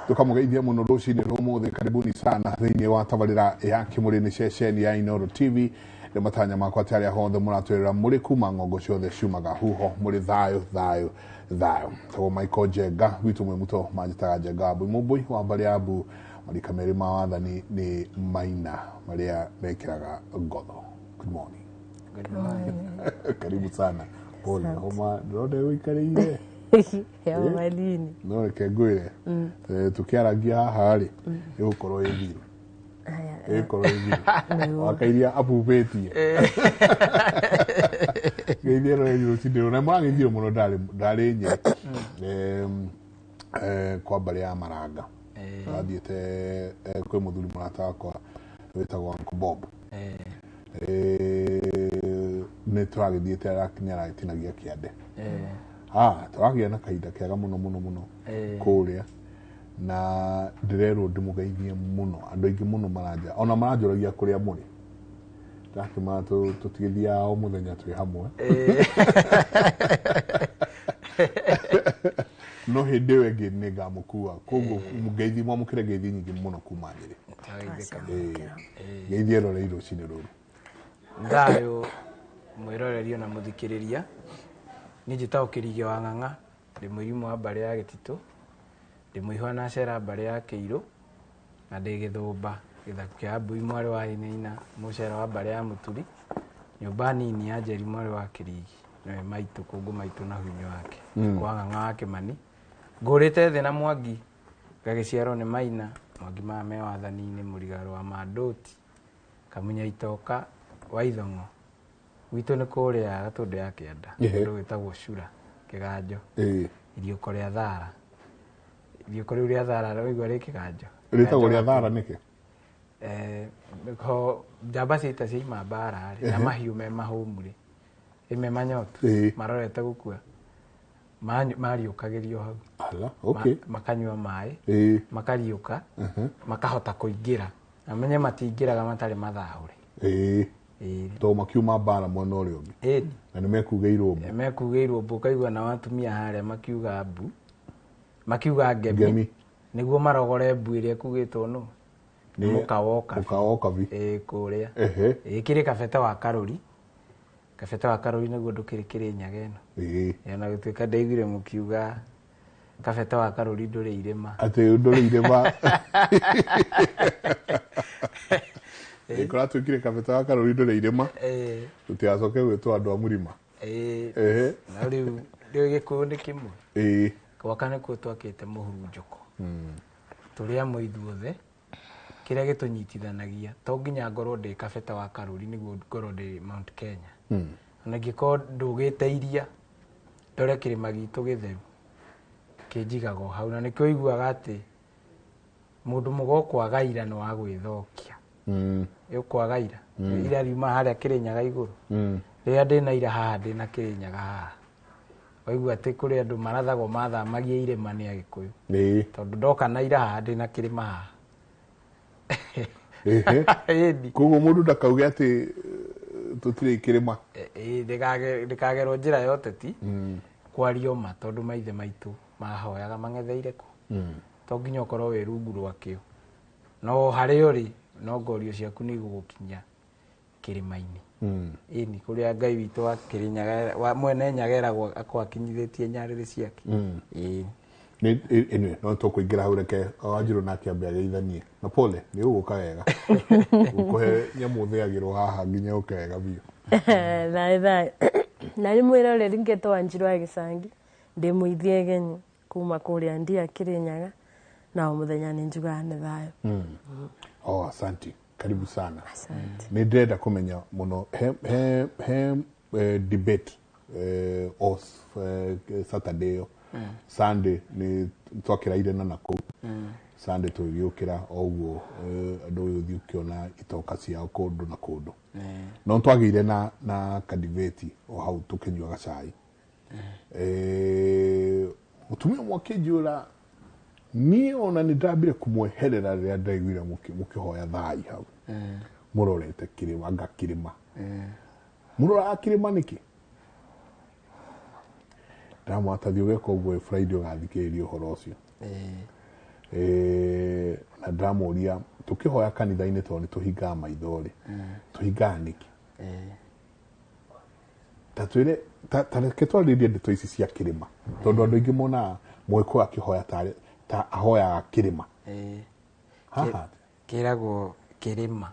Tukamũgeithia mũno rũcinĩ rwa ũmũthĩ. Karibuni sana thĩinĩ wa tabarĩra ya Kĩmũrĩ, nĩ ceceni ya Inooro TV. Nĩ matanya makwa atĩ arĩa hothe mũratwĩrĩra mũrĩ kuma ng'ongo ciothe ciumaga huho mũrĩ thayũ thayũ thayũ. Tagwo Michael Njenga gwitũ mwĩ muto manjĩtaga Njenga wa Mbui Mũmbui wa mbarĩ ya Mbu. Marika merĩ ma wathani nĩ maina marĩa mekĩraga ngotho. Good morning. Good morning. Karibu sana. Pole, homa ndĩrona ĩgũikarĩire. Ya malini. No reke ngwĩre, tũkĩaragia haha rĩ, ĩgũkorwo ĩ thiru. Haya. Ĩgũkorwo ĩ thiru wakairia abubĩtie ngeithie roreri rũcinĩ na mũrageithio mũno. Ndarĩ Nyĩrĩ, kwa mbarĩ ya Maranga. Twathiĩte kwĩ mũthuri mũrata wakwa wĩtagwo Uncle Bob. Nĩ tũragĩthiĩte, nĩ aragĩtinagia kĩande. Tũragĩa na kahinda kega mũno mũno mũno kũrĩa, na ndĩrerwo ndĩmũgeithie mũno. Andũ aingĩ mũno maranja ona maranjũragia kũrĩa mũrĩ. Ndakĩmara tũtigĩthiaga o mũthenya twĩ hamwe, no hĩndĩ ĩyo ĩngĩ nĩ ngamũkua. Koguo ngeithi, mwamũkĩre ngeithi nyingĩ mũno kuma Nyĩrĩ. Twageithĩka. Ngeithie rorei rũcinĩ rũrũ. Thayũ mwĩroreri na mũthikĩrĩria. Niĩ njĩtagwo Kĩrigĩ wa Ng'ang'a, ndĩ mũirimũ wa mbarĩ ya Gĩtitũ, ndĩ mũihwa na cera mbarĩ ya Kĩirũ, na ndĩ gĩthũmba gĩthaku kĩa Mbui mwarĩ wa Inaina, mũcera wa mbarĩ ya Mũturi, nyũmba nini ya Njeri mwarĩ wa Kĩrigi, nĩwe maitũ kũngũ maitũ na huinyo wake. Kwa Ng'ang'a wa Kĩmani ngũrĩte thĩ na Mwangi, ngagĩciarwo nĩ Maina Mwangi, maya me wathani-inĩ, mũrigaro wa Mandũti Kamunya Itoka wa Ithong'o. Gwitũ nĩ kũrĩa Gatũndũ ya Kĩanda, kũndũ gwĩtagwo Cura Kĩganjo, iriũko rĩa Thara. Iriũko rĩu rĩa Thara waigua rĩ Kĩganjo. Rĩtagwo rĩa Thara nĩkĩ? Ho njamba cia ita ciaima mbara rĩ, na mahiũ me mahũmu rĩ, ĩ me manyotu, marorete gũkua, mariũkagĩrio hau. Ala, okay. Makanyua maĩ, makariũka, makahota kũingĩra, na menye matingĩraga matarĩ mathahũre. Tondũ makiuma mbara mwena ũrĩa ũngĩ. Ĩni. Na nĩ mekugĩirwo mbu. Mekugĩirwo mbu. Ũkaigua nao atumia harĩa makiuga mbu, makiuga ngemi, Ngemi. Nĩguo marogore mbu ĩrĩa ĩkugĩtwo nũ? Nĩ mũkawa Ũkabi. Mũkawa Ũkabi. Ĩĩ, kũrĩa. Ĩĩ, kĩrĩ kabete wa karũri. Kabete wa karũri nĩguo ndũkĩrĩ Kĩrĩnyaga ĩno. Ĩĩ, ona gũtuĩka ndaiguire mũkiuga kabete wa karũri ndũrĩ irĩma. Atĩ ndũrĩ irĩma. Kũratuĩkire kabete wa karũri ndũrĩ irĩma. Tũtigacoke gwĩtwo andũ a mũrima. Na rĩu Gĩkũyũ nĩ kĩmwe. Gwaka nĩkuo twakĩte mũhurunjũko. Tũrĩ amwe ithuothe, kĩrĩa gĩtũnyitithanagia to nginya ngorwo ndĩ kabete wa karũri nĩguo ngorwo ndĩ Mount Kenya. Ona ingĩkorwo ndũgĩte iria ndore kĩrĩma gitũ gĩtheru kĩnjigaga o hau, na nĩkĩo ũiguaga atĩ mũndũ mũgo ũkwaga ira nĩ wa gwĩthokia. Ũkwaga ira, ira riuma harĩa Kĩrĩnyaga igũrũ. Rĩrĩa ndĩna ira haha, ndĩna Kĩrĩnyaga haha, waigua atĩ kũrĩ andũ marathagwo mathamagia irĩma nĩ Agĩkũyũ. Tondũ ndoka na ira haha, ndĩna kĩrĩma haha. Ĩni. Koguo mũndũ ndakauge atĩ tũtirĩ kĩrĩma. Ĩ, ndĩkagerwo njĩra ya ũteti kwario ma, tondũ maithe maitũ mahoyaga mang'etheire kũ. To nginya ũkorwo wĩ rungu rwakĩo, no harĩa ũrĩ no ngorio ciaku nĩ igũgũkinya kĩrĩma-inĩ. Ĩni, kũrĩa Ngai witũ wa Kĩrĩnyaga, wa mwene Nyaga, eragwo akorwo akinyithĩtie nyarĩrĩ ciake. Ĩĩ. Anyway, no tũkũingĩra hau. Reke Wanjirũ nake ambe ageithanie na pole. Nĩ ũgũka wega, gũkũhe nyamũ thĩagĩrwo haha nginya ũke wega biũ. Thayũ thayũ na nĩ mwĩroreri. Ngetwo Wanjirũ wa Gĩcangi, ndĩ mũithie genyi kuma kũrĩa ndia Kĩrĩnyaga, na o mũthenya nĩ njugaga nĩ thayũ. Oh, asante, karibu sana. Asante. Nĩ ndĩrenda kũmenya mũno he debate Saturday ĩyo. Sunday nĩ twakĩraire na nakũu. Sunday tũgĩũkĩra o ũguo, andũ ũyũ ũthiĩ ũkĩona itoka ciao kũndũ na kũndũ, no twagĩire na kadibeti o hau tũkĩnyuaga cai. Mũtumia ũmwe akĩnjũra niĩ ona nĩ ndambire kũmweherera rĩrĩa ndaiguire mũkĩhoya thai hau mũrorete kĩrĩma. Anga kĩrĩma mũroraga kĩrĩma nĩkĩ? Ndamwatathi ũgeka ũguo Friday ũgathikĩrĩria ũhoro ũcio. Na ndĩramũria tũkĩhoya kanitha-inĩ tondũ nĩ tũhingaga maitho rĩ, tũhingaga nĩkĩ? Ta twĩre, ta reke twarĩrĩrie ndeto ici cia kĩrĩma, tondũ andũ aingĩ monaga Mũgĩkũyũ akĩhoya ta ahoyaga kĩrĩma. Haha Kĩragwo kĩrĩma.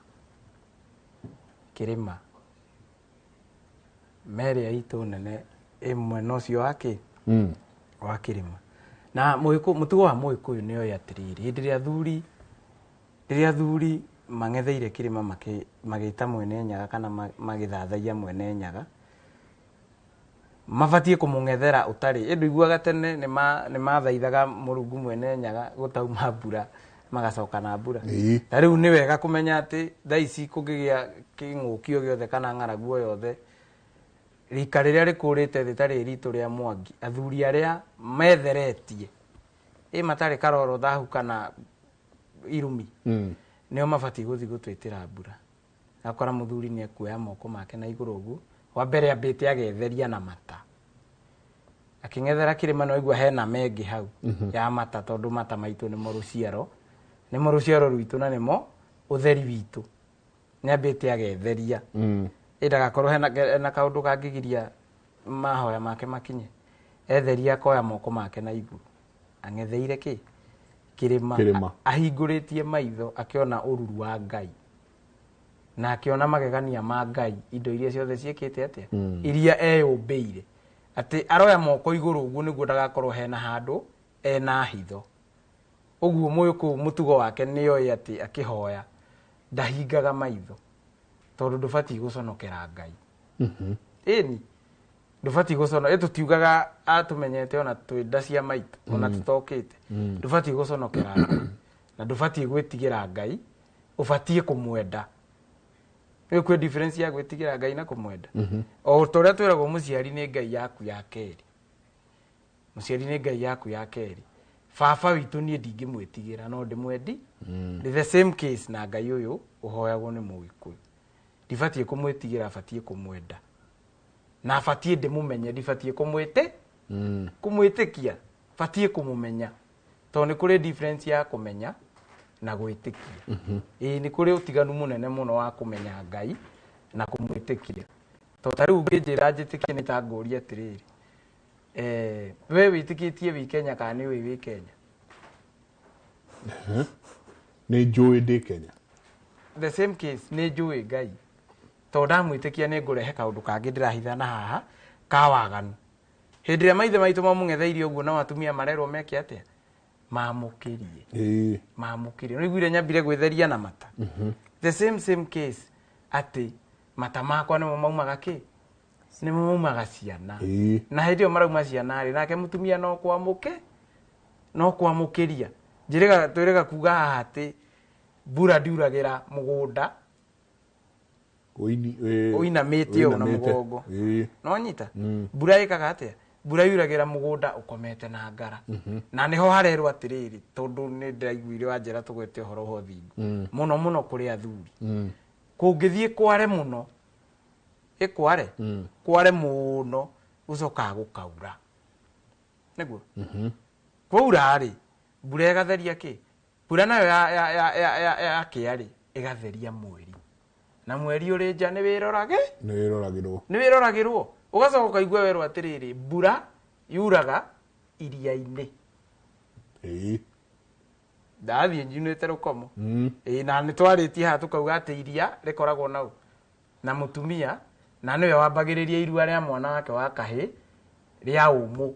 Kĩrĩma merĩa itũ nene ĩ mwena ũcio wa kĩ wa kĩrĩma. Na mũtugo wa Mũgĩkũyũ nĩ oĩ atĩrĩrĩ, hĩndĩ ĩrĩa athuri, rĩrĩa athuri mang'etheire kĩrĩma magĩta Mwene Nyaga kana magĩthathaiya Mwene Nyaga, mabatiĩ kũmũng'ethera ũtarĩ. Ĩndũ iguaga tene nĩ mathaithaga Mũrungu Mwene Nyaga gũtauma mbura, magacoka na mbura. Ta rĩu nĩ wega kũmenya atĩ thaa ici kũngĩgĩa kĩng'ũki o gĩothe kana ng'aragu o yothe, rika rĩrĩa rĩkũrĩte thĩ tarĩ ritũ rĩa Mwangi, athuri arĩa metheretie ĩ matarĩ karoro thahu kana irumi, nĩo mabatiĩ gũthiĩ gũtwĩtĩra mbura. Akora mũthuri nĩ ekuoya moko make na igũrũ ũguo, wa mbere ambĩte agetheria na mata, akĩng'ethera kĩrĩma no aigua hena mengĩ hau ya mata, tondũ mata maitũ nĩmo rũciaro, nĩmo rũciaro rwitũ na nĩmo ũtheri witũ. Nĩ ambĩte agetheria ĩ ndagakorwo hena kaũndũ kangĩgiria mahoya make makinye. Etheria akoya moko make na igũrũ ang'etheire kĩ kĩrĩma, Kĩrĩma. Ahingũrĩtie maitho akĩona ũruru wa Ngai na akĩona magegania ma Ngai, indo iria ciothe ciĩkĩte atĩa, iria eyũmbĩire, atĩ aroya moko igũrũ ũguo nĩguo ndagakorwo hena handũ ena hitho. Ũguo Mũgĩkũyũ mũtugo wake nĩ oĩ atĩ akĩhoya ndahingaga maitho, tondũ ndũbatiĩ gũconokera Ngai. Ĩni ndũbatiĩ gũcono, ĩ tũtiugaga atũmenyete ona twĩ nda cia maitũ, ona tũtokĩte. Ndũbatiĩ gũconokera Ngai na ndũbatiĩ gwĩtigĩra Ngai, ũbatiĩ kũmwenda. Nĩ kwĩ difference ya gwĩtigĩra Ngai na kũmwenda. O ta ũrĩa twĩragwo mũciari nĩ Ngai yaku ya kerĩ, mũciari nĩ Ngai yaku ya kerĩ. Baba witũ niĩ ndingĩmwĩtigĩra no ndĩmwendi. Nĩ the same case na Ngai ũyũ ũhoyagwo nĩ Mũgĩkũyũ. Ndibatiĩ kũmwĩtigĩra, batiĩ kũmwenda na batiĩ ndĩmũmenye, ndibatiĩ kũmwĩtĩkia, batiĩ kũmũmenya, tondũ nĩ kũrĩ difference ya kũmenya na gwĩtĩkia. Ĩĩ nĩ kũrĩ ũtiganu mũnene mũno wa kũmenya Ngai na kũmwĩtĩkia. Tondũ ta rĩu ũngĩnjĩra njĩtĩkie nĩ ta ngũrie atĩrĩrĩ, we wĩtĩkĩtie wĩ Kenya kana nĩ ũĩ wĩ Kenya? Nĩ njũĩ ndĩ Kenya. The same case nĩ njũĩ Ngai, tondũ ndamwĩtĩkia nĩ ngũrehe kaũndũ kangĩ ndĩrahitha na haha ka waganu. Hĩndĩ ĩrĩa maithe maitũ mamũng'etheirie ũguo, nao atumia marerwo meke atĩa? Mamũkĩrie. Mamũkĩrie. Nĩ ũiguire nyambire gwĩtheria na mata. The same case atĩ mata makwa nĩmo maumaga kĩ? Nĩmo maumaga ciana. Na hĩndĩ ĩyo marauma ciana rĩ, nake mũtumia no kwamũke, no kwamũkĩria. Njĩrĩga twĩrĩga kuga haha atĩ mbura ndiuragĩra mũgũnda ũinamĩte ũũ na ũinamĩte. mũgongo. No nyita? Mbura ĩkaga atĩa? Mbura yuragĩra mũgũnda ũkomete na ngara. Na nĩho harerwo atĩrĩrĩ, tondũ nĩ ndĩraiguire wanjĩra tũgwete ũhoro wa ũthingu. Mũno mũno kũrĩ athuri. Kũngĩthiĩ kware mũno, ĩkware? Kware mũno, gũcokaga gũkaura. Nĩguo? Kwaura rĩ, mbura ĩgatheria kĩ? Mbura nayo ya kĩa rĩ, ĩgatheria mweri. Na mweri ũrĩ nja nĩ wĩrorage? Nĩ wĩroragĩrwo. Nĩ wĩroragĩrwo. Ũgacoka ũkaigua werwo atĩrĩrĩ, mbura yuraga iria-inĩ. Ndathiĩ njunĩte rũkomo. Na nĩ twarĩtie haha tũkauga atĩ iria rĩkoragwo nau na mũtumia, na nĩwe wambagĩrĩria irua rĩa mwana wake wa kahĩ rĩa ũmũ.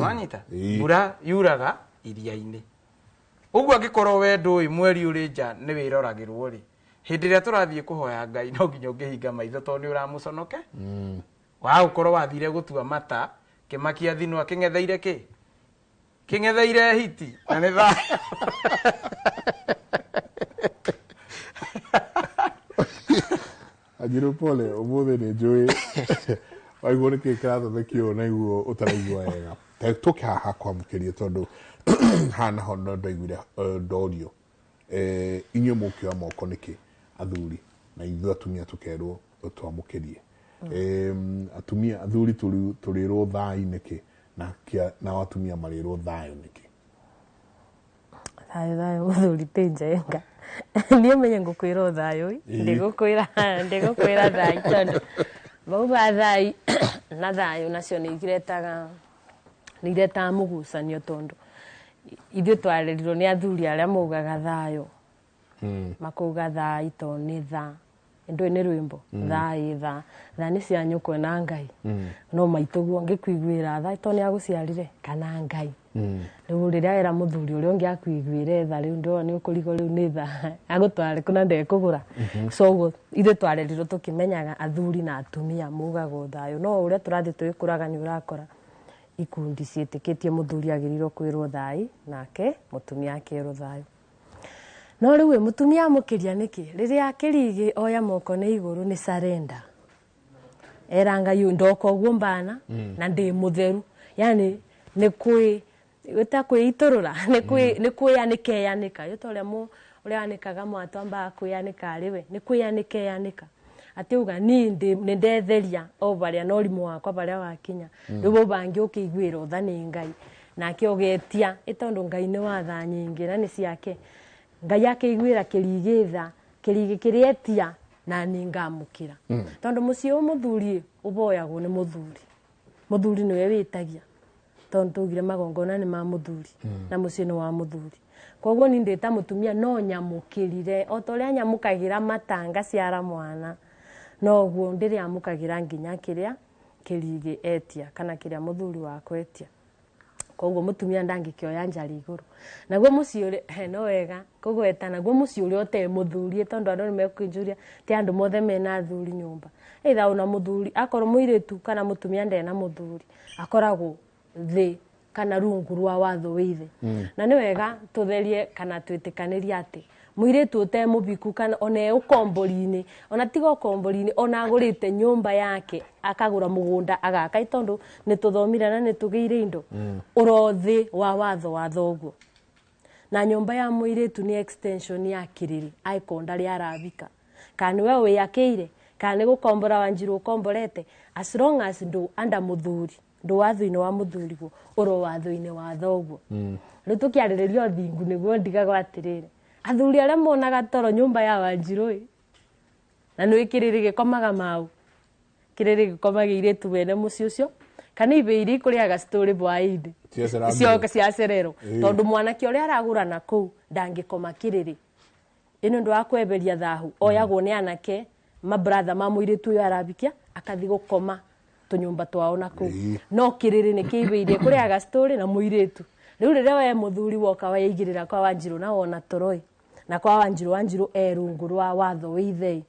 Wanyita? Mbura yuraga iria-inĩ. Ũguo angĩkorwo we ndũĩ mweri ũrĩ nja nĩ wĩroragĩrwo rĩ, hĩndĩ ĩrĩa tũrathiĩ kũhoya Ngai no nginya ũngĩhinga maitho tondũ nĩ ũramũconoke. Wa gũkorwo wathire gũtua mata, kĩmakia thinwa kĩng'etheire kĩ? Kĩng'etheire hiti na nĩ thaa. Anjirũ pole, ũmũthĩ nĩ njũĩ waigua nĩkĩ kĩrathondekio na iguo ũtaraigua wega. Ta tũke haha kwamũkĩria tondũ haha naho no ndaiguire ndorio. Inyuĩ mũkĩoya moko nĩkĩ athuri na ithuĩ atumia tũkerwo twamũkĩrie. Atumia athuri tũrĩrwo thai nĩkĩ na nao atumia marĩrwo thayũ nĩkĩ? Thayũ thayũ mũthuri ti njenga. Niĩ menye ngũkwĩra o thayũ ĩ. Ndĩgũkwĩra ndĩgũkwĩra thai tondũ mauga thai na thayũ nacio nĩ iretaga nĩ iretaga mũgucanio tondũ ithuĩ twarerirwo nĩ athuri arĩa maugaga thayũ makauga thai to nĩ tha ndũĩ nĩ rwĩmbo thai tha tha nĩ cia nyũkwa na Ngai no maitũguo ngĩkuiguĩra tha to nĩ agũciarire kana Ngai. Rĩu rĩrĩa wera mũthuri ũrĩa ũngĩ akuiguĩre tha rĩu ndĩrona nĩ ũkũrigwo rĩu nĩ tha agũtware kũna ndekũgũra. So ũguo ithuĩ twarerirwo tũkĩmenyaga athuri na atumia maugaga o thayũ no ũrĩa tũrathiĩ tũgĩkũraga nĩ ũrakora ikundi ciĩtĩkĩtie mũthuri agĩrĩirwo kwĩrwo thai nake mũtumia akerwo thayũ. No rĩu ĩ mũtumia amũkĩria nĩkĩ rĩrĩa kĩrigĩ oya moko nĩ igũrũ nĩ surrender era Ngai ũyũ ndoka ũguo mbana na ndĩ mũtheru yani nĩ kwĩ gwĩta kwĩitũrũra nĩ kwĩ nĩ kwĩyanĩka eyanĩka yo ta ũrĩa ũrĩa wanĩkaga mwatũ ambaga kwĩyanĩka arĩ we nĩ kwĩyanĩka eyanĩka atĩ uga niĩ nĩ ndetheria o barĩa na ũrimũ wakwa barĩa wakinya rĩu vau bangĩ ũkĩiguĩra ũtha nĩ Ngai nake ũgetia ĩ tondũ Ngai nĩ wa tha nyingĩ na nĩ ciake Ngai akĩiguĩra kĩrigĩ tha kĩrigĩ kĩrĩa etia na nĩ ngamũkĩra tondũ mũciĩ ũyũ mũthuri ũboyagwo nĩ mũthuri mũthuri nĩwe wĩtagia tondũ tugire magongona nĩ ma mũthuri na mũciĩ nĩ wa mũthuri koguo ni ndĩ ta mũtumia no nyamũkĩrire o ta ũrĩa nyamũkagĩra mata ngaciara mwana noguo ndĩrĩamũkagĩra nginya kĩrĩa kĩrigĩ etia kana kĩrĩa mũthuri wakwa etia. Koguo mũtumia ndangĩkĩoya njari igũrũ naguo mũciĩ ũrĩa he no wega kũgweta naguo mũciĩ ũrĩa ũtarĩ mũthuri tondũ andũ nĩ mekũnjũria ti andũ mothe mena athuri nyũmba either ona mũthuri akorwo mũirĩtu kana mũtumia ndena mũthuri akoragwo thĩ kana rungu rwa watho wĩ ithe. Na nĩ wega tũtherie kana twĩtĩkanĩrie atĩ mũirĩtu ũte mũbiku kana ona e ũkombori-inĩ ona tiga ũkombori-inĩ ona agũrĩte nyũmba yake akagũra mũgũnda agaka tondũ nĩ tũthomire na nĩ tũgĩire indo ũrothĩ wa watho wa thoguo na nyũmba ya mũirĩtu nĩ extension ya kĩrĩrĩ aikonda rĩa arabika kana nĩwe wĩyakĩire kana nĩ gũkombora Wanjiru ũkomborete as long as ndũ anda mũthuri ndũ watho-inĩ wa mũthuriguo ũro watho-inĩ wa thoguo. Rĩu tũkĩarĩrĩria ũthingu nĩguo ndigagwo atĩrĩrĩ athuri arĩa monaga toro nyũmba ya Wanjiru ĩ na nĩ kĩrĩrĩ gĩkomaga mau kĩrĩrĩ gĩkomaga irĩtu wene mũciĩ ũcio kana ibe iria ikũrĩaga story bwaindi cioka ciacererwo tondũ mwanake ũrĩa aragũra na kũu ndangĩkoma kĩrĩrĩ ĩno ũndũ wa kweberia thahu oyagwo nĩ anake mabratha ma mũirĩtu ũyũ arabikia akathi gũkoma tũnyũmba twao na kũu no kĩrĩrĩ nĩ kĩibĩirie kũrĩaga story na mũirĩtu rĩu rĩrĩa we mũthuri woka weigĩrĩra kwa Wanjiru na wona toro na kwa Wanjiru Wanjiru e rungu rwa watho wĩ ithe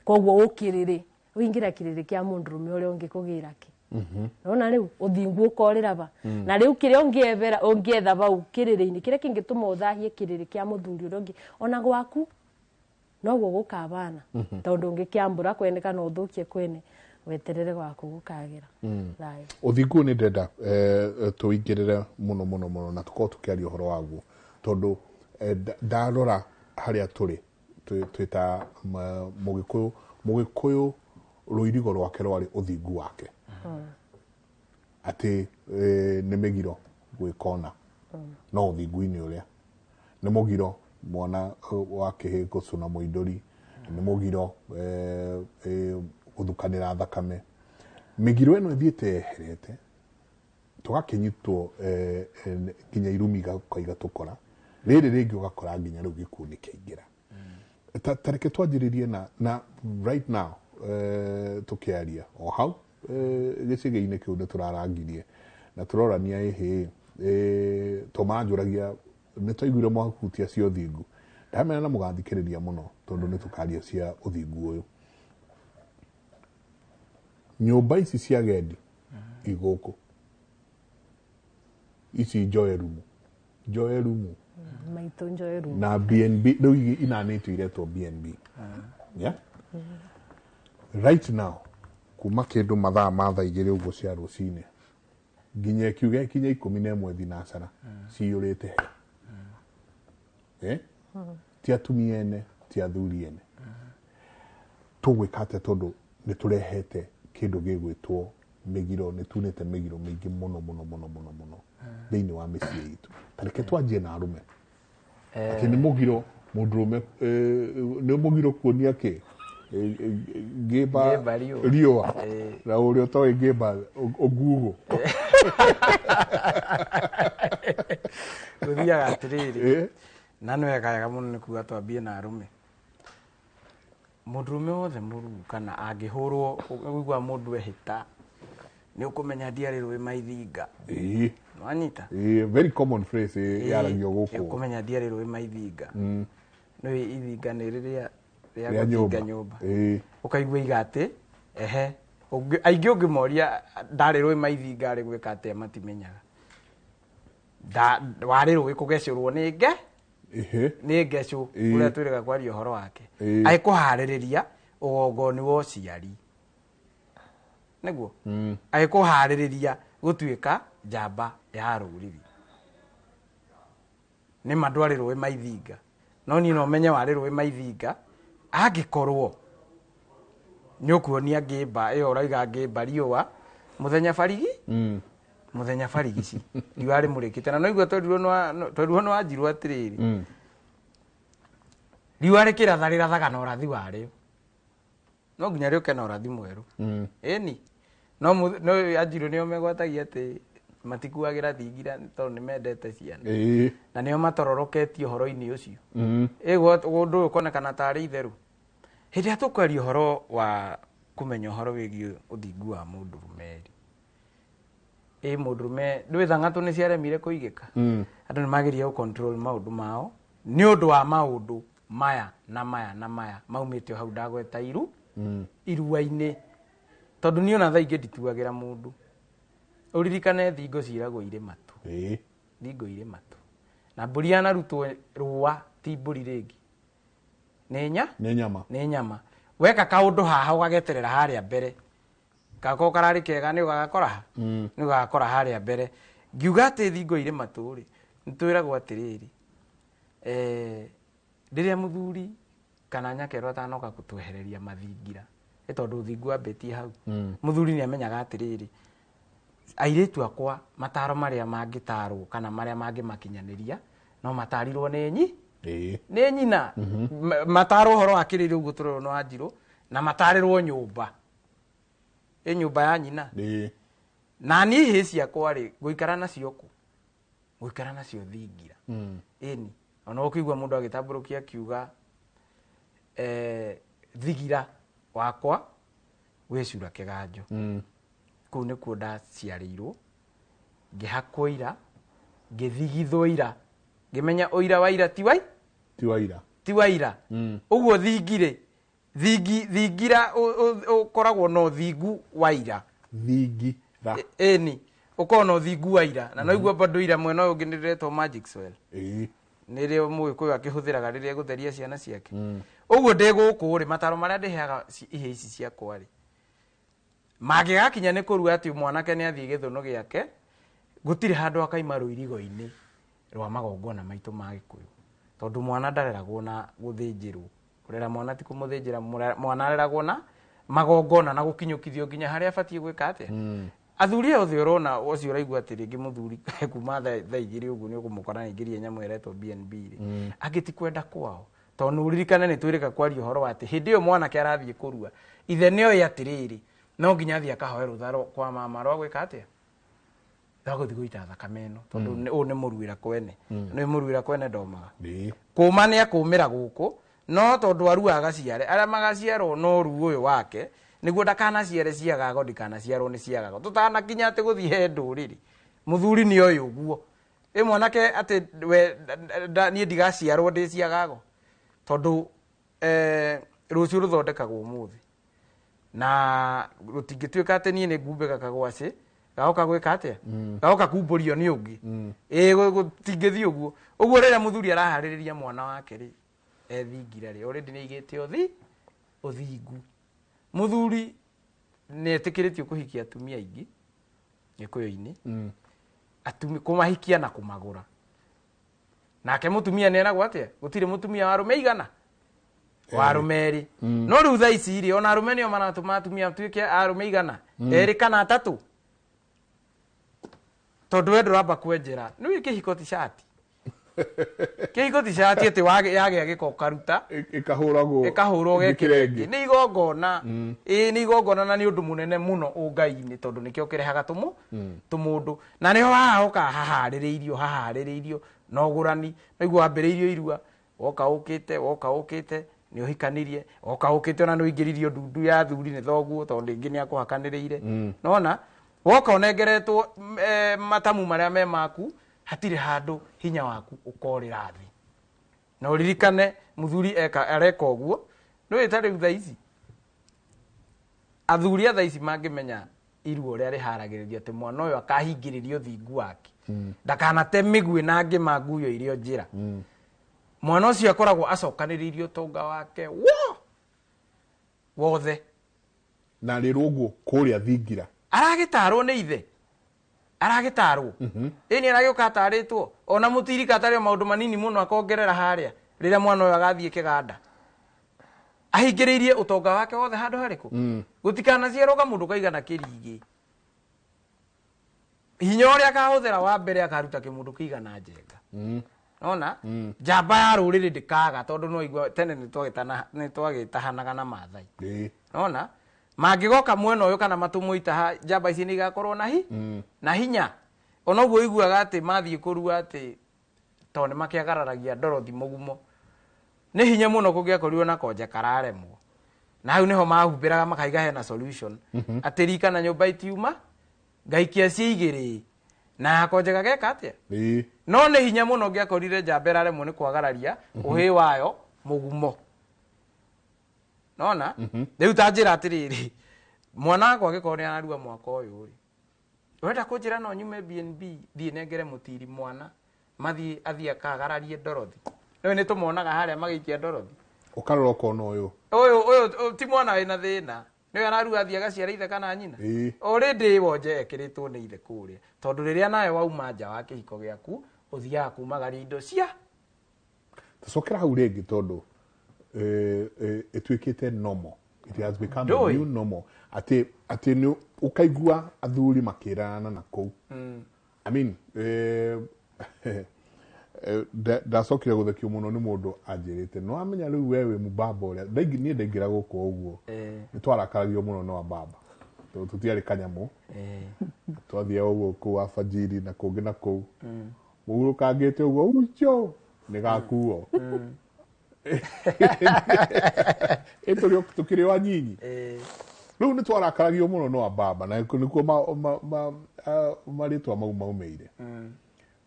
koguo ũkĩrĩrĩ ũingĩra kĩrĩrĩ kĩa mũndũrũme ũrĩa ũngĩ kũgĩra kĩ nona rĩu ũthingu ũkorĩra ba na rĩu kĩrĩa ũngĩethera ũngĩetha bau kĩrĩrĩ-inĩ kĩrĩa kĩngĩtũma ũthahie kĩrĩrĩ kĩa mũthuri ũrĩa ũngĩ ona gwaku noguo gũkabana tondũ ũngĩkĩambũra kwene kana ũthũkie kwene weterere gwaku gũkagĩra thayũ. Ũthingu nĩ ndĩrenda tũingĩrĩre mũno mũno mũno na tũkorwo tũkĩaria ũhoro waguo tondũ ndarora harĩa tũrĩ twĩ ta mũgĩkũyũ mũgĩkũyũ rũirigo rwake rwarĩ ũthingu wake atĩ nĩ mĩgiro gwĩkona no ũthingu-inĩ ũrĩa nĩ mũgiro mwana wa kĩhĩ gũcũna mũindũri nĩ mũgiro gũthukanĩra thakame mĩgiro ĩno ĩthiĩte yeherete tũgakĩnyitwo nginya irumi igaũka igatũkora rĩrĩ rĩngĩ ũgakora nginya rĩu gĩkuũ nĩ kĩaingĩra. Ta reke twanjĩrĩrie na right now tũkĩaria o hau gĩcĩgĩ-inĩ kĩu nĩ tũrarangirie na tũrorania ĩhĩ tũmanjũragia nĩ twaiguire mwahutia cia ũthingu ndamena na mũgathikĩrĩria mũno tondũ nĩ tũkaria cia ũthingu ũyũ. Nyũmba ici cia gendi igũkũ ici njoe rumu njoe rumu maitũ njoe rumu na BNB rĩu inanĩtio iretwo BNB yeah? Right now kuma kĩndũ mathaa ma thaa igĩrĩ ũguo cia rũcinĩ nginya ĩkiuga ĩkinye 11 thinacara ciyũrĩte he ti atumia ene ti athuri ene tũgwĩka atĩa tondũ nĩ tũrehete kĩndũ gĩgwĩtwo mĩgiro nĩ tunĩte mĩgiro mĩingĩ mũno mũno mũno mũno mũno thĩinĩ wa mĩciĩ itũ. Ta reke twanjie na arũme. Atĩ nĩ mũgiro mũndũrũme, nĩ mũgiro kuonia kĩ ngĩmba Ngĩmba riũa. Riũa na ũrĩa ũtoĩ ngĩmba ũgugo. Gũthiaga atĩrĩrĩ, na nĩ wega wega mũno nĩ kuga twambie na arũme. Mũndũrũme wothe mũruu kana angĩhũrwo ũigua mũndũ ehĩta nĩ ũkũmenya ndiarĩ rũĩ maithinga. Nĩwanyita? Ĩĩ, very common phrase yaragio gũkũ. Ũkũmenya ndiarĩ rũĩ maithinga. Nĩ ithinga nĩ rĩrĩa rĩa rĩa gũthinga nyũmba. Nyũmba. Ũkaigua iga atĩ ehe aingĩ ũngĩmoria ndarĩ rũĩ maithinga arĩ gwĩka atĩa matimenyaga. Warĩ rũĩ kũgecũrwo nĩ nge nĩ ngecũ ũrĩa twĩrĩga kwaria ũhoro wake. Agĩkũharĩrĩria ũgongoni wa ũciari nĩguo agĩkũharĩrĩria gũtuĩka njamba ya rũrĩrĩ. Nĩ ma ndwarĩ rũĩ maithinga, no niĩ no menye warĩ rũĩ maithinga angĩkorwo nĩ ũkuonia ngĩmba ĩyo ũrauga ngĩmba riũa mũthenya barigi. Mũthenya barigici riũa rĩmũrĩkĩte na noigua twerirwo nĩ wanjirwo atĩrĩrĩ, riũa rĩkĩratha rĩrathaga na ũrathi warĩo, no nginya rĩũke na ũrathi mwerũ. Ĩni no no anjirwo nĩo megwatagia atĩ matikuagĩra thingira tondũ nĩ mendete ciana na nĩo matororoketie ũhoro-inĩ ũcio. Ĩ ũndũ ũyũ ũkonekana tarĩ itherũ hĩndĩ ĩrĩa tũkwaria ũhoro wa kũmenya ũhoro wĩgiĩ ũthingu wa mũndũrũme rĩ, ĩ mũndũrũme ndũĩ thang'atũ nĩ ciaremire kũigĩka. Andũ nĩ mageria gũ control maũndũ mao nĩ ũndũ wa maũndũ maya na maya na maya maumĩte o hau ndagweta iru irua-inĩ, tondũ niĩ ona thaa ingĩ ndituagĩra mũndũ. Ũririkane thingo ciiragwo irĩ matũ. Thingo irĩ matũ na mbũri yanarutwo rũa ti mbũri rĩngĩ nĩ nya nĩ nyama. Nĩ nyama. Weka kaũndũ haha ũgageterera harĩa mbere gakorwo kararĩ kega nĩ ũgagakora ha nĩ ũgagakora harĩa mbere. Ngiuga atĩ thingo irĩ matũ rĩ, nĩ twĩragwo atĩrĩrĩ, rĩrĩa mũthuri kana nyakerwo atanoka gũtwehereria mathingira nĩ tondũ ũthingu wambĩtie hau. Mũthuri nĩ amenyaga atĩrĩrĩ, airĩtu akwa mataro marĩa mangĩtarwo kana marĩa mangĩmakinyanĩria no matarirwo nĩ nyi nĩ nyina. Matarwo ũhoro wa kĩrĩrĩ ũguo tũrerwo nĩ wanjirũ na matarĩrwo nyũmba ĩ nyũmba ya nyina. Na niĩ hĩ ciakwa rĩ ngũikara nacio kũ ngũikara nacio thingira. Ĩni ona ũkĩigua mũndũ agĩtambũrũkia akiuga thigira wakwa wĩcura kĩganjo. Kũu nĩkuo ndaciarĩirwo ngĩhakwo ira ngĩthigithwo ira ngĩmenya ũira wa ira ti wai ti wa ira. Ti wa ira. Ũguo thingirĩ thingira ũkoragwo na ũthingu wa ira. Thingira. Ĩni ũkoragwo na ũthingu wa ira na noigua bado ira mwena ũyũ ũngĩ nĩrĩretwo magic soil. Nĩrĩo mũgĩkũyũ akĩhũthĩraga rĩrĩa egũtheria ciana ciake. Ũguo ndĩ gũkũ rĩ mataro marĩa ndĩheaga ihĩĩ ici ciakwa rĩ mangĩgakinya nĩ kũrua atĩ mwanake nĩ athiĩ gĩthũnũ gĩake gũtirĩ handũ akaima rũirigo-inĩ rwa magongona maitũ ma gĩkũyũ tondũ mwana ndareragwo na gũthĩnjĩrwo. Kũrera mwana ti kũmũthĩnjĩra, mwana areragwo na magongona na gũkinyũkithio nginya harĩa abatiĩ gwĩka atĩa. Athuri aya othe ũrona ũcio ũraigua atĩ rĩngĩ mũthuri kuma thaa igĩrĩ ũguo nĩ ũkũmũkora nĩaingĩria nyamũ ĩretwo BNB rĩ, angĩ ti kwenda kwao tondũ ũririkane nĩ twĩrĩga kwaria ũhoro wa atĩ hĩndĩ ĩyo mwanake arathiĩ kũrua ithe nĩoĩ atĩrĩrĩ no nginya athiĩ akahoe rũtha kwa mama rwa gwĩka atĩa rwa gũthiĩ gũita thakame ĩno tondũ ũyũ nĩ mũruĩra kwene. Nĩ mũruĩra kwene ndomaga. Kũma nĩ akũmĩra gũkũ no tondũ arua agaciare arĩa magaciarwo no ruo ũyũ wake nĩguo ndakanaciare ciagago ndikanaciarwo nĩ ciagago tũtanakinya atĩ gũthiĩ he ndũrĩrĩ mũthuri nĩ oĩ ũguo ĩ mwanake atĩ we niĩ ndigaciarwo ndĩ ciagago tondũ rũciũ rũthondekagwo ũmũthĩ na rũtingĩtuĩka atĩ niĩ nĩ ngumbĩka kagwacĩ gagoka gwĩka atĩa gagoka kumbũrio nĩ ũngĩ. Ĩ gũtingĩthiĩ ũguo. Ũguo rĩrĩa mũthuri araharĩrĩria mwana wake rĩ ethingira rĩ already nĩ aigĩte ũthingu. Mũthuri nĩ etĩkĩrĩtio kũhikia atumia aingĩ gĩkũyũ-inĩ. Kũmahikia na kũmagũra. Nake mũtumia nĩ eragwo atĩa gũtirĩ mũtumia wa arũme igana wa arũme erĩ. No rĩu thaa ici rĩ ona arũme nĩo maratũma atumia matuĩke arũme igana erĩ kana atatũ tondũ we ndũramba kwenjera nĩũĩ kĩhiko ti cati. Kĩhiko ti cati atĩ yagĩa gĩko ũkaruta Ĩkahũragwo ĩkahũrwo ĩgĩkĩra ũgekĩra ĩngĩ. ĩngĩ. Nĩ igongona. Ĩĩ, nĩ igongona na nĩ ũndũ mũnene mũno ũngai-inĩ tondũ nĩkĩo kĩrehaga tũmũndũ. Na nĩho haha hokaga haharĩrĩirio haharĩrĩirio na ũgũrani. Naiguo wambĩrĩirio irua, woka ũkĩte, woka ũkĩte, nĩ ũhikanirie, woka ũkĩte ona nĩ ũingĩririo ndundu ya athuri nĩ thoguo tondũ rĩngĩ nĩ akũhakanĩrĩire. Nona woka ũnengeretwo matamu marĩa me maku, hatirĩ handũ hinya waku ũkorĩra thĩ. Na ũririkane mũthuri eka areka ũguo, nĩũĩ ta rĩu thaa ici athuri a thaa ici mangĩmenya irua ũrĩa rĩharagĩrĩrio atĩ mwana ũyũ akahingĩrĩrio thingu wake, ndakanate mĩguĩ na ngĩma nguyo irio njĩra, mwana ũcio akoragwo acokanĩrĩirie ũtonga wake wothe. Na rĩrwo ũguo kũrĩa thingira. Aragĩtarwo nĩ ithe, aragĩtarwo ĩni, aragĩũka atarĩtwo ona mũtirika atarĩ o maũndũ manini mũno akongerera harĩa rĩrĩa mwana ũyũ agathiĩ kĩganda ahingĩrĩirie ũtonga wake wothe handũ harĩkũ, gũtikanaciarwo kamũndũ kaigana kĩrigĩ. Hinya ũrĩa akahũthĩra wa mbere akaruta kĩmũndũ kĩigana njenga. Nona njamba ya rũrĩrĩ ndĩkaga tondũ no igua tene nĩtwagĩtahanaga na Maathai. Nona mangĩgoka mwena ũyũ kana matũmwo itaha, njamba ici nĩ igakorwo na na hinya. Ona ũguo ũiguaga atĩ mathiĩ kũrua atĩ tondũ nĩ makĩagararagia ndorothi mũgumo, nĩ hinya mũno kũngĩakorirwo na konje kararemwo, na hau nĩho mahumbĩraga makaiga hena solution atĩ rika na nyũmba itiuma ngaikia ciĩ igĩrĩ na yakonje gageka atĩa. No nĩ hinya mũno ũngĩakorire njamba ĩraremwo nĩ kwagararia ũhĩ wayo mũgumo. Nona rĩu ta njĩra atĩrĩrĩ, mwana wakwa angĩkorwo nĩ ararua mwaka ũyũ rĩ, ũrenda kũnjĩra no nyume BNB thiĩ nengere mũtiri mwana mathiĩ athiĩ akagararie ndorothi? Rĩu nĩ tũmonaga harĩa magĩikia ndorothi. Ũkarora ũkona ũyũ. Ũyũ ti mwana wĩna thĩna, nĩwe ararua athiĩ agaciara ithe kana nyina. Already wonje ekĩrĩtwo nĩ ithe kũrĩa, tondũ rĩrĩa nawe wauma nja wa kĩhiko gĩaku ũthiaga kumagaria indo cia Tũcokera hau rĩngĩ tondũ ĩtuĩkĩte normal. It has become a Ndũĩ. new normal atĩ nĩ ũkaigua athuri makĩrana na kũu. I mean, ndacokire gũthekio mũno nĩ mũndũ anjĩrĩte no amenya rĩu we wĩ mũbaba ũrĩa niĩ ndaingĩra gũkũ ũguo nĩ twarakaragio mũno nĩ wababa tondũ tũtiarĩ kanyamũ, twathiaga ũguo kũu abajiri na kũngĩ na kũu mũhurũkangĩte ũguo ucio nĩ gakuo ĩ tũkĩrĩ o anyinyi. Rĩu nĩ twarakaragio mũno nĩ wababa na nĩkuo marĩtwa mau maumĩire.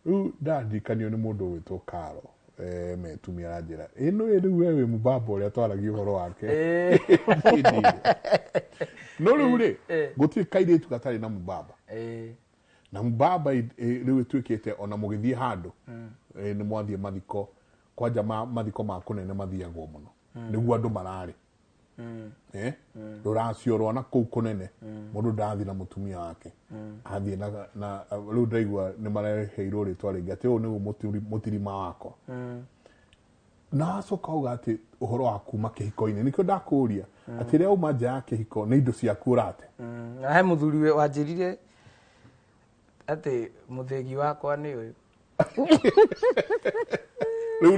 Rĩu ndaririkanio nĩ mũndũ ũgwĩtwo Karo, metumia aranjĩra ĩno ĩ rĩu we wĩ mũbaba ũrĩa twaragia ũhoro wake. No rĩu rĩ, gũtirĩ kairĩtu gatarĩ na mũbaba na mũbaba rĩu ĩtuĩkĩte ona mũgĩthiĩ handũ, nĩ mwathiĩ mathiko kwanja mathiko ma kũnene mathiagwo mũno nĩguo andũ mararĩ rũracio rwa na kũu kũnene mũndũ ndathiĩ na mũtumia wake athiĩ na rĩu ndaigua nĩ mareheirwo rĩtwa rĩngĩ atĩ ũyũ nĩguo mũtirima wakwa. Na wacoka uga atĩ ũhoro wa kuma kĩhiko-inĩ, nĩkĩo ndakũria atĩ rĩrĩa uma nja ya kĩhiko nĩ indo ciaku ũrate. Na he mũthuri wanjĩrire atĩ mũthĩgi wakwa nĩ ũyũ. Rĩu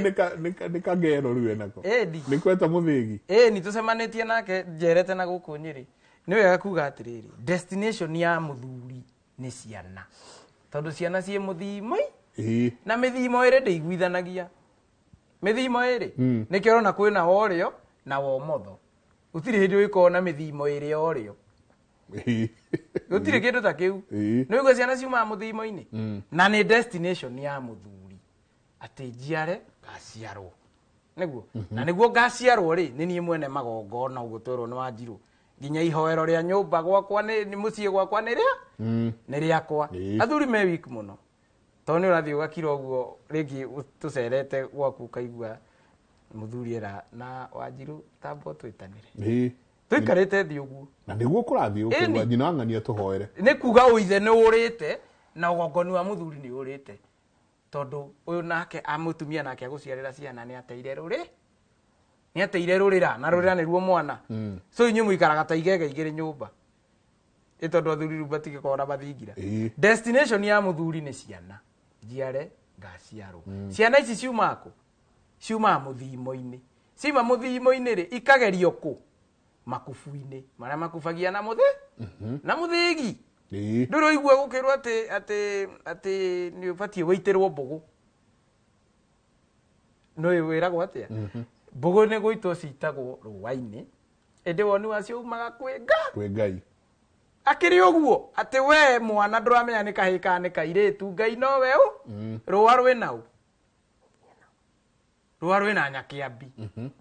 nĩ kagero rĩu enako. Ĩni. Nĩ kweta mũthĩgi. Ĩni tũcemanĩtie nake njerete na gũkũ Nyĩrĩ. Nĩ wega kuga atĩrĩrĩ, destination ya mũthuri nĩ ciana, tondũ ciana ciĩ mũthimo na mĩthimo ĩrĩ ndĩiguithanagia. Mĩthimo ĩrĩ nĩkĩo ũrona kwĩna worĩo na womotho. Gũtirĩ hĩndĩ ũgĩkorwo na mĩthimo ĩrĩ ya ũrĩo. Gũtirĩ kĩndũ ta kĩu. Nĩ ũguo ciana ciumaga mũthimo-inĩ. Na nĩ destination ya mũthuri atĩ njiare ngaciarwo. Nĩguo. Na nĩguo ngaciarwo rĩ, nĩ niĩ mwene magongona ũguo twerwo nĩ Wanjirũ. Nginya ihoero rĩa nyũmba gwakwa nĩ mũciĩ gwakwa nĩ rĩa? Nĩ rĩakwa. Athuri me weak mũno. Tondũ nĩ ũrathiĩ ũgakira ũguo rĩngĩ tũcerete gwaku ũkaigua mũthuri era na Wanjirũ tamba ũtwĩtanĩre. Tũikarĩte thĩ ũguo. Na nĩguo kũrathiĩ ũkĩigua nyina wa ng'ania tũhoere. Nĩ kuga ũithe nĩ ũrĩte na ũgongoni wa mũthuri nĩ ũrĩte. Tondũ ũyũ nake a mũtumia nake agũciarĩra ciana nĩ ateire rũrĩ. Nĩ ateire rũrĩra na rũrĩra nĩruo mwana. So inyuĩ mũikaraga ta igege igĩrĩ nyũmba. Ĩ tondũ athuri rĩu matigĩkoragwo na mathingira. Destination ya mũthuri nĩ ciana. Njiare Ngaciarwo. Ciana ici ciumaga kũ? Ciumaga mũthimo-inĩ. Ciuma mũthimo-inĩ rĩ, ikagerio kũ? Makubu-inĩ marĩa makubagia na mũthĩ na mũthĩgi. Ndũrĩ ũigua gũkĩrwo atĩ atĩ atĩ nĩ ũbatiĩ wĩitĩrwo mbũgũ. Nĩ wĩragwo atĩa? Mbũgũ nĩ gũitwo citagwo rũa-inĩ, ĩndĩ woni wacio umaga kwĩ nga Kwĩ Ngai. Akĩrĩ ũguo atĩ we mwana ndũramenya nĩ kahĩĩ kana nĩ kairĩtu, Ngai nowe ũ rũa rwĩna ũ rũa rwĩna nyakĩambi.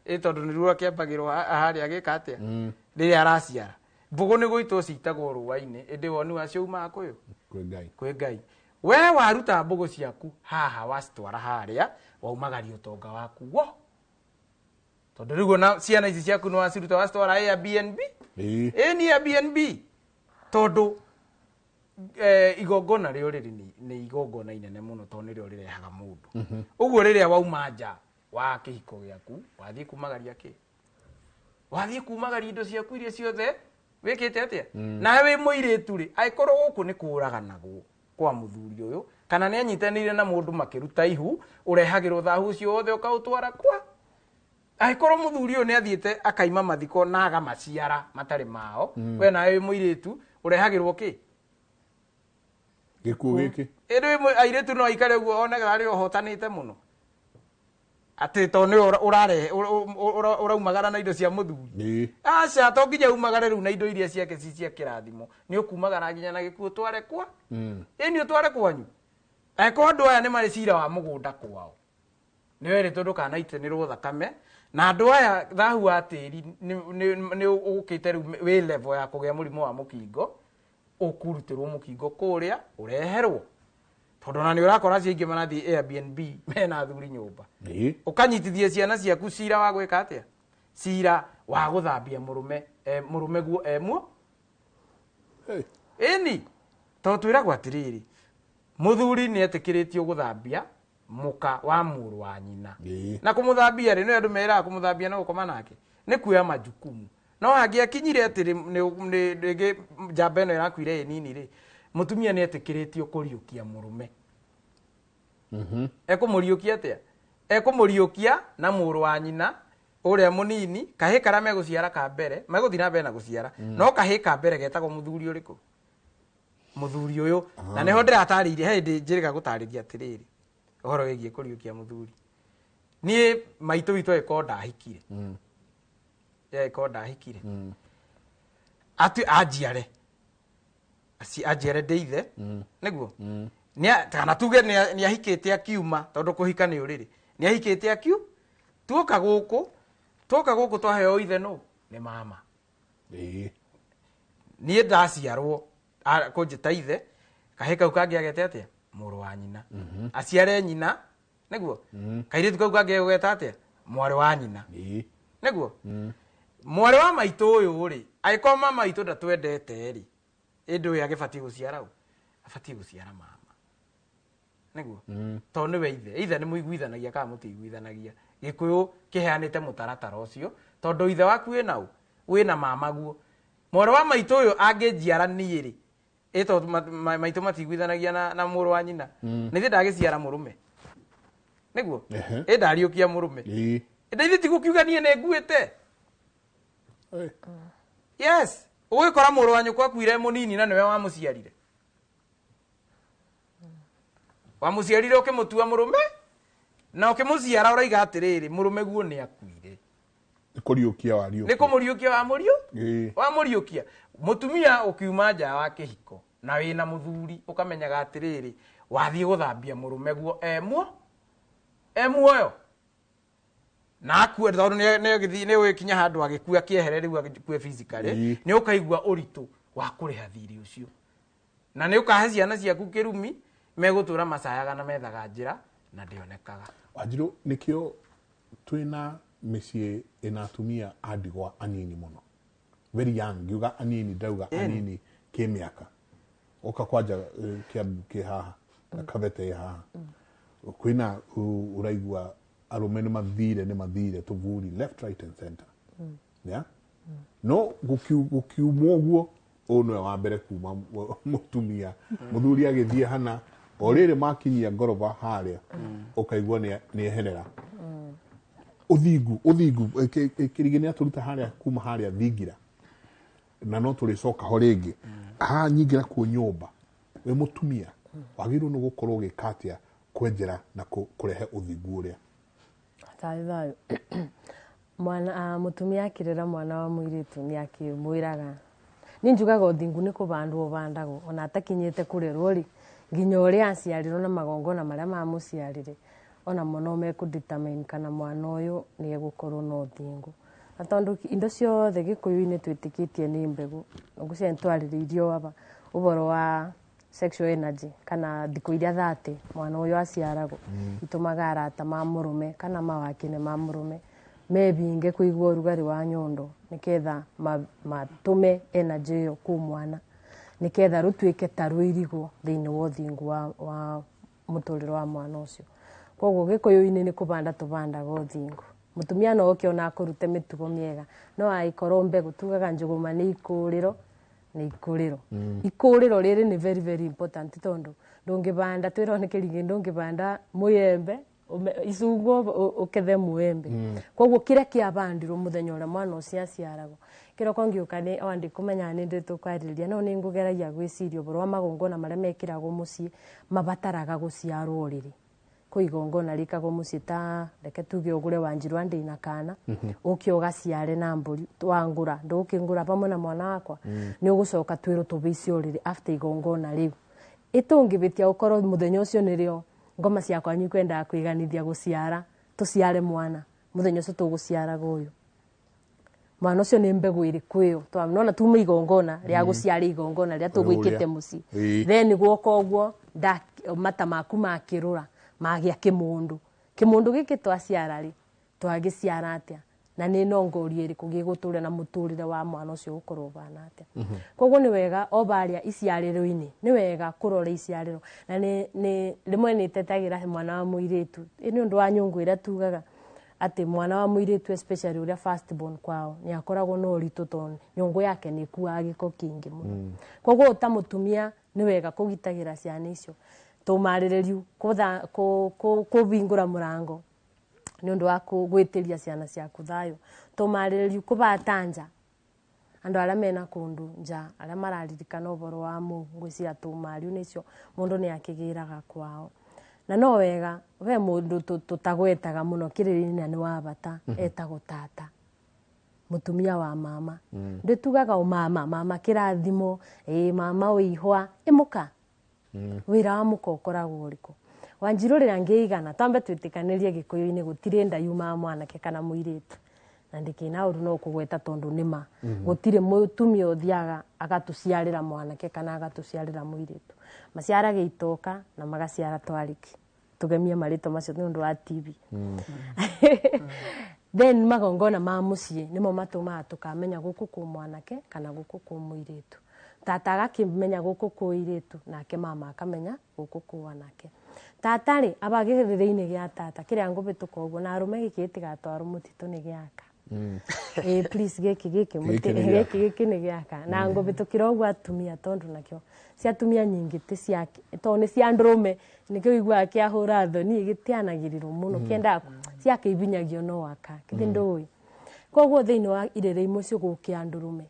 Ĩ tondũ nĩ ruo akĩambagĩrwo harĩa agĩka atĩa rĩrĩa araciara. Mbũgũ nĩ gũitwo citagwo rũa-inĩ, ĩndĩ woni wacio umaga kwĩ ũ? Kwĩ Ngai. Kwĩ Ngai. We waruta mbũgũ ciaku haha wacitwara harĩa, waumagaria ũtonga waku wo, tondũ rĩu ona ciana ici ciaku nĩ waciruta wacitwara Airbnb. Ĩ ni Airbnb, tondũ igongona rĩo rĩrĩ nĩ igongona inene mũno, tondũ nĩrĩo rĩrehaga mũndũ ũguo. Rĩrĩa wauma nja wa kĩhiko gĩaku, wathiĩ kumagaria kĩ? Wathiĩ kumagaria indo ciaku iria ciothe wĩkĩte atĩa. Nawe wĩ mũirĩtu rĩ, angĩkorwo gũkũ nĩ kũraganagwo kwa mũthuri ũyũ, kana nĩ anyitanĩire na mũndũ makĩruta ihu, ũrehagĩrwo thahu ũcio wothe ũkaũtwara kwa. Angĩkorwo mũthuri ũyũ nĩ athiĩte akaima mathiko na agamaciara matarĩ mao, we nawe wĩ mũirĩtu ũrehagĩrwo kĩ? Gĩkuũ gĩkĩ. Ĩndĩ airĩtu no aikare ũguo onega arĩ ũhotanĩte mũno, atĩ to nĩ ũrarehe ũraumagara na indo cia mũthuri. Aca, to nginya umagare rĩu na indo iria ciake ci cia kĩrathimo, nĩ ũkumagara nginya na gĩkuũ tware kwa. Ĩni ũtware kwanyu. Angĩkorwo andũ aya nĩ marĩ cira wa mũgũnda kwao, nĩ werĩtwo ndũkanaitĩrĩrwo thakame na andũ aya, thahu wa tĩri nĩ ũkĩte rĩu wĩ level ya kũgĩa mũrimũ wa mũkingo, ũkũrutĩrwo mũkingo kũrĩa ũreherwo, tondũ ona nĩ ũrakora acio aingĩ marathiĩ Airbnb mena athuri nyũmba. Ũkanyitithia ciana ciaku cira wa gwĩka atĩa? Cira wa gũthambia mũrũme, mũrũme guo emuo. Hey. Ĩni tondũ twĩragwo atĩrĩrĩ, mũthuri nĩ etĩkĩrĩtio gũthambia mũka wa mũrũ wa nyina. Na kũmũthambia rĩ, nĩ andũ meraga kũmũthambia no gũkoma nake, nĩ kuoya majukumu. No hangĩakinyire atĩ rĩngĩ njamba ĩno ĩrakuire ĩ nini rĩ, mũtumia nĩ etĩkĩrĩtio kũriũkia mũrũme. Ekũmũriũkia atĩa? Ekũmũriũkia na mũrũ wa nyina ũrĩa mũnini, kahĩ karĩa megũciara ka mbere, megũthiĩ na mbere na gũciara, no kahĩ ka mbere getagwo mũthuri ũrĩkũ? Mũthuri ũyũ. Na nĩho ndĩratarĩirie he hĩndĩ njĩrĩga gũtarĩria atĩrĩrĩ, ũhoro wĩgiĩ kũriũkia mũthuri, niĩ maitũ witũ agĩkorwo ndahikire, agĩkorwo ndahikire atu anjiare anjiare ndĩ ithe nĩguo. Kana tuge nĩ ahikĩte akiuma, tondũ kũhika nĩ ũrĩrĩ, nĩ ahikĩte akiu tuoka gũkũ, tuoka gũkũ twaheo ithe nũ? Nĩ mama. Niĩ ndaciarwo kũnjĩta ithe, kahĩ kau kangĩ agete atĩa? Mũrũ wa nyina. Aciare nyina nĩguo, kairĩtu kau kangĩ gũgeta atĩa? Mwarĩ wa nyina. Nĩguo mwarĩ wa maitũ ũyũ rĩ, angĩkorwo mama witũ ndatwendete rĩ, ĩndĩ ũyũ agĩbatiĩ gũciara ũ? Abatiĩ gũciara mama nĩguo, tondũ nĩwe ithe. Ithe nĩ mũiguithanagia kana mũtiiguithanagia? Gĩkũyũ kĩheanĩte mũtaratara ũcio, tondũ ithe waku wĩna ũ? Wĩna mama guo. Mwarĩ wa maitũ ũyũ angĩnjiara niĩ rĩ, ĩ tondũ maitũ matiguithanagia na mũrũ wa nyina, nĩ thiĩ ndagĩciara mũrũme nĩguo. Ĩ ndariũkia mũrũme. Ĩndĩ ithe tigũkiuga niĩ nĩ nguĩte. Yes, ũgũgĩkora mũrũ wa nyũkwa akuire mũnini na nĩwe wamũciarire, wamũciarire ũkĩmũtua mũrũme na ũkĩmũciara, ũraiga atĩrĩrĩ, mũrũme guo nĩ akuire. Nĩ kũriũkia wariũkia. Nĩ kũmũriũkia wamũriũ wamũriũkia. Mũtumia ũkiuma nja wa kĩhiko na wĩna mũthuri, ũkamenyaga atĩrĩrĩ, wathiĩ gũthambia mũrũme guo e muoyo na akue, tondũ nĩ ũgĩkinya handũ agĩkua kĩehere rĩu, agĩkue physically, nĩ ũkaigua ũritũ wa kũrĩha thirĩ ũcio, na nĩ ũkahe ciana ciaku kĩrumi, megũtũra macayaga na methaga njĩra na ndĩonekaga. Wanjirũ, nĩkĩo twĩna mĩciĩ ĩna atumia a ndigwa anini mũno, very young. Ngiuga anini, ndauga anini kĩmĩaka. Oka kwanja Kĩambu kĩ haha na Kabete ĩ haha, kwĩna ũraigua arũme nĩ mathire tũburi left, right and center, yeah? No gũkiumwo ũguo, ũyũ nĩwe wa mbere kuma mũtumia mũthuri agĩthiĩ hana O rĩrĩ makinyia ngoroba harĩa ũkaigua nĩ eherera. Ũthingu kĩrigĩ nĩ atũruta harĩa kuma harĩa thingira na no tũrĩcoka ho rĩngĩ. Haha nyingĩra kuo nyũmba wĩ mũtumia wagĩrĩirwo nĩ gũkorwo ũgĩka atĩa kwenjera na kũrehe ũthingu ũrĩa? Thayũ thayũ. Mwana mũtumia akĩrera mwana wa mũirĩtu nĩ akĩmwĩraga, niĩ njugaga ũthingu nĩ kũbandwo ũbandagwo ona atakinyĩte kũrerwo rĩ, nginya ũrĩa aciarirwo na magongona marĩa mamũciarire ona mo no mekũ determine kana mwana ũyũ nĩ egũkorwo na ũthingu. Na tondũ indo ciothe gĩkũyũ-inĩ twĩtĩkĩtie nĩ mbegũ, ngwĩciria nĩ twarĩrĩirie aba ũhoro wa sexual energy kana thikũ iria 30 mwana ũyũ aciaragwo, itũmaga arata ma mũrũme kana mawakine ma mũrũme mebinge kũigua ũrugarĩ wa nyondo nĩketha matũme energy ĩyo kũ mwana nĩketha rũtuĩke ta rũirigwo thĩinĩ wa ũthingu wa mũtũrĩre wa mwana ũcio. Koguo gĩkũyũ-inĩ nĩ kũbanda tũbandaga ũthingu. Mũtumia no oke ona akũrute mĩtugo mĩega no angĩkorwo mbegũ tugaga njũgũma nĩ ikũrĩro nĩ ikũrĩro. Ikũrĩro rĩrĩ nĩ very very important tondũ ndũngĩbanda twĩrwo nĩ kĩrigĩ ndũngĩbanda mũyembe icungwa ũkethe mũembe. Koguo kĩrĩa kĩabandirwo mũthenya ũrĩa mwana ũcio aciaragwo kĩroko ngĩũka nĩ o ndikũmenya nĩ ndĩ tũkwarĩrĩria no nĩ ngũgeragia gwĩciria ũhoro wa magongona marĩa mekĩragwo mũciĩ mabataraga gũciarwo rĩrĩ. Kwĩ igongona rĩkagwo mũciĩ ta reke tuge ũgũre Wanjiru ndĩna kana ũke ũgaciare na mbũri wangũra ndũkĩngũra pamwe na mwana wakwa nĩ ũgũcoka twĩrwo tũbĩice ũrĩrĩ after igongona rĩu. Ĩtũngĩbĩtia ũkorwo mũthenya ũcio nĩrĩo ngoma ciakwa nyikwendaga kwĩganithia gũciara tũciare mwana mũthenya ũcio tũgũciaraga ũyũ mwana ũcio nĩ mbegũ ĩrĩkũ ĩyo nona tume igongona rĩa gũciara igongona rĩrĩa tũgwĩkĩte mũciĩ then gwoka ũguo mata maku makĩrũra magĩa kĩmũndũ kĩmũndũ gĩkĩ twaciara rĩ twagĩciara atĩa na nĩ nongoria ĩrĩkũ gĩgũtũra na mũtũrĩre wa mwana ũcio ũgũkorwo ũbana atĩa. Koguo nĩ wega o barĩa iciarĩro-inĩ nĩ wega kũrora iciarĩro na nĩ rĩmwe nĩ tetagĩra mwana wa mũirĩtu nĩ ũndũ wa nyũngũ ĩrĩa tugaga atĩ mwana wa mũirĩtu especially ũrĩa first born kwao nĩ akoragwo na ũritũ tondũ nyũngũ yake nĩ ĩkuaga gĩko kĩingĩ mũno. Koguo ta mũtumia nĩ wega kũgitagĩra ciana icio tũmarĩrĩriu kũbingũra mũrango nĩ ũndũ wa gwĩtĩria ciana ciaku thayũ tũmarĩrĩriu kũbata nja andũ arĩa mena kũndũ nja arĩa mararirikana ũhoro wa mũ ngwĩciria tũmariu nĩcio mũndũ nĩ akĩgĩraga kwao. Na no wega we mũndũ tũtagwetaga mũno kĩrĩrĩ-inĩ na nĩ wa bata etagwo tata mũtumia wa mama. Ndĩtugaga o mama mama kĩrathimo ĩ mama wĩihwa ĩmũka wĩra wa mũka ũkoragwo ũrĩkũ. Wanjiru rĩrĩa ngĩigana twambe twĩtĩkanĩrie gĩkũyũ-inĩ gũtirĩ nda yumaga mwanake kana mũirĩtu na ndĩkĩna ũru no kũgweta tondũ nĩ ma gũtirĩ mũtumia ũthiaga agatũciarĩra mwanake kana agatũciarĩra mũirĩtu. Maciaraga itoka na magaciara twarĩki tũgemie marĩtwa macio nĩ ũndũ wa TV. Then magongona ma mũciĩ nĩmo matũmaga tũkamenya gũkũ kwĩ mwanake kana gũkũ kwĩ mũirĩtu. Tata agakĩmenya gũkũ kwĩ irĩtu nake mama akamenya gũkũ kwĩ anake. Tata rĩ aba gĩthĩrĩ-inĩ gĩa tata kĩrĩa ngũbĩtũka ũguo na arũme gĩkĩ gĩtigatwarwo mũtitũ nĩ gĩaka. Please gĩkĩ gĩkĩ gĩkĩ gĩkĩ nĩ gĩaka na ngũbĩtũkĩra ũguo atumia tondũ nakĩo cia atumia nyingĩ ti cia tondũ nĩ cia ndũrũme nĩkĩo ũiguaga kĩahũra thoni gĩtianagĩrĩrwo mũno kĩendaga ciakĩibinyagio no aka kĩthĩ ndũĩ. Koguo thĩinĩ wa irĩrĩ imwe cio gũkĩa ndũrũme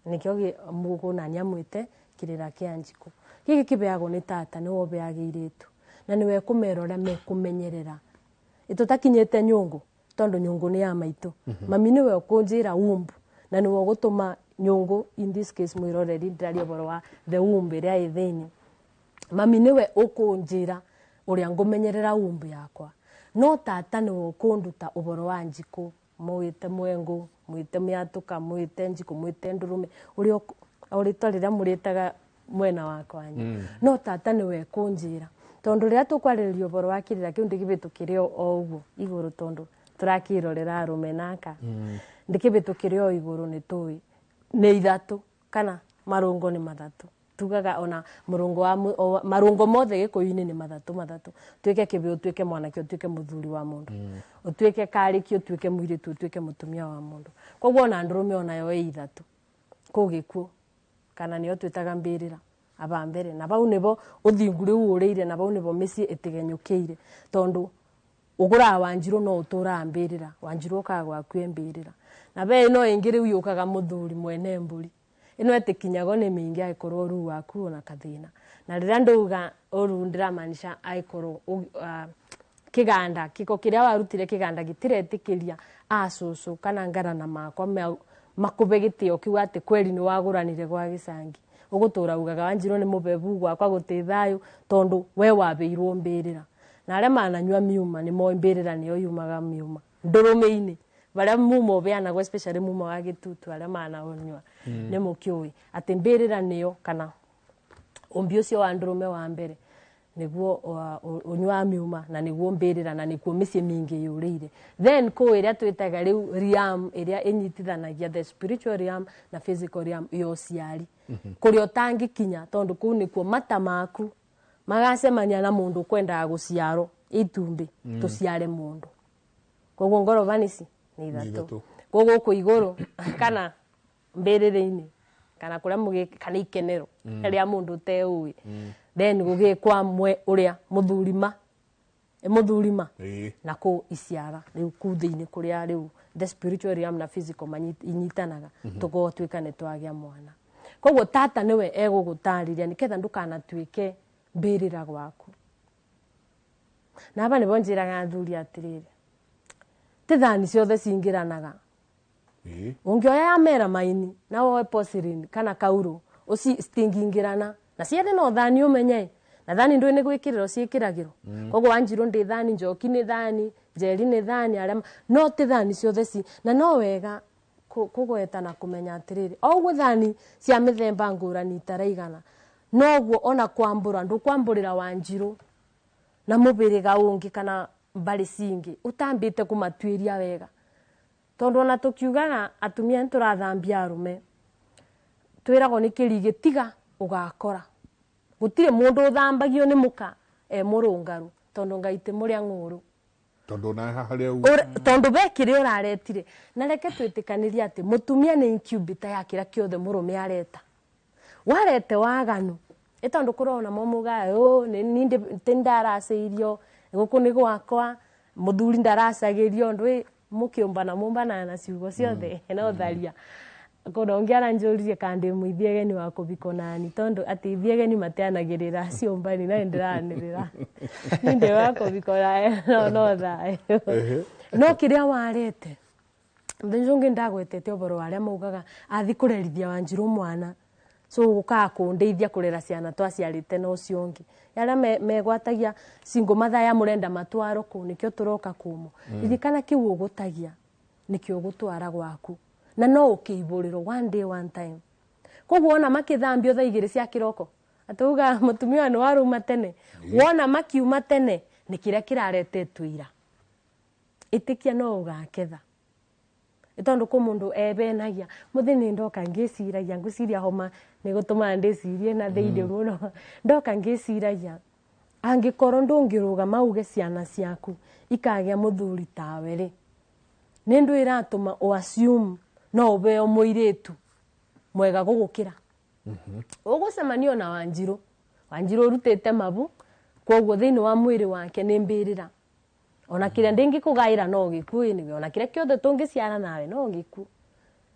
nĩkĩo mũgũnani amwĩte kĩrĩra kĩa njikũ. Gĩkĩ kĩbeagwo nĩ tata nĩwe ũbeaga irĩtu na nĩwe kũmera ũrĩa mekũmenyerera. Ĩtũtakinyĩte nyũngũ tondũ nyũngũ nĩ ya maitũ. Mami nĩwe ũkũnjĩra womb na nĩwe ũgũtũma nyũngũ in this case mwĩroreri ndĩraria ũhoro wa the womb ĩrĩa ĩ thĩinĩ. Mami nĩwe ũkũnjĩra ũrĩa ngũmenyerera womb yakwa. No tata nĩwe ũkũnduta ũhoro wa njikũ mwĩte mwengu mwĩte mĩatũka mwĩte njikũ mwĩte ndũrũme ũrĩa o rĩtwa rĩrĩa mũrĩtaga mwena wa kwanyu. No tata nĩwe kũnjĩra tondũ rĩrĩa tũkwarĩrĩria ũhoro wa kĩrĩra kĩu ndĩkĩbĩtũkĩre o ũguo igũrũ tondũ tũrakĩrorera arũme naka ndĩkĩbĩtũkĩre o igũrũ nĩ tũĩ nĩ ithatũ kana marũngo nĩ mathatũ tugaga ona mũrũngo wa marũngo mothe gĩkũyũ-inĩ nĩ mathatũ mathatũ tuĩke kĩbĩ ũtuĩke mwanake ũtuĩke mũthuri wa mũndũ ũtuĩke karĩki ũtuĩke mũirĩtu ũtuĩke mũtumia wa mũndũ. Koguo ona ndũrũme onayo ĩ ithatũ kũu gĩkuũ kana nĩyo twĩtaga mbĩrĩra. Aba mbere na bau nibo uthingu riu urire na bau nibo micii itigenyukiire tondu uguraga Wanjiru no uturaga mbirira, Wanjiru ukaga gwaku mbirira. Na be ino ingi riu yukaga muthuri mwene mburi ino etikinyago ni mingi aikorwo ru waku ona kathina. Na riria nduga uru ndiramaanisha aikorwo kiganda kiko kiria warutire kiganda gitiretikiria asusu kana ngarana makwa makube gitio kiu ati kweri ni waguranire gwa gicangi. Ugutura ugaga Wanjiru ni mubebu gwakwa guti thayu tondu we wabeirwo mbirira. Na aria mananyua miuma ni moi mbirira niyo yumaga miuma ndurume-ini baria mumo beanagwo, especially mumo wa gitutu aria mananyua ni mukiui ati mbirira niyo kana umbi ucio wa ndurume wa mbere niguo unyua miuma na niguo mbirira na niguo micii mingi yurire. Then ko iria twitaga riu realm iria inyitithanagia the spiritual realm na physical realm yo ciari kuria utangikinya tondu kuu nikuo mata maku magacemania na mundu kwendaga guciaro itumbi tuciare mundu. Koguo ngoro vanisi ni ithatu. Koguo ku iguru kana mbirire-ini kana kuria mugi kana ikenero ria mundu teui. Then gugikwa mwe uria muthurima muthurima na ku iciara riu ku thiini kuria riu the spiritual realm na physical inyitanaga tugotwika ni twagia mwana. Koguo tata niwe egugutariria niketha ndukanatuike mbirira gwaku. Na aba nibo njiraga athuri atiriri ti thani ciothe cingiranaga. Ungioya ya mera maini na woe porcelain kana kauro uci citingingirana na ciethe no thani umenye na thani ndui ni gwikiriro ciikiragirwo. Koguo Wanjiru ndi thani, Njoki ni thani, Njeri ni thani, aria no ti thani ciothe ci na no wega kugweta na kumenya atiriri o uguo thani cia mithemba ngurani itaraigana noguo ona kwambura ndukwamburira Wanjiru na mubiriga ungi kana mbari cingi utambite kumatuiria wega. Tondu ona tukiugaga atumia ni turathambia arume twiragwo ni kirigi tiga ugakora gutire mundu uthambagio ni muka e murungaru tondu Ngai ti muria ng'uru tondu na haria tondu be kiria uraretire. Na reke twitikanirie ati mutumia ni incubator ya kira kiothe murume areta warete waganu tondu kurona momuga o ni ndaraceirio guku ni gwakwa muthuri ndaracagirio ndwi mukiumbana mumbana na ciugo ciothe no tharia. Kono ngiara njuririe kandi muithiegeni wa kubiko nani tondu ati ithiegeni matianagirira ciumbani na ndiranirira ni ndi wa kubiko na no thayo no kiria warete muthenya ungi ndagwetete uboro waria maugaga athi kurerithia Wanjiru mwana so gukaa kundeithia kurera ciana twaciarite na ucio ungi aria megwatagia cingo mathaya murenda matwaro ku nikio turoka kumo. Ririkana kiu ugutagia nikio gutwara gwaku na no ukiiburirwo one day one time. Koguo ona makithambio thaa igiri cia kiroko atuga mutumia ni waruma tene wona makiuma tene ni kiria kiraretetwo ira itikia no ugaketha. Tondu ku mundu ebenagia muthini ndoka ngiciragia nguciria homa ni gutuma ndicirie na thiini muno ndoka ngiciragia angikorwo ndungiruga mauge ciana ciaku ikagia muthuri tawe ri ni ndu iratuma o assume no ubeo muiritu mwega gugukira. Ugucemanio na Wanjiru, Wanjiru urutite mabu koguo thiini wa mwiri wake ni mbirira ona kiria ndingikugaira no giku niwe ona kiria kiothe tungiciara nawe no giku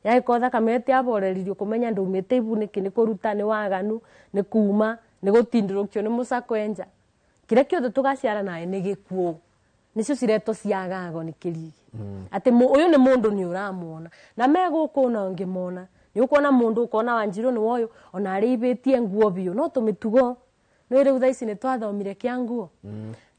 yagiko thakame tiaboreririo kumenya ndumite ibu niki ni kuruta ni waganu ni kuma ni gutindirukio ni mucako enja kiria kiothe tugaciara nawe ni gikuo nicio cireto ciagago ni kirigi. Ati uyu ni mundu ni uramuona na me guku na ngimona ni ukona mundu ukona Wanjiru ni woyo ona aribitie nguo biu no tumitugo no riu thaa ici ni twathomire kia nguo.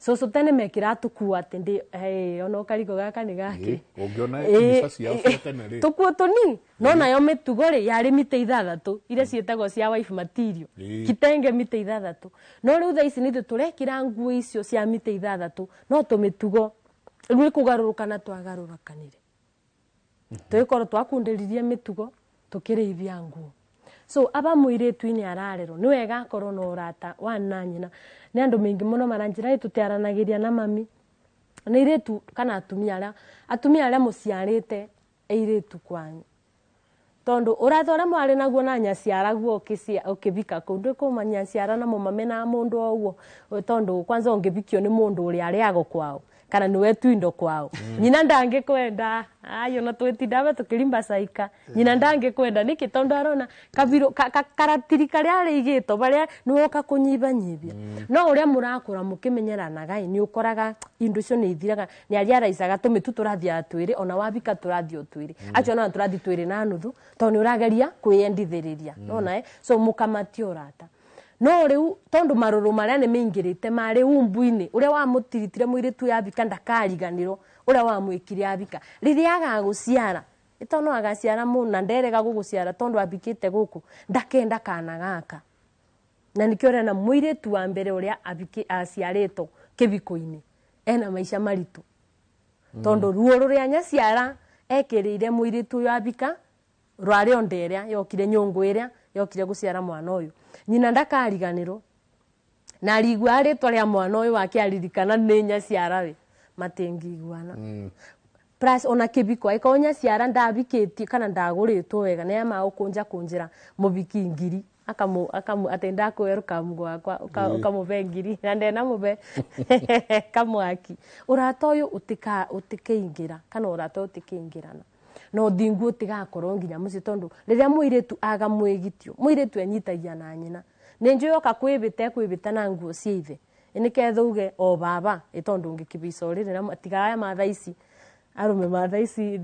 Cucu tene mekira tukua ati ndi hey ona kariko gaka ni gaki ungiona mbica ciao cia tene ri tukuo tuni no nayo mitugo ri yari mite ithathatu iria cietagwo cia wife material kitenge mite ithathatu no riu thaa ici nithu turekira nguo icio cia mite ithathatu no tumitugo riu ni kugaruruka na twagarurukanire twikorwo twakundiririe mitugo tukiriithia nguo. So aba muiritu-ini ararerwo ni wega akorwo na urata wa na nyina ni andu mingi muno maranjira tutiaranagiria na mami ni iritu kana atumia aria muciarite eiritu kwanyu Tondu ũrata ũrĩa mwarĩ naguo na nyaciara guo ũkĩbika kũu ndũkũma nyaciara na mũmame na mũndũ o ũguo tondu kwanza ũngĩbikio nĩ mũndũ ũrĩa arĩago kwao kana niwe tu indo kwao, nyina ndangĩkwenda. Ayo na twĩtindaga tũkĩrimba caika, nyina ndangĩkwenda nĩkĩ? Tondu arona kabiro karatiri karĩa arĩigĩtwo barĩa nĩwoka kũnyibanyibia. No ũrĩa mũrakũra mũkĩmenyeranaga ĩ, nĩ ũkoraga indo icio nĩ ithiraga. Nĩ aria araicaga tũmĩtu tũrathiaga twĩrĩ, ona wabika tũrathiĩ o twĩrĩ, acio ona tũrathiĩ twĩrĩ na nuthu tondũ nĩ ũrageria kwĩyendithĩrĩria nona so mũkamatia ũrata. No rĩu tondu marũrũ marĩa nĩ maingĩrĩte marĩ umbu-inĩ ũrĩa wamũtiritire mũirĩtu ũyũ abika, ndakariganĩrwo ũrĩa wamwĩkire abika. Rĩrĩa agagũciara, ĩto no agaciara mũna nderega gũgũciara tondu abikĩte gũkũ, ndakenda kana gaka. Na nikĩo ũrena mũirĩtu wa mbere ũrĩa aciarĩtwo kĩbiko-inĩ ena maica maritũ, tondu ruo rũrĩa nyaciara ekĩrĩire mũirĩtu ũyũ abika rwarĩ o nda ĩrĩa yokire, nyũngũ ĩrĩa yokire gũciara mwana ũyũ. Nyina ndakariganĩrwo na arigua rĩtwa rĩa mwana ũyũ wake, aririkana nĩ nyaciara we matingĩiguana. Plus ona kĩbiko, angĩkorwo nyaciara ndabikĩtie kana ndagũrĩtwo wega, nĩ ama gũkũnja kũnjĩra mũbiki ngiri akamu akamu atĩ ndakũhe gwakwa ũkamũbe ngiri na ndenamũbe kamwaki, ũrata ũyũ ũtikaingĩra kana ũrata ũyũ ũtikaingĩrana na ũthingu ũtigakorwo nginya mũciĩ. Tondu rĩrĩa mũirĩtu aga mwĩgitio, mũirĩtu enyitagia na nyina. Nĩ njũĩ oka kwĩbĩta, ekwĩbĩta na nguo cia ithe, nĩketha uge o baba ĩ tondu ngĩkĩbica ũrĩrĩ na tigaya ma thaa ici, arũme ma thaa ici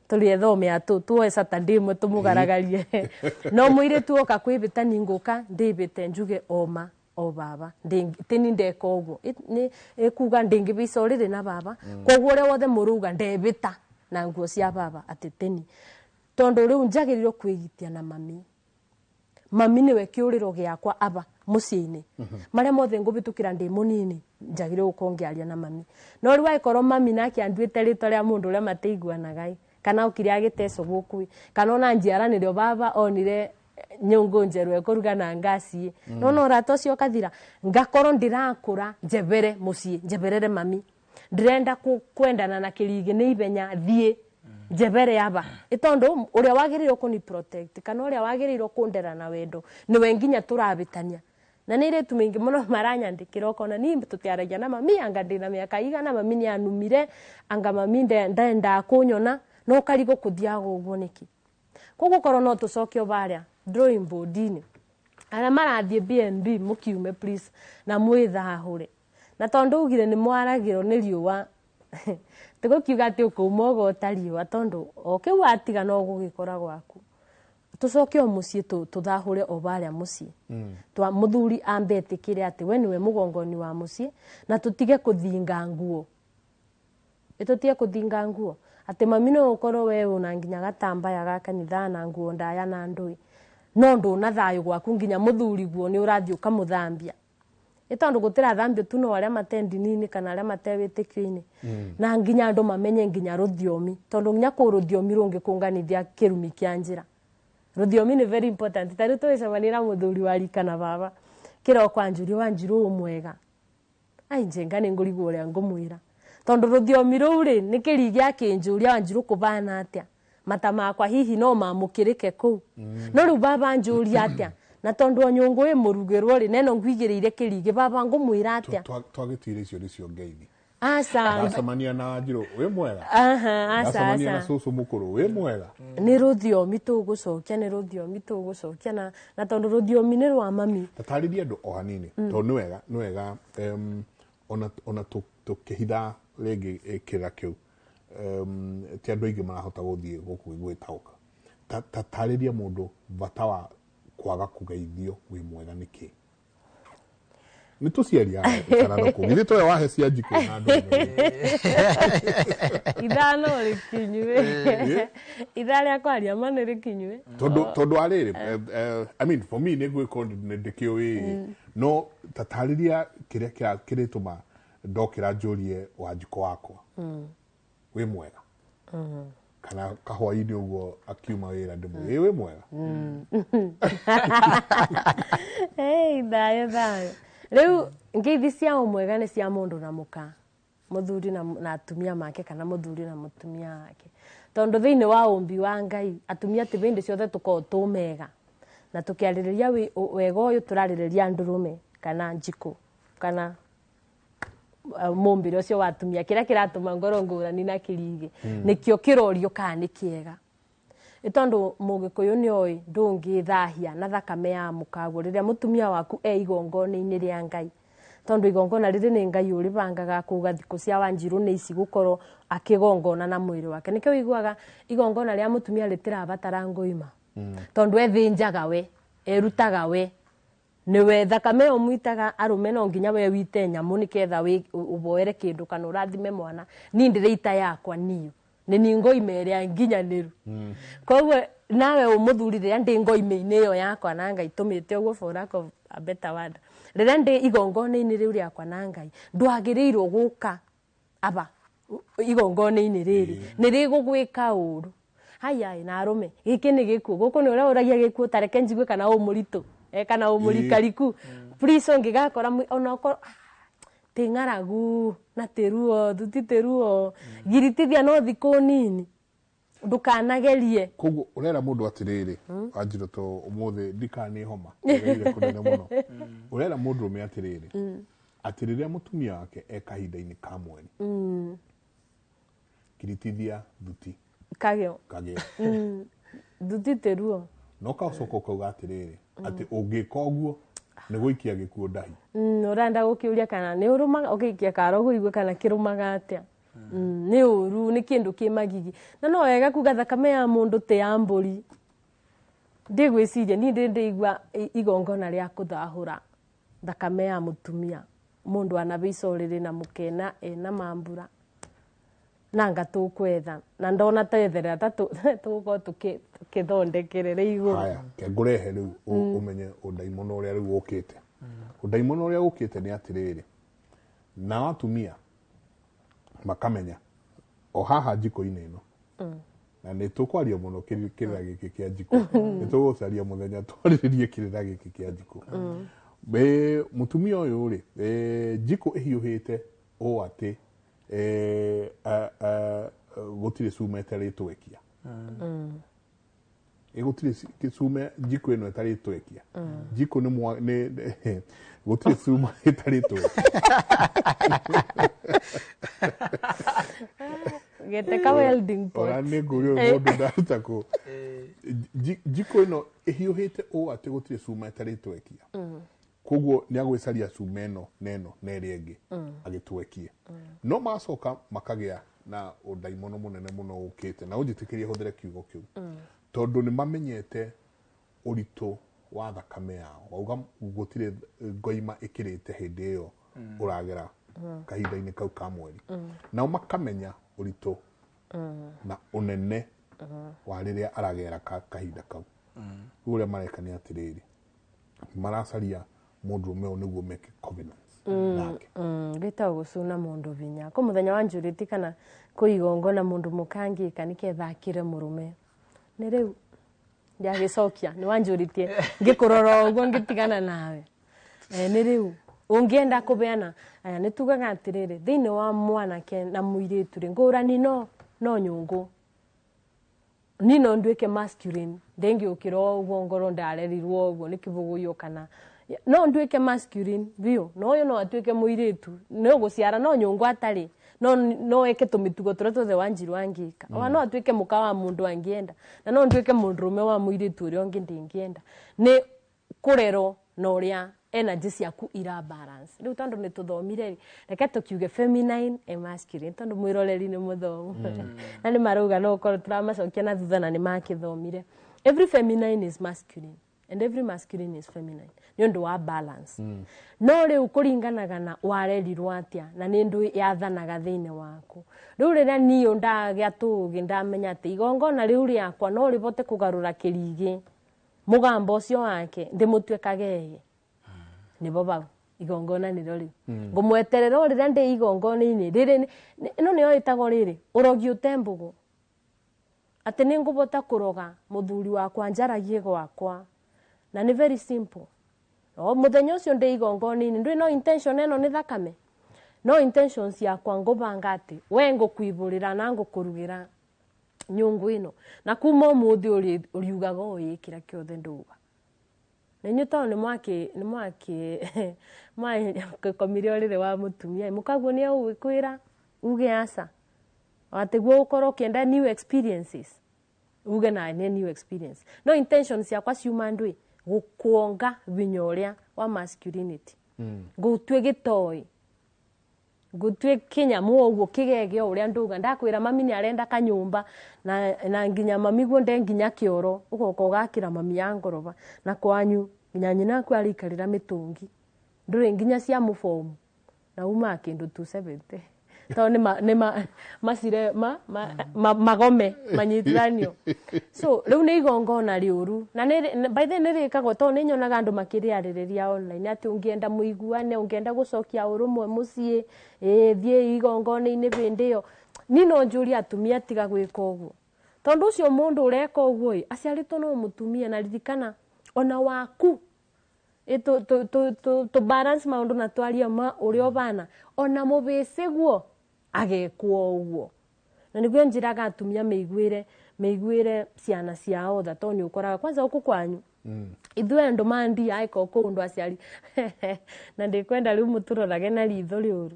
tũrĩ ethome atũ tuoe Saturday ĩmwe tũmũgaragarie. No mũirĩtu oka kwĩbĩta, ningũka ndĩbĩte njuge oma o baba tini ndeka ũguo. Nĩ ĩkuga ndĩngĩbica ũrĩrĩ na baba, koguo ũrĩa wothe mũrauga ndebĩta na nguo cia baba atĩ tini, tondu rĩu njagĩrĩirwo kwĩgitia na mami. Mami nĩwe kĩũrĩro gĩakwa aba mũciĩ-inĩ, marĩa mothe ngũbĩtũkĩra ndĩ mũnini njagĩrĩirwo gũkorwo ngĩaria na mami. No rĩu angĩkorwo mami nake anduĩte rĩtwa rĩa mũndũ ũrĩa matĩiguanaga ĩ, kana okire agĩtecwo gũkũ ĩ, kana ona njiaranĩrio baba onire nyũngũ njerũ ekũruga na ngasi ĩ, nona ũrata ũcio ũkathira. Ngakorwo ndĩrakũra njebere mũciĩ, njeberere mami, ndĩrenda kwendana na kĩrigi nĩ ihenya thiĩ njebere aba ĩ, tondu ũrĩa wagĩrĩirwo kũni protect kana ũrĩa wagĩrĩirwo kũndera na wendo nĩwe nginya tũrabĩtania. Na nĩ irĩtu maingĩ mũno maranyandĩkĩra, ũkona ni tũtiaragia na mami, anga ndĩna mĩaka igana, mami nĩ anumire, anga mami ndendaa kũnyona. No ũkarigwo kũthiaga ũguo nĩkĩ. Koguo korwo no tũcoke o barĩa drawing board-inĩ, arĩa marathiĩ BNB mũkiume please na mwĩthahũre. Na tondũ ugire nĩ mwaragĩrwo nĩ riũa, tĩgũkiuga atĩ ũkũuma ũgota riũa, tondũ o kĩu watiga no gũgĩkora gwaku. Tũcoke o mũciĩ, tũthahũre o barĩa mũciĩ twa mũthuri ambe etĩkĩre atĩ we nĩwe mũgongoni wa mũciĩ, na tũtige kũthinga nguo. Ĩtũtige kũthinga nguo atĩ mami no ũkorwo we ũna nginya gatambaya ga kanitha na nguo ndaya na ndũĩ, no ndũna thayũ gwaku, nginya mũthuri guo nĩ ũrathiĩ ũkamũthambia. Ĩ tondũ gũtirathambio tu no arĩa mate ndini-inĩ kana arĩa mate wĩtĩkio-inĩ. Na nginya andũ mamenye nginya rũthiomi, tondũ nginya kũ rũthiomi rũngĩkũnganithia kĩrumi kĩa njĩra. Rũthiomi nĩ very important. Ta rĩu tũgĩcemania na mũthuri wa rika na baba kĩroko, anjũria, "Wanjirũ, ũ mwega?" Ai njenga nĩ ngũrigwo ũrĩa ngũmwĩra, tondũ rũthiomi rũu rĩ nĩ kĩrigi akĩnjũria, "Wanjirũ, kũbana atĩa?" Mata makwa hihi no mamũkĩrĩke kũu, no rĩu baba anjũria atĩa? Na tondũ o nyũngũ ĩ mũrugĩrwo rĩ, neno ngwigĩrĩire kĩrigi, baba ngũmwĩra atĩa? Twagĩtuire icio nĩcio ngeithi. Aca. Ndacemania na Wanjirũ, "Wĩ mwega?" Aha, aca. Ndacemania na Aca. cũcũ mũkũrũ, "Wĩ mwega?" Nĩ rũthiomi tũgũcokia, nĩ rũthiomi tũgũcokia, na tondũ rũthiomi nĩ rwa mami. Tatarĩria andũ o hanini, tondũ nĩ wega ona tũkĩhitha rĩngĩ kĩrĩra kĩu, ti andũ aingĩ marahota gũthiĩ gũkũ gwĩtaũka. Tatarĩria mũndũ bata wa kwaga kũgeithio "wĩ mwega" nĩkĩ. Nĩ tũciari aya kana nũkũ githĩ towe wahe cia njikũ na andũ? Ithaa no rĩkinyue, ithaa rĩa kwaria ma nĩ rĩkinyue. Tondũ arĩrĩ, I mean, for me nĩ gwĩko nĩ ndĩkĩũĩ, no tatarĩria kĩrĩa kĩrĩtũma ndokĩra njũrie Wanjikũ wakwa, "Wĩ mwega?" Kana kahwainĩ ũguo akiuma wĩra ndĩmwĩre, "Ĩ, wĩ mwega?" Hey, thayũ thayũ. Rĩu ngeithi cia ũmwega nĩ cia mũndũ na mũka, mũthuri na atumia make kana mũthuri na mũtumia wake. Tondu thiini wa umbi wa Ngai atumia ti bindi ciothe tukoragwo tu mega na tukiaririria wega uyu turaririria ndurume kana njiko kana mumbire ucio wa atumia kiria kiratuma ngoro ngurani na kirigi nikio kirorio kana ni kiega. Tondu mugikuyu ni oi ndungithahia na thakame ya mukaguo riria mutumia waku e igongona-ini ria Ngai. Tondu igongona riri ni Ngai uribangaga kuga thiku cia Wanjiru ni ici gukorwo akigongona na mwiri wake. Nikio iguaga igongona ria mutumia ritirabatara ngoima. Tondu ethinjaga we, erutaga we, niwe thakame yo mwitaga arume no nginya we wite nyamu niketha we uboere kindu kana urathime mwana. Ni ndire yakwa niyo ni ni ngoime ria nginyaniru. Koguo nawe umuthuri riria ndi ngoime-ini iyo yakwa na Ngai tumite uguo for lack of a better word, riria ndi igongona-ini riu riakwa na Ngai ndwagiriirwo guka aba igongona-ini riri ni rigugwika uru. Haya na arume giki ni gikuo guku ni uria uragia gikuo tareke njigue kana umuritu kana umurikariku. Please ungigakora onokorwo ti ng'aragu na ti ruo thuti ti ruo giritithia no thiku nini ndukanagerie. Koguo urera mundu atiriri Wanjiru to umuthi ndikani homa ire kunene muno. Urera mundu rume atiriri atiriria mutumia wake e kahinda-ini ka mweri giritithia thuti kagio kagio thuti ti ruo no kacoka ukauga atiriri ati ungika uguo ni guikia gikuo ndahi. Urenda gukiuria kana ni urumaga ugiikia karo guigue kana kirumaga atia. Ni uru ni kindu ki magigi na no wega kuga thakame ya mundu ti ya mburi. Ndigwiciria ni ndi ndigua igongona ria kuthahura thakame ya mutumia mundu anabica uriri na mukena ena mambura nanga tukwetha na ndona tetherera ta tugukorwo tukithondekerere iguru. Haya ke ngurehe riu umenye undaimono uria riu ukite. Undaimono uria ukite ni atiriri na atumia makamenya o haha njiko-inĩ ĩno na nĩ tũkwaria mũno kĩrĩra gĩkĩ kĩa njiko nĩ tũgũcaria mũthenya twarĩrĩrie kĩrĩra gĩkĩ kĩa njiko. Mũtumia ũyũ rĩ njiko ĩhiũhĩte ũũ atĩ gũtirĩ cuma ĩtarĩtwekia. Gũtirĩ cuma njiko ĩno ĩtarĩtwekia. Njiko nĩ gũtirĩ cuma ĩtarĩtwekia. Geteka welding pot. Ora nĩ ngũria ũyũ mũndũ ndaruta kũ. Njiko ĩno ĩhiũhĩte ũũ atĩ gũtirĩ cuma ĩtarĩtwekia. Koguo nĩ agwĩcaria cuma ĩno na ĩno na ĩrĩa ĩngĩ agĩtwekie. No macoka makagĩa na ũndaimono mũnene mũno ũkĩte na ũnjĩtĩkĩrie hũthĩre kiugo kĩu tondũ nĩ mamenyete ũritũ wa thakame yao. Wauga gũtirĩ ngoima ĩkĩrĩte hĩndĩ ĩyo ũragera kahinda-inĩ kau ka mweri. Nao makamenya ũritũ na ũnene wa rĩrĩa aragera kahinda kau. Rĩu ũrĩa mareka nĩ atĩrĩrĩ maracaria mũndũrũme ũyũ nĩguo meke covenants nake. Gĩtagwo gũcuna mũndũ binya. Kũ mũthenya wa njũrĩti kana kũ igongona mũndũ mũkangĩka nĩketha akĩre mũrũme. Nĩ rĩu ndiagĩcokia nĩ wanjũrĩtie ngĩkũrora ũguo ngĩtigana nawe. Nĩ rĩu ũngĩenda kũbeana aya nĩ tugaga atĩrĩrĩ thĩinĩ wa mwanake na mũirĩtu rĩ ngũrani no nyũngũ. Ni no nduĩke masculine ndĩngĩũkĩra ũguo ngorwo ndarerirwo ũguo nĩ kĩbũgũyũ kana no nduĩke masculine biũ no ũyũ no atuĩke mũirĩtu no gũciara no nyũngũ atarĩ no eke tũmĩtugo tũrĩa tuothe Wanjiru angĩka. Ona no atuĩke mũka wa mũndũ angĩenda na no nduĩke mũndũrũme wa mũirĩtu ũrĩa ũngĩ ndĩngĩenda. Nĩ kũrerwo na ũrĩa energy ciaku ira balance. Rĩu tondũ nĩ tũthomire rĩ reke tũkiuge feminine and masculine tondũ mwĩroreri nĩ mũthomu. Na nĩ marauga no ũkorwo tũramacokia na thutha na nĩ makĩthomire. Every feminine is masculine and every masculine is feminine. Nĩ ũndũ wa balance. No rĩu kũringanaga na warerirwo atĩa na nĩ ndũ yathanaga thĩinĩ waku. Rĩu rĩrĩa niĩ ndagĩa tũũgĩ ndamenya atĩ igongona rĩu rĩakwa no rĩbote kũgarũra kĩrigĩ mũgambo ũcio wake ndĩmũtue kagege. Nĩbo bau igongona nĩrĩo rĩu. Ngũmweterera o rĩrĩa ndĩ igongona-inĩ rĩrĩ ĩno nĩyo ĩtagwo rĩrĩ ũrogi ũtembũgũ. Atĩ nĩ ngũbota kũroga mũthuri wakwa njaragie gwakwa na nĩ very simple. O mũthenya ũcio ndĩ igongona-inĩ ndwĩ no intention ĩno nĩ thakame. No intentions yakwa ngũbanga atĩ we ngũkũibũrĩra na ngũkũrugĩra Nyũngũ ĩno na kuma ũmũthĩ ũriugaga ũĩ kĩrĩa kĩothe ndauga. Na inyuĩ tondũ nĩ mwakĩ mwakomire ũrĩrĩ wa mũtumia mũkaguo nĩ egũgĩkwĩra uge aca, atĩ guo ũkorwo ũkĩenda new experiences, uge na nĩ new experience, no intention ciakwa ciuma ndwi gũkuonga vinya ũrĩa wa masculinity, ngũtue gĩtoi, ngũtue kĩnyamũ ũguo kĩgege o ũrĩa ndauga. Ndakwĩra mami nĩ arenda kanyũmba na nginya mami guo nde nginya kĩoro ũgoka ũgakĩra mami ya ngoroba, na kwanyu nginya nyina aku araikarĩra mĩtũngi ndũrĩ nginya cia mũbomu na umaga kĩndũ 270 tondũ nĩ macire magome manyitithanio. So rĩu nĩ igongona rĩũru na by the way nĩ rĩkagwo tondũ nĩ nyonaga andũ makĩrĩarĩrĩria online atĩ ũngĩenda mũiguane, ũngĩenda gũcokia ũrũmwe mũciĩ, ĩ thiĩ igongona-inĩ hĩndĩ ĩyo. Niĩ no njũrie atumia, tiga gwĩka ũguo, tondũ ũcio mũndũ ũreka ũguo ĩ aciarĩtwo no mũtumia. Na ririkana ona waku ĩ tũ balance maũndũ na twarie ma ũrĩa ũbana, ona mũbĩcĩ guo agekwo ũguo. Na nĩguo njĩraga atumia meiguĩre ciana ciao tha, tondũ nĩ ũkoraga kwanza gũkũ kwanyu ithuĩ andũ mandia aĩka kũndũ aciari na ndĩkwenda rĩu mũtũrorage na ritho rĩũru,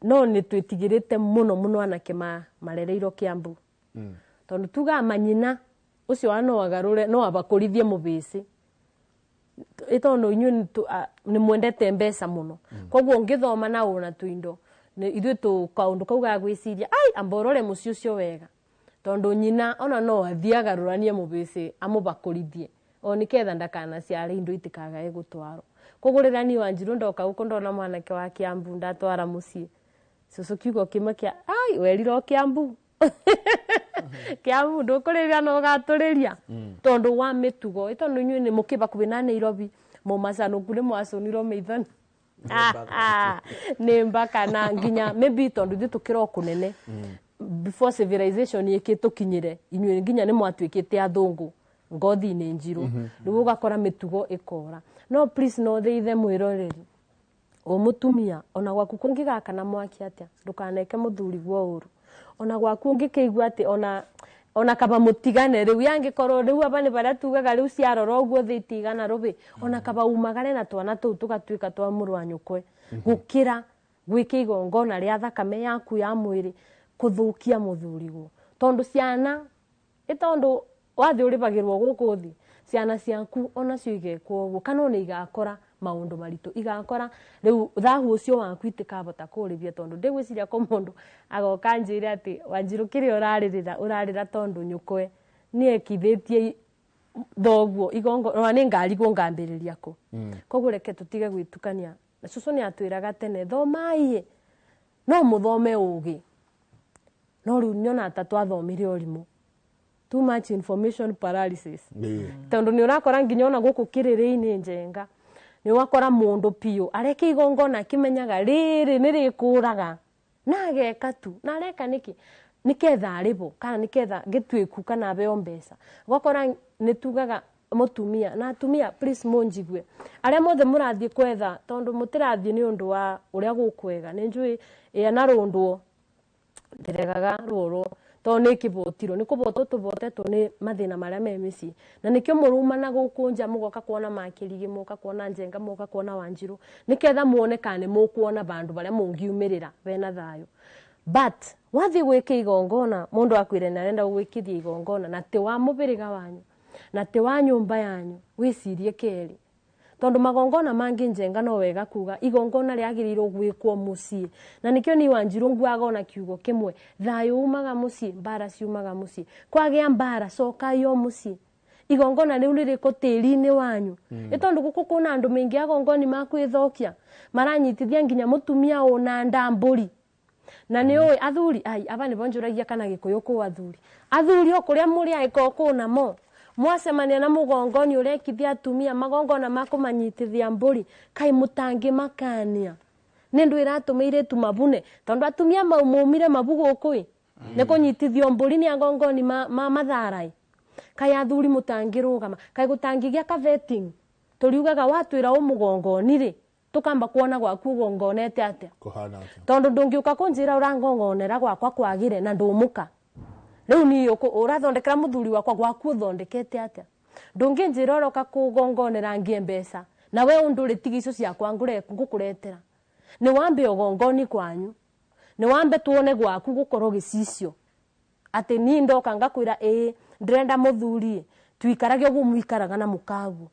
no nĩ twĩtigĩrĩte mũno mũno anake marereirwo Kiambu, tondũ tugaga manyina ũcio wa no agarũre no abakũrithie mũbĩcĩ ĩ tondũ inyuĩ nĩ mwendete mbeca mũno. Koguo ũngĩthoma na ũna tũindo ithuĩ tũ kaũndũ kau ga gwĩciria ai amba ũrore mũciĩ ũcio wega, tondũ nyina ona no athiĩ agarũranie mũbĩcĩ amũbakũrithie o nĩketha ndakanaciare indo itikagae gũtwarwo. Koguo rĩrĩa niĩ Wanjirũ ndoka gũkũ ndona mwanake wa Kiambu ndatwara mũciĩ, cũcũ kiugo kĩmwe kĩa ai werirwo Kiambu, Kiambu ndũkũrĩria na ũgatũrĩria tondũ wa mĩtugo ĩ, tondũ inyuĩ nĩ mũkĩ bakuhĩ na Nairobi, mũmacanũku nĩ mwacũnirwo maitho nĩ mbaka na nginya maybe tondũ ithuĩ tũkĩra o kũnene before civilization ĩkĩtũkinyĩre, inyuĩ nginya nĩ mwatuĩkĩte athũngũ ngothi-inĩ njirũ, rĩu ũgakora mĩtugo ĩkora. No please, no thĩithe mwĩroreri o mũtumia, ona gwaku kũngĩgakana mwaki atĩa, ndũkaneke mũthuri guo ũru. Ona gwaku ũngĩkĩigua atĩ ona kaba mũtigane rĩu, yangĩkorwo rĩu aba nĩ barĩa tugaga rĩu ciarora ũguo thĩ itigana rũbĩ, ona kaba umagare na twana tũu tũgatuĩka twa mũrũ wa nyũkwe, gũkĩra gwĩka igongona rĩa thakame yaku ya mwĩrĩ kũthũkia mũthuriguo, tondũ ciana ĩ tondũ wathiĩ ũrĩbagĩrwo gũkũ thĩ, ciana ciaku onacio igekwo ũguo kana ona igakora maũndũ maritũ, igakora rĩu thahu ũcio waku itikabota kũrĩbia, tondũ ndĩgwĩciria ko mũndũ agoka njĩre atĩ Wanjirũ kĩrĩa ũrarĩrĩra ũrarĩra tondũ nyũkwe nĩekithĩtie thoguo igongo ona nĩ ngarigwo ngambĩrĩria kũ. Koguo reke tũtige gwĩtukania na cũcũ nĩ atwĩraga tene, thomai no mũthome ũgĩ, no rĩu nyona ta twathomire ũrimũ, too much information paralysis, tondũ nĩ ũrakora nginya ona gũkũ kĩrĩrĩ-inĩ njenga nĩ ũgakora mũndũ piũ areka igongona akĩmenyaga rĩrĩ nĩ rĩkũraga na ageka tu na areka nĩkĩ, nĩketha arĩbwo kana nĩketha gĩtuĩku kana abeo mbeca. Ũgakora nĩ tugaga mũtumia na atumia, please mũnjigue arĩa mothe mũrathiĩ kwetha, tondũ mũtirathiĩ nĩ ũndũ wa ũrĩa gũkwega. Nĩ njũĩ ĩa na rũndwo ndiregaga rũrũ tondũ nĩ kĩbotirwo nĩ kũbotwo tũbotetwo nĩ mathĩna marĩa me mĩciĩ, na nĩkĩo mũruma gũkũ nja mũgoka kuona makĩrigĩ, mũgoka kuona njenga, mũgoka kuona Wanjirũ, nĩketha muone kana nĩ mũkuona bandũ barĩa mũngiumĩrĩra bena thayũ. But wathiĩ gwĩka igongona, mũndũ akwĩre nĩ arenda gũgwĩkithia igongona na ti wa mũbĩrĩga wanyu na ti wa nyũmba yanyu, wĩcirie kerĩ, tondũ magongona mangĩ njenga no wega kuga igongona rĩagĩrĩirwo gwĩkwo mũciĩ. Na nĩkĩo niĩ Wanjirũ nguaga ona kiugo kĩmwe, thayũ umaga mũciĩ, mbara ciumaga mũciĩ. Kwagĩa mbara cokai o mũciĩ, igongona rĩu rĩrĩkũ tĩri-inĩ wanyu, ĩ tondũ gũkũ kwĩna andũ maingĩ agongoni makwĩthokia maranyitithia nginya mũtumia ũna nda mbũri. Na nĩ ũĩ athuri ai aba nĩbo njũragia kana gĩkũyũ kũ athuri o kũrĩa mũrĩ aĩko kũ namo mwacemania na mũgongoni ũrekithia atumia magongona ma kũmanyitithia mbũri, kaĩ mũtangĩmakania nĩ ndũ ĩratũma irĩtu mabune, tondũ atumia mau maumire mabu gũkũ ĩ nĩ kũnyitithio mbũri nĩ agongoni ma matharai. Kaĩ athuri mũtangĩrũgama, kaĩ gũtangĩgĩa ka vetting, tũriugaga watwĩra ũmũgongoni rĩ, tũkamba kuona gwaku ũgongonete atĩa. Kũhana atĩa? Tondũ ndũngĩũka kũnjĩra ũrangongonera gwakwa kwagĩre na ndũmũka. Riu ni urathondekera muthuri wakwa gwaku uthondekete atia? Ndunginjira uroka kugongonera ngie mbeca na we unduri tigico ciakwa ngure ngukuretera. Ni wambe ugongoni kwanyu. Ni wambe tuone gwaku gukorwo gicicio. Ati ni ndoka ngakwira ii ndirenda muthuri tuikarage uguo muikaraga na mukaguo.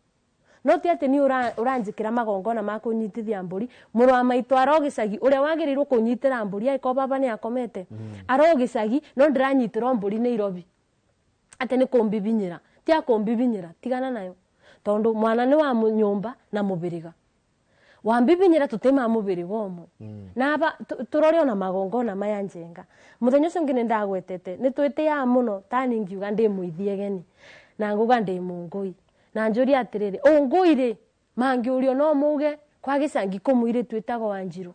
No ti ati ni uranjikira magongona ma kunyitithia mburi muru wa maitu arogicagi uria wagirirwo kunyitira mburi aiko baba ni akomete. Arogicagi no ndiranyitira mburi Nairobi. Ati ni kumbibinyira ti akumbibinyira tigana nayo tondu mwana ni wa nyumba na mubiriga wambibinyira tutima mubiriga umwe. Na aba turore ona magongona maya njenga muthenya ucio ngi ni ndagwetete ni twitiaga muno tani ngiuga ndi muithiegeni na nguga ndi mungui na njuria atiriri ungui ri mangiurio no muge kwa gicangi kumwire twitagwo Wanjiru.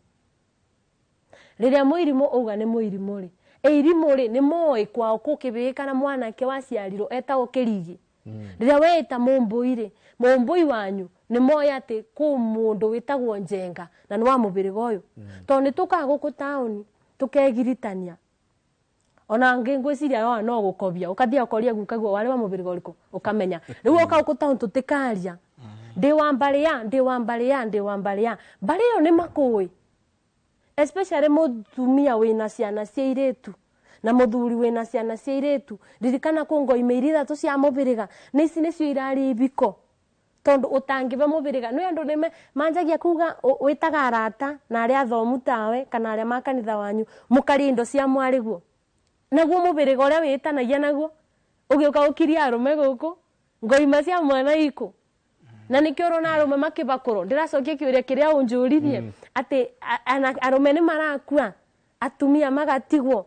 Riria muirimu uga ni muirimu ri eirimu ri ni moi kwao kukibika na mwanake waciarirwo etagwo Kirigi. Riria weita mumbui ri mumbui wanyu ni moi ati ku mundu witagwo Njenga na ni wa mubiriga uyu. Tondu ni tukaga guku tauni tukegiritania ona ngi ngwiciria yo no gukobia ukathia ukoria gukaguo wari wa mubiriga uriku ukamenya riu uka guku tauni tutikaria ndi wa mbari ya ndi wa mbari ya ndi wa mbari ya mbari yo ni makui especially mutumia wina ciana cia iritu na muthuri wina ciana cia iritu. Ririkana ku ngoime iria ithatu cia mubiriga ni ici nicio irari ibiko tondu utangibe mubiriga ni andu nime manjagia kuga witaga arata na aria athomu tawe kana aria ma kanitha wanyu mukaria indo cia mwariguo naguo mubiriga uria witanagia naguo ugiuka ukiria arume guku ngoima cia mwana iku. Na nikio urona arume makibakurwo ndiracokia kiuria kiria unjuririe ati arume ni marakua atumia magatigwo.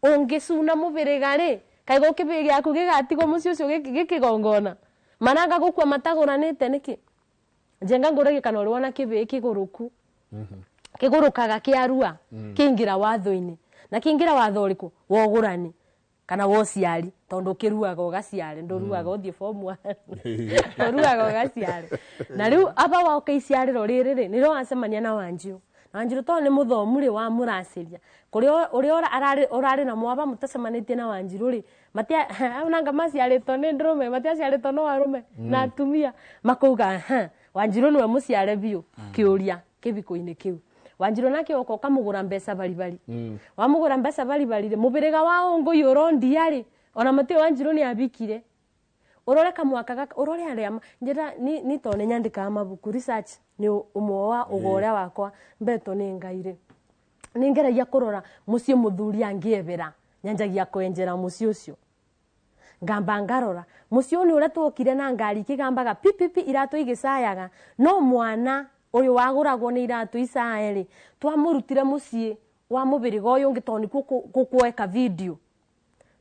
Ungicuna mubiriga ri kaigo kibi giaku gigatigwo muci ucio gikigongona mananga gukua mataguranite niki. Njenga nguragie kana uri wona kibi kiguruku kigurukaga kiarua kiingira watho-ini na kiingira watho uriku wogurani kana wociari tondu kiruaga ugaciare nduruaga uthie form 1 uruaga ugaciare. Na riu aba woka iciariro riri ri niro wacemania na Wanjiru. Na Wanjiru to ni muthomu ri wa muraciria kuria uria urari na mwaba mutacemanitie na Wanjiru ri matia onanga maciaritwo ni ndurume matiaciaritwo no arume na atumia makauga ha Wanjiru niwe muciare biu kiuria kibiko-ini kiu. Wanjiru nake oka ukamugura mbeca baribari. Wamugura mbeca baribari ri mubiriga wa ungui urondia ri ona mati Wanjiru ni abikire urore kamwaka gaka urore aria njira ni to ni nyandikaga mabuku research ni umwe wa ugoria wakwa mbeto ni Ngai ri ni ngeragia kurora mucii muthuri angiebera nyanjagia kwenjera mucii ucio ngamba ngarora mucii ni uria tuokire na ngari ikigambaga pipipi iratu igicayaga no mwana uyu waguragwo ni iratu icae ri twamurutire mucii wa mubiriga uyu ungi tondu nikuo gukweka video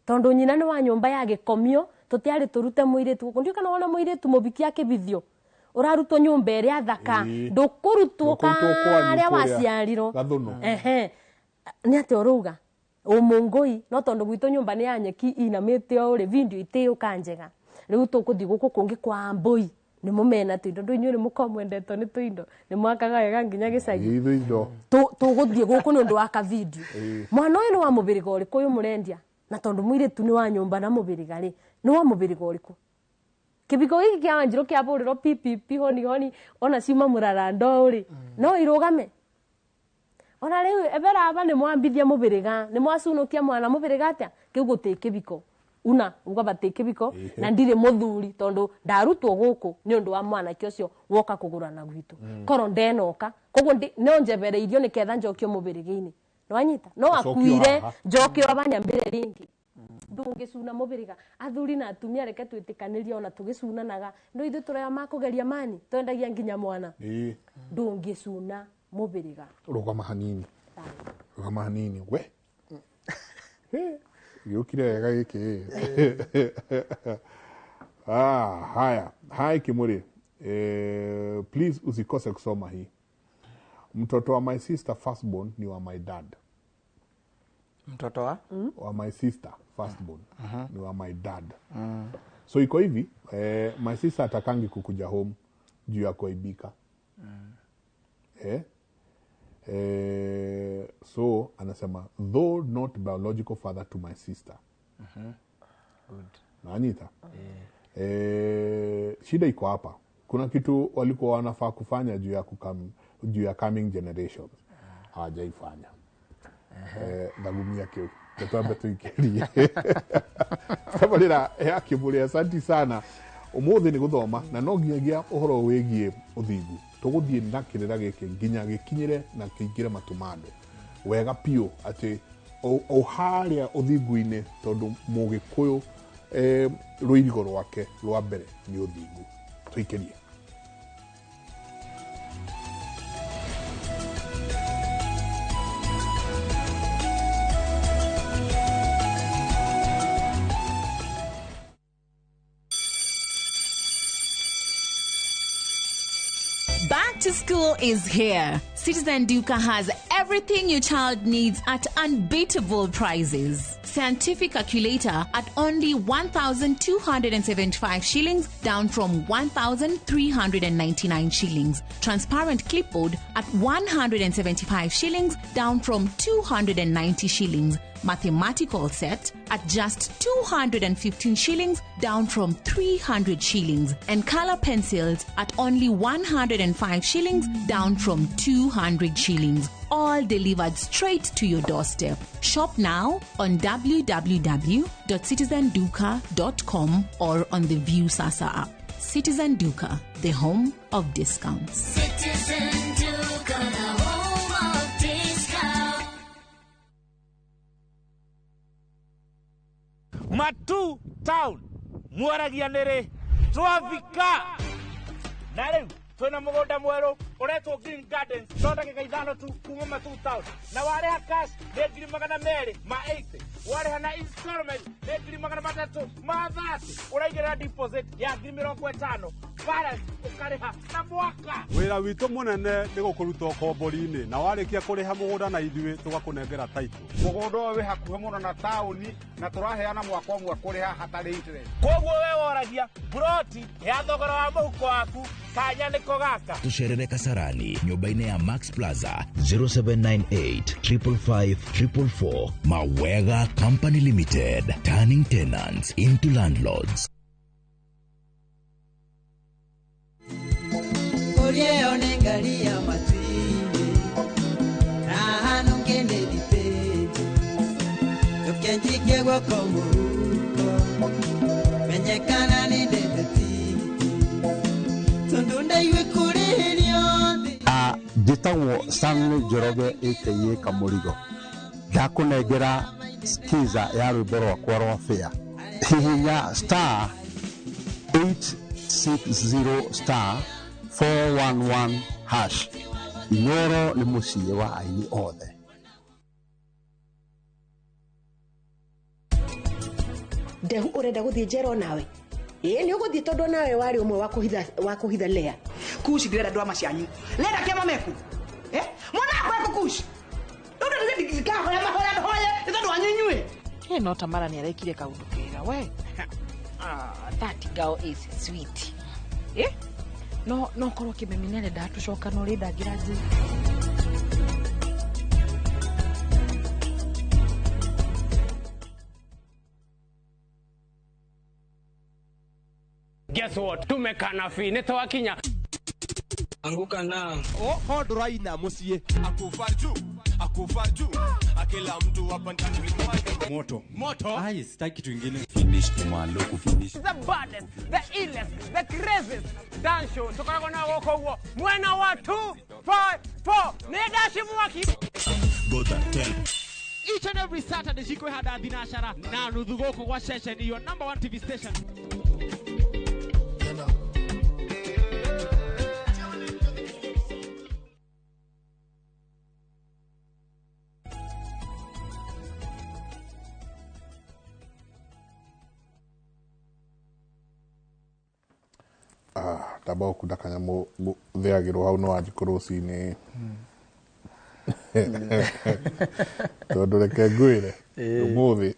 tondu nyina ni wa nyumba ya gikomio tutiari turute muiritu guku ndio kana wona muiritu mubiki akibithio urarutwo nyumba iria thaka ndukurutwo karia waciarirwo ehe ni ati uruga umungui no tondu gwitu nyumba ni ya nyeki inamite o ri video itiuka njega riu tukuthi guku kungi kwa mbui ni mumena tuindo ndu inyuĩ ni mukorwo mwendetwo ni tuindo ni mwakaga wega nginya gicagi tuguthie guku ni undu wa ka video mwana uyu ni wa mubiriga uriku uyu murendia na tondu muiritu ni wa nyumba na mubiriga ri ni wa mubiriga uriku kibiko giki kia Wanjiru kia burirwo PPP honi honi ona ciuma murarando ri no irugame ona riu ebera aba ni mwambithia mubiriga ni mwacunukia mwana mubiriga atia kiu guti kibiko una uga bati kibiko na ndire muthuri tondu ndarutwo guku ni undu wa mwanake ucio woka kugurana gwitu koro ndenoka koguo no njebereirio ni ketha njokio mubiriga-ini nwanyita no akuire njokio abanyambire ringi ndungicuna mubiriga athuri na atumia reke twitikanĩrie ona tugicunanaga no ithuĩ tũraya makugeria mani twendagia nginya mwana ndungicuna mubiriga. Rugama hanini rugama hanini we giukire wega giki. Haya hai Kimuri, please usikose kusoma hii. Mtoto wa my sister firstborn ni wa my dad. Mtoto wa? Wa my sister firstborn ni wa my dad. So iko hivi, my sister atakangi kukuja home juu ya kuaibika. So anasema though not biological father to my sister, Good. Nanyita. Shida iko hapa. Kuna kitu walikuwa wanafaa kufanya juu ya juu ya coming generations. Hawajaifanya. Thagumia kiu. Twambe tuikerie. Tabarĩra ya Kĩmũrĩ, asanti sana. Ũmũthĩ nĩ gũthoma na no nginyagia ũhoro wĩgiĩ ũthingu. Tũgũthiĩ na kĩrĩra gĩkĩ nginya gĩkinyĩre na kĩingĩre matũ ma andũ. Wega piũ atĩ o harĩa ũthingu-inĩ, tondũ Mũgĩkũyũ rũirigo rwake rwa mbere nĩ ũthingu. Tũikĩrie. Back to school is here. Citizen Duka has everything your child needs at unbeatable prices. Scientific calculator at only 1,275 shillings, down from 1,399 shillings. Transparent clipboard at 175 shillings, down from 290 shillings. Mathematical set at just 215 shillings, down from 300 shillings. And color pencils at only 105 shillings, down from 200 shillings. All delivered straight to your doorstep. Shop now on www.citizenduka.com or on the Viusasa app. Citizen Duka, the home of discounts. Citizen Duka, the home of discounts. Matu town mwaragia nĩrĩ twafika na rĩu twĩna mũgũnda mwerũ ũretwo Green Gardens no ndagĩka 5 tu kuma Matu town, na warĩha cash nĩ 280,000, warĩha na installment nĩ 330,000, ũraigĩrĩra deposit ya 50,000, balance ũkarĩha na mwaka. Wĩra witũ mũnene nĩ gũkũruta ũkombori-inĩ, na warĩkia kũrĩha mũgũnda na ithuĩ tũgakũnengera title. Mũgũnda ũyũ wĩ hakuhĩ mũno na taũni na tũraheana mwaka ũmwe kũrĩha hatarĩ interest. Koguo we woragia broti ya thogora wa mũhuko waku kanya nĩko gaka. Tũcerere Kasarani nyũmba-inĩ ya Max Plaza 0798 555 444. Mawega Company Limited, turning tenants into landlords. Njĩtagwo Stanley Njoroge aka Kamũrigo. Ndakũnengera skiza ya rwĩmbo rwakwa rwa fair. Hihinya star 860 star 411 hash. Inoro nĩ mũciĩ wa aini othe. Ndehu ũrenda gũthiĩ njera onawe? Ĩĩ nĩ ũgũthiĩ tondũ onawe warĩ ũmwe wa kũhitha Lea. Kushi ndĩrenda ndwama cianyu. Lera kĩama meku. Mwana akwa eku kushi. Rĩu ndĩrenda ndikahoya mahoya hoye nĩ tondũ wanyu inyuĩ. No Tamara nĩ arekire kaũndũ kega we. That girl is sweet. No korwo Kĩmemi nĩ arenda tũcoka no rĩ ndangĩra njĩra. Guess what? Tumekana fi nĩ twakinya. Anguka na. Oh, ndũraina mũciĩ. Akufa juu, akufa juu. Akila mtu hapa ndani moto. Moto. Ai, sitaki kitu kingine. Finish kumalo kufinish. The baddest, the illest, the craziest dance show. Tukoragwo na gũkũ ũguo. Mwena wa 2 5 4. Nĩ ndaci mwaki. Gota 10. Each and every Saturday cikwĩhanda thinacara na nuthu gũkũ gwa ceceni your number 1 TV station. Ndamba gũkunda kanyamũ theagĩrwo hau no wanjikũ rũcinĩ. Tondũ reke ngwĩre ũmũthĩ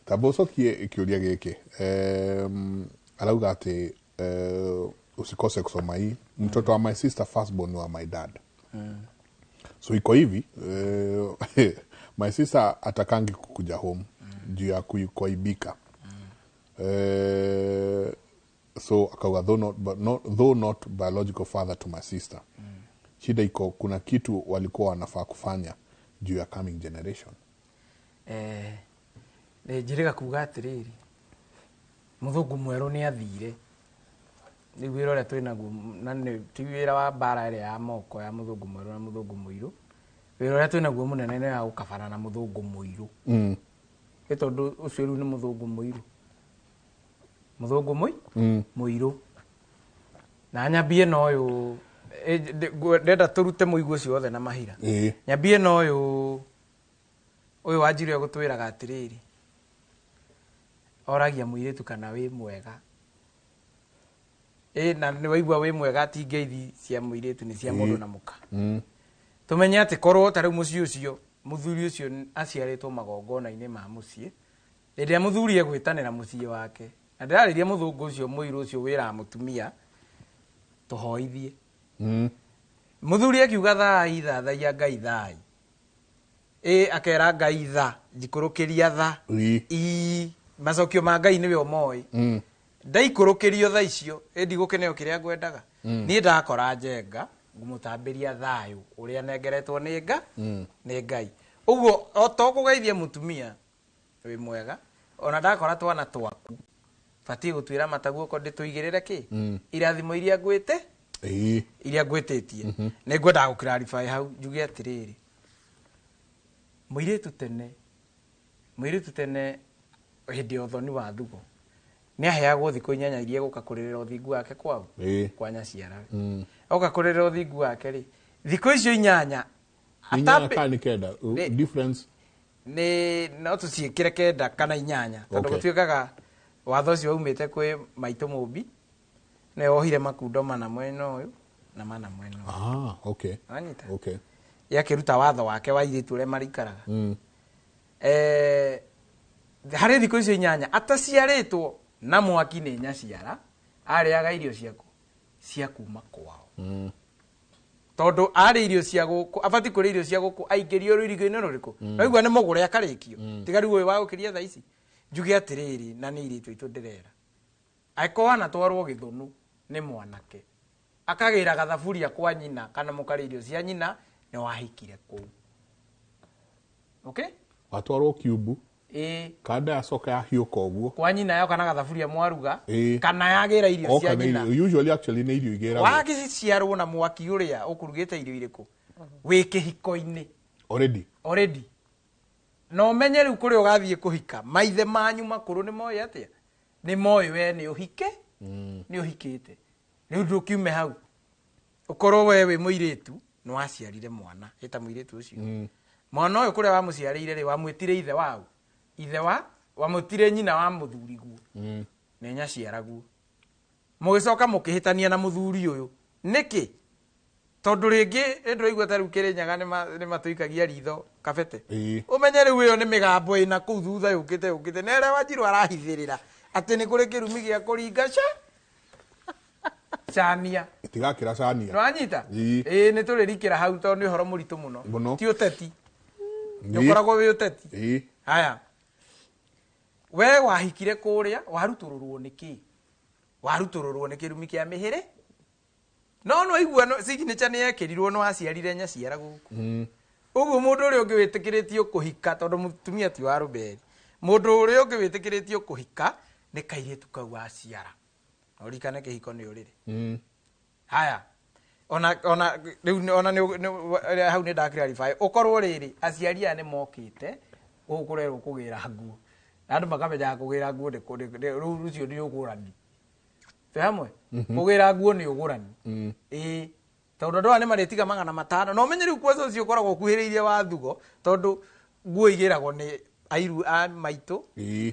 tamba ũcokie kĩũria gĩkĩ. Arauga atĩ usikose kusoma hii, mtoto wa my sister firstborn wa my dad. So iko hivi, my sister atakangi kukuja home. Juu ya kuaibika. So akauga though not biological father to my sister. Shida iko kuna kitu walikuwa wanafaa kufanya juu ya coming generation. Njiriga kuga atiriri muthungu mweru ni athire ni wira uria twinaguo na ni ti wira wa mbara ĩrĩa ya moko ya muthungu mweru na muthungu muiru wira uria twinaguo munene ni wa gukabana na muthungu muiru. Nĩ tondũ ũcio rĩu nĩ muthungu muiru muthungu muiru na nyambie na ũyũ ndenda tũrute mũigũ ũcio wothe na mahira. Nyambie na ũyũ wanjiru egũtwĩraga atĩrĩrĩ oragia mũirĩtu kana wĩ mwega. Na nĩ waigua wĩ mwega ti ngeithi cia mũirĩtu nĩ cia mũndũ na mũka. Tũmenye atĩ korwo ta rĩu mũciĩ ũcio mũthuri ũcio aciarĩtwo magongona-inĩ ma mũciĩ hĩndĩ ĩrĩa mũthuri egwĩtanĩra mũciĩ wake na ndĩrarĩria mũthũngũ ũcio mũirũ ũcio wĩraga mũtumia tũhoithie. Mũthuri akiuga thai thathaiya Ngai thai akera Ngai tha njikũrũkĩria tha ii macokio ma Ngai nĩwe ũmoĩ. Ndaikũrũkĩrio tha icio ndigũkĩneo kĩrĩa ngwendaga. Niĩ ndakora Njenga ngũmũtambĩria thayũ ũrĩa nengeretwo nĩ nĩ Ngai. Ũguo o to kũgeithia mũtumia wĩ mwega ona ndakora twana twaku batiĩ gũtuĩra mata guoko ndĩtũigĩrĩre kĩ irathimo iria ngwĩte iria ngwĩtĩtie. Nĩ ngwendaga gũ-clarify hau njuge atĩrĩrĩ mũirĩtu tene hĩndĩ ya ũthoni wa thugo nĩ aheagwo thikũ 8 iria egũka kũrĩrĩra ũthingu wake kwao kwa nyaciarawe. Oka kũrĩrĩra ũthingu wake rĩ thikũ icio 8 8 kana 9 difference nĩ no tũciĩkĩre 9 kana 8 tondũ gũtuĩkaga watho ũcio waumĩte kwĩ maitũ mũmbi nĩwe wohire makundo mana mwena ũyũ na mana mwena ũyũ. Okay. Wanyita? Okay. Yakĩruta watho wake wa airĩtu ũrĩa marĩikaraga. Harĩ thikũ icio 8 ataciarĩtwo na mwaki nĩ nyaciara arĩaga irio ciaku cia kuma kwao. Tondũ arĩ irio cia gũkũ abatiĩ kũrĩa irio cia gũkũ aingĩrio rũirigo-inĩ rũrĩkũ waigua nĩ mũgũre akarĩkio tiga rĩu ũyũ wa gũkĩria thaa ici njuge atĩrĩrĩ na nĩ airĩtu aitũ ndĩrera angĩkorwo anatwarwo gĩthũnũ nĩ mwanake akagĩra gathaburia kwa nyina kana mũkarĩa irio cia nyina nĩ wahikire kũu. Okay? Watwarwo kiumbu kanda yacoka yahiũka ũguo kwa nyina yao kana gathaburia mwaruga kana yagĩra irio cia nyina. Usually actually nĩ irio igĩragwo wagĩciarwo na mwaki ũrĩa ũkũrugĩte irio irĩkũ wĩ kĩhiko-inĩ already na ũmenye rĩu kũrĩa ũgathiĩ kũhika maithe manyu makũrũ nĩ moĩ atĩa nĩ moĩ we nĩ ũhike nĩ ũhikĩte rĩu ndũkiume hau ũkorwo we wĩ mũirĩtu nĩ waciarire mwana ĩta mũirĩtu ũcio mwana ũyũ kũrĩa wamũciarĩire rĩ wamwĩtire ithe wau ithe wa wamwĩtire nyina wa mũthuriguo nĩ nyaciaraguo mũgĩcoka mũkĩhĩtania na mũthuri ũyũ nĩkĩ tondũ rĩngĩ nĩndĩraigua ta rĩu Kĩrĩnyaga nĩ matũikagia ritho kabete ũmenye rĩu ĩyo nĩ mĩgambo ĩna kũu thutha yũkĩte na ĩrĩa Wanjirũ arahithĩrĩra atĩ nĩ kũrĩ kĩrumi gĩa kũringa cania tigakĩra cania nĩwanyita nĩ tũrĩrikĩra hau tondũ nĩ ũhoro mũritũ mũno ti ũteti nĩ ũkoragwo wĩ ũteti. Haya we wahikire kũrĩa warutũrũrwo nĩ kĩ warutũrũrwo nĩ kĩrumi kĩa mĩhĩrĩ no no igua signature nĩ yekĩrirwo no waciarire nyaciara gũkũ ũguo mũndũ ũrĩa ũngĩ wĩtĩkĩrĩtio kũhika tondũ mũtumia ti wa rũberi mũndũ ũrĩa ũngĩ wĩtĩkĩrĩtio kũhika nĩ kairĩtu kau waciara na ũririkane kĩhiko nĩ ũrĩrĩ. Haya ona rĩu ona nĩ hau nĩ nda-clarify ũkorwo rĩrĩ aciari aya nĩ mokĩte gũkũ kũrerwo kũgĩra nguo na andũ makamenyaga kũgĩra nguo rĩu rũcio nĩ ũgũrani twĩ hamwe kũgĩra nguo nĩ ũgũrani tondũ andũ aya nĩ marĩtiga 500 na ũmenye rĩu kwanza ũcio ũkoragwo ũkuhĩrĩirie wa thugo tondũ nguo igĩragwo nĩ airu a maitũ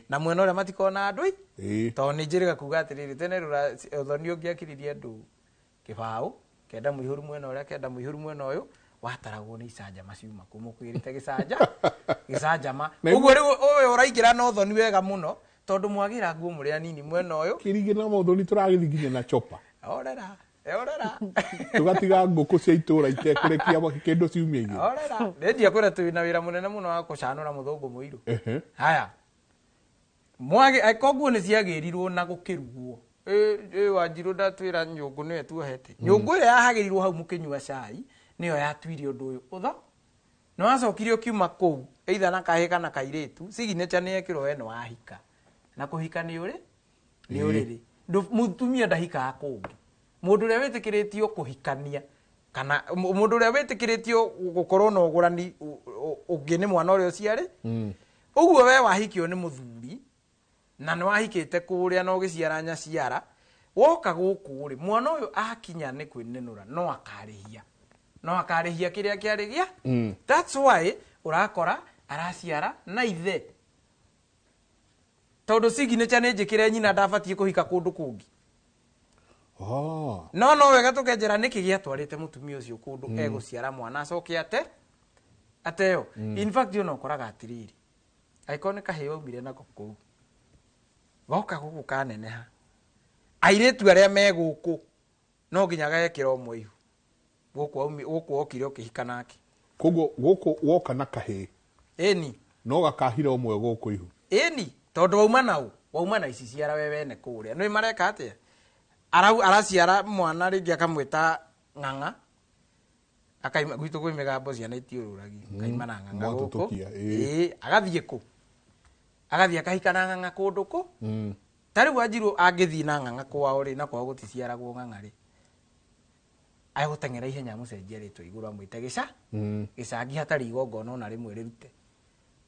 na mwena ũrĩa matikona andũ tondũ nĩ njĩrĩga kuga atĩrĩrĩ tene ũthoni ũngĩakiririe andũ kĩbaũ kenda mũihũru mwena ũrĩa kenda mũihũru mwena ũyũ wataragwo nĩ icanjama ciuma kũ mũkwĩrĩte gĩcanjama ũguo rĩu ũyũ ũraingĩra na ũthoni wega mũno tondũ mwagĩra nguo mũrĩ anini mwena ũyũ kĩringĩ na maũthoni tũragĩthiĩ nginya na chopa orera orera tũgatiga ngũkũ cia itũra itekũrekia kĩndũ ciumia igĩrĩ orera ndendia kwĩra twĩ na wĩra mũnene mũno wa kũcanũra mũthũngũ mũirũ. Haya Mwage koguo nĩ ciagĩrirwo na gũkĩrugwo. Ĩ Wanjirũ ndatwĩra nyũngũ nĩyo tuohete. Nyũngũ ĩrĩa yahagĩrirwo hau mũkĩnyua cai nĩyo yatuire ũndũ ũyũ. Ũtho nĩ wacokire ũkiuma kũu either na kahĩĩ kana kairĩtu, signature nĩ yekĩrwo we nĩ wahika. Na kũhika nĩ ũrĩ nĩ ũrĩrĩ. Mũtumia ndahikaga kũngĩ. Mũndũ ũrĩa wĩtĩkĩrĩtio kũhikania kana mũndũ ũrĩa wĩtĩkĩrĩtio gũkorwo na ũgũrani ũngĩ nĩ mwana ũrĩa ũciarĩ. Ũguo we wahikio nĩ mũthuri na nĩ wahikĩte kũrĩa na ũgĩciara nyaciara, woka gũkũ rĩ, mwana ũyũ akinya nĩ kwĩnenũra no akarĩhia. No akarĩhia kĩrĩa kĩarĩ gĩa. That's why ũrakora araciara na ithe. Tondũ signature nĩ njĩkĩre nyina ndabatiĩ kũhika kũndũ kũngĩ. No no wega tũkenjera nĩkĩ gĩatwarĩte mũtumia ũcio kũndũ egũciara mwana acoke ate ateo. In fact ona ũkoraga atĩrĩrĩ, angĩkorwo nĩ kahĩĩ waumire nako kũu, goka gũkũ kaneneha, airĩtu arĩa me gũkũ no nginya gagekĩra ũmwe ihu. Gũkũ gũkũ wokire ũkĩhika nake. Koguo gũkũ woka na kahĩĩ. Ĩni. No gakahira ũmwe gũkũ ihu. Ĩni, tondũ wauma na ũ? Wauma na ici ciara we wene kũrĩa. Nĩ mareka atĩa? Araciara mwana rĩngĩ akamwĩta ng'ang'a. Akaima gwitũ kwĩ mĩgambo ciana itiũrũragio. Akaima na ng'ang'a gũkũ. Mwatũtũkia, ĩĩ. Ĩĩ, agathiĩ kũ? Agathiĩ akahika na ng'ang'a kũndũ kũ? Ta rĩu Wanjirũ angĩthiĩ na ng'ang'a kwao rĩ, na kwao gũticiaragwo ng'ang'a rĩ, agũteng'era ihenya amũcenjie rĩtwa igũrũ amwĩte gĩca. Gĩcangi hatarĩ igongona ona rĩmwe rĩrute.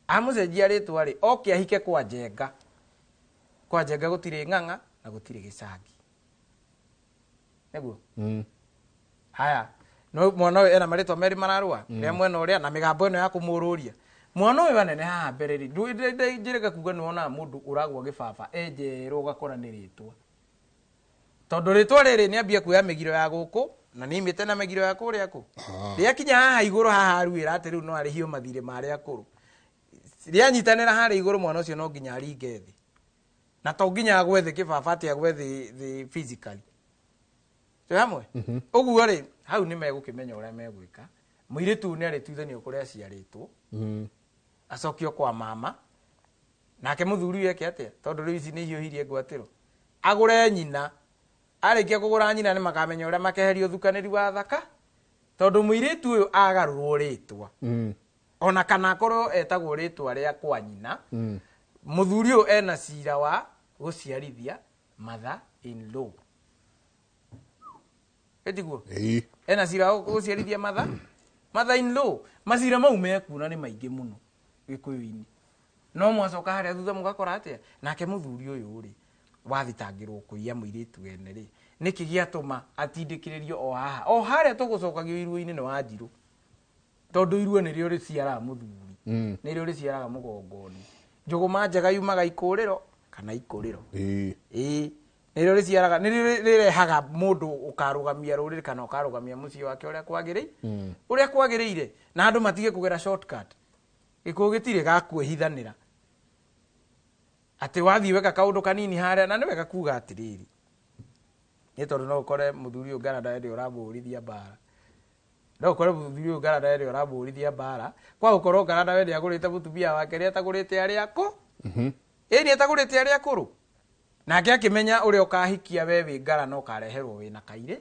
Amũcenjia rĩtwa rĩ, oke ahike kwa Njenga. Kwa Njenga gũtirĩ ng'ang'a na gũtirĩ gĩcangi. Nĩguo? Haya, no mwana ũyũ ena marĩtwa merĩ mararũa, rĩa mwena ũrĩa na mĩgambo ĩno ya kũmũrũria. Mwana ũyũ anene haha mbere rĩ, njĩrĩga kuga nĩ wonaga mũndũ ũragwa gĩbaba enjerwo ũgakora nĩ rĩtwa. Tondũ rĩtwa rĩrĩ nĩ ambia kuoya mĩgiro ya gũkũ na nĩ imĩte na mĩgiro ya kũrĩa kũ. Rĩakinya haha igũrũ haha aruĩra atĩ rĩu no arĩhio mathirĩ marĩa akũrũ. Rĩanyitanĩra harĩa igũrũ mwana ũcio no nginya aringe thĩ. Na to nginya agwe thĩ kĩbaba atĩ agwe thĩ physically. Twĩ hamwe? Ũguo rĩ, hau nĩ megũkĩmenya ũrĩa megwĩka. Mũirĩtu ũyũ nĩ arĩtuithanio kũrĩa aciarĩtwo. Acokio kwa mama. Nake mũthuri ũyũ eke atĩa? Tondũ rĩu ici nĩ ihiũhirie ngwatĩro. Agũre nyina. Arĩkia kũgũra nyina nĩ makamenya ũrĩa makeheria ũthukanĩri wa thaka. Tondũ mũirĩtu ũyũ agarũrwo rĩtwa. Ona kana akorwo etagwo rĩtwa rĩa kwa nyina. Mũthuri ũyũ ena cira wa gũciarithia mother in law. Ĩtiguo? Ena cira wa gũciarithia mother in law. Macira mau mekuona nĩ maingĩ mũno Gĩkũyũ-inĩ. No mwacoka harĩa thutha mũgakora atĩa? Nake mũthuri ũyũ rĩ, wathitangĩrwo kũiya mũirĩtu wene rĩ, nĩkĩ gĩatũma atindĩkĩrĩrio o haha? O harĩa tũgũcokagio iruo-inĩ nĩ Wanjirũ. Tondũ iruo nĩrĩo rĩciaraga mũthuri. Nĩrĩo rĩciaraga mũgongoni. Njũgũma njega yumaga ikũrĩro kana ikũrĩro. Ĩĩ. Nĩrĩo rĩciaraga, nĩrĩo rĩrehaga mũndũ ũkarũgamia rũrĩrĩ kana ũkarũgamia mũciĩ wake ũrĩa kwagĩrĩire. Ũrĩa kwagĩrĩire. Na andũ matige kũgera shortcut. Gĩkũyũ gĩtirĩ ga kwĩhithanĩra. Atĩ wathiĩ weka kaũndũ kanini harĩa, na nĩ wega kuga atĩrĩrĩ. Nĩ tondũ no ũkore mũthuri ũyũ Ngaranda hĩndĩ ĩyo ũramũhũrithia mbara. No ũkore mũthuri ũyũ Ngaranda hĩndĩ ĩyo ũramũhũrithia mbara. Kwa gũkorwo Ngaranda we nĩagũrĩte mũtumia wake rĩ atagũrĩte arĩa akũ. Ĩĩ nĩ atagũrĩte arĩa akũrũ. Nake akĩmenya ũrĩa ũkahikia we wĩ Ngara na ũkareherwo wĩna kairĩ,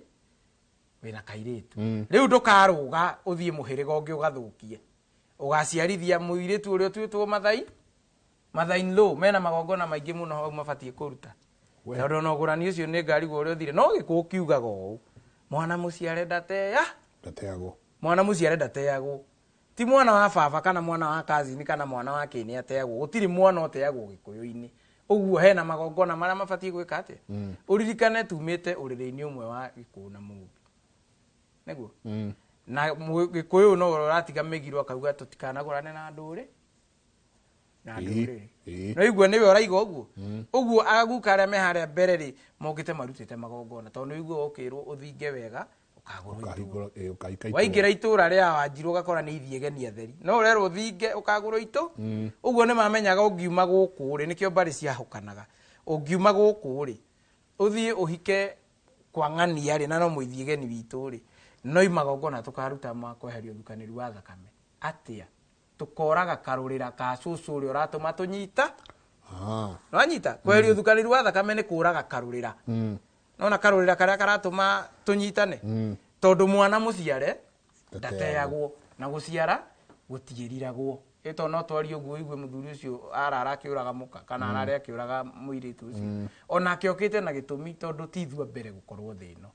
wĩna kairĩtu. Rĩu ndũkarũga ũthiĩ mũhĩrĩga ũngĩ ũgathũkie. Ũgaciarithia mũirĩtu ũrĩa ũtuĩtwo mathai, mother in law, mena magongona maingĩ mũno hau mabatiĩ kũruta. Tondũ ona ũgũrani ũcio nĩ ngarigwo ũrĩa ũthire. No gĩkũyũ kiugaga ũũ, mwana mũciare ndateya? Ndateagwo. Mwana mũciare ndateagwo. Ti mwana wa baba kana mwana wa cousin kana mwana wa kĩ nĩ ateagwo. Gũtirĩ mwana ũteagwo Gĩkũyũ-inĩ. Ũguo hena magongona marĩa mabatiĩ gwĩka atĩa? Ũririkane tumĩte ũrĩrĩ-inĩ ũmwe wa Gĩkũyũ na Mũmbi. Nĩguo? Na Gĩkũyũ no ũratiga mĩgiro akauga tũtikanagũrane na ndũrĩ. Na ndũrĩrĩ. No igua nĩwe ũraiga ũguo. Ũguo aguka arĩa me harĩa mbere rĩ, mokĩte marutĩte magongona. Tondũ nĩ ũiguaga ũkĩrwo ũthinge wega, ũkagũrwo itũũra. Ũkahingũra, ũkahika itũũra. Waingĩra itũũra rĩa Wanjirũ ũgakora nĩ ithiĩ geni atheri. No ũrerwo ũthinge ũkagũrwo itũ. Ũguo nĩ mamenyaga ũngiuma gũkũ rĩ, nĩkĩo mbarĩ ciahũkanaga. Ũngiuma gũkũ rĩ, ũthiĩ ũhike kwa ng'ania rĩ, na no mũithiĩ geni witũ rĩ, no imagongona tũkaruta ma kweheria ũthukanĩri wa thakame. Atĩa? Tũkoraga karũrĩra ka cũcũ ũrĩa ũratũma tũnyita. Nwanyita kweheria ũthukanĩru wa thakame nĩ kũraga karũrĩra. Nona karũrĩra karĩa karatũma tũnyitane. Tondũ mwana mũciare ndateagwo na gũciara gũtiĩriragwo. Ĩto no twarie ũguo ũigue mũthuri ũcio arara akĩũraga mũka kana arare akĩũraga mũirĩtu ũcio. Onake okĩte na gĩtũmi tondũ ti ithuĩ a mbere gũkorwo thĩ ĩno.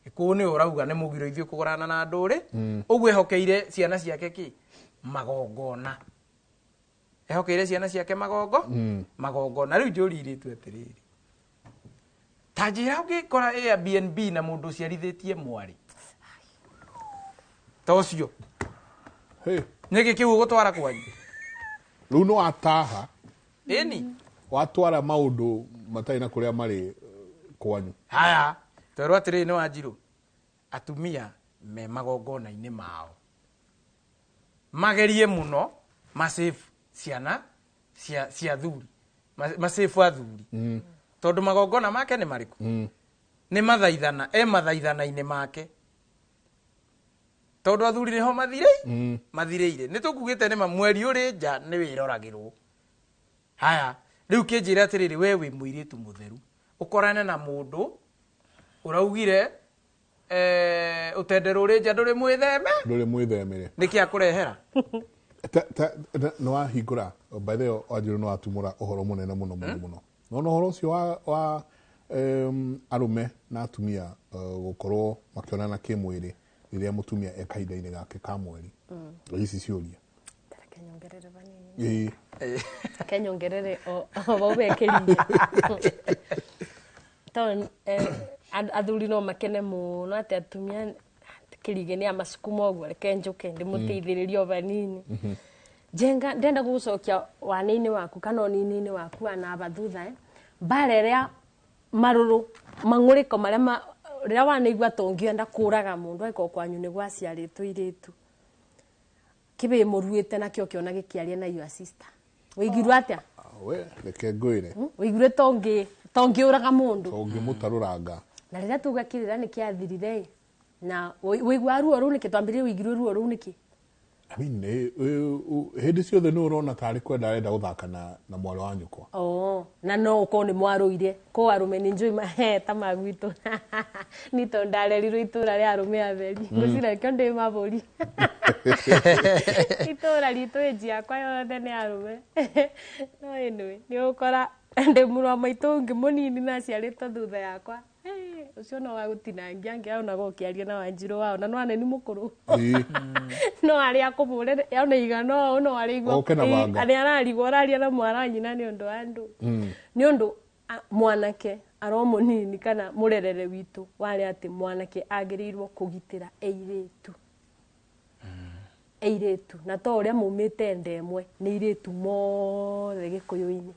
Gĩkũyũ nĩ ũrauga nĩ mũgiro ithuĩ kũgũrana na ndũrĩ. Ũguo ehokeire ciana ciake kĩ? Magongona. Ehokeire ciana ciake magongo? Magongona. Rĩu njũrie irĩtu atĩrĩrĩ. Ta njĩra ũngĩkora Airbnb na mũndũ ũciarithĩtie mwarĩ. Ta ũcio. Nĩkĩ kĩu ũgũtwara kwanyu? Rĩu no ataha. Ĩni. Watwara maũndũ matarĩ na kũrĩa marĩ kwanyu. Haya. Twerwo atĩrĩrĩ nĩ Wanjirũ. Atumia me magongona-inĩ mao. Magerie mũno masave ciana cia athuri. Masave athuri. Tondũ magongona make nĩ marĩkũ? Nĩ mathaithana, e mathaithana-inĩ make. Tondũ athuri nĩho mathirĩire. Nĩ tũkugĩte nĩma mweri ũrĩ nja nĩ wĩroragĩrwo. Haya, rĩu kĩnjĩre atĩrĩrĩ, we wĩ mũirĩtu mũtheru. Ũkorane na mũndũ ũraugire ũtendero ũrĩ nja ndũrĩ mwĩtheme? Ndũrĩ mwĩthemere. Nĩkĩ akũrehera? Nĩ wahingũra, by the way, Wanjirũ nĩ watumũra ũhoro mũnene mũno mũno mũno. Nona ũhoro ũcio wa arũme na atumia gũkorwo makĩonana kĩmwĩrĩ rĩrĩa mũtumia e kahinda-inĩ gake ka mweri. Ici ciũria. Reke nyongerere vanini. Reke nyongerere o vau bekĩrire. Tondũ athuri no makene mũno atĩ atumia kĩrige nĩ amacukuma ũguo, reke njũke ndĩmũteithĩrĩrie o vanini. Njenga ndenda gũgũcokia wana-inĩ waku kana ũnini-inĩ waku wanaba thutha mbara ĩrĩa marũrũ mang'ũrĩko marĩa rĩrĩa wanaigua ta ũngĩenda kũraga mũndũ angĩkorwo kwanyu nĩ gwaciarĩtwo irĩtu kĩbĩ mũruĩte nakĩo kĩona gĩkĩaria na your sister wĩigirwo atĩa? We reke ngwĩre. Wĩigire tongĩũraga mũndũ tongĩmũtarũranga. Na rĩrĩa tuga kĩrĩra nĩ kĩathirire na wĩigua ruo rũu nĩkĩ twambĩrĩrie wĩigirwo ruo rũu nĩkĩ? I mean, hĩndĩ ciothe nĩ ũrona tarĩ kwenda arenda gũthaka na mwarĩ wa nyũkwa. Oh, na no ũkorwo nĩ mwarũire kũ arũme nĩ njũĩ maheta ma gwitũ. Ni tondũ ndarerirwo itũra rĩa arũme atheri. Ngwĩciria nĩkĩo ndĩ mabũri. Itũra ritũ ĩnji yakwa yothe nĩ arũme. No anyway, nĩ ũgũkora ndĩ mũrũ wa maitũ ũngĩ mũnini na aciarĩtwo thutha yakwa. Ũcio no wa gũtinangia angĩaonaga ũkĩaria na Wanjirũ wao na no aneni mũkũrũ. No arĩa akũbũre ona igana ũũ no arĩigua arĩa ararigwo ũraria na mwana wa nyina nĩ ũndũ wa andũ. Nĩ ũndũ mwanake aro mũnini kana mũrerere witũ warĩ atĩ mwanake agĩrĩirwo kũgitĩra airĩtu. Airĩtu na to ũrĩa maumĩte nda ĩmwe nĩ airĩtu mothe gĩkũyũ-inĩ.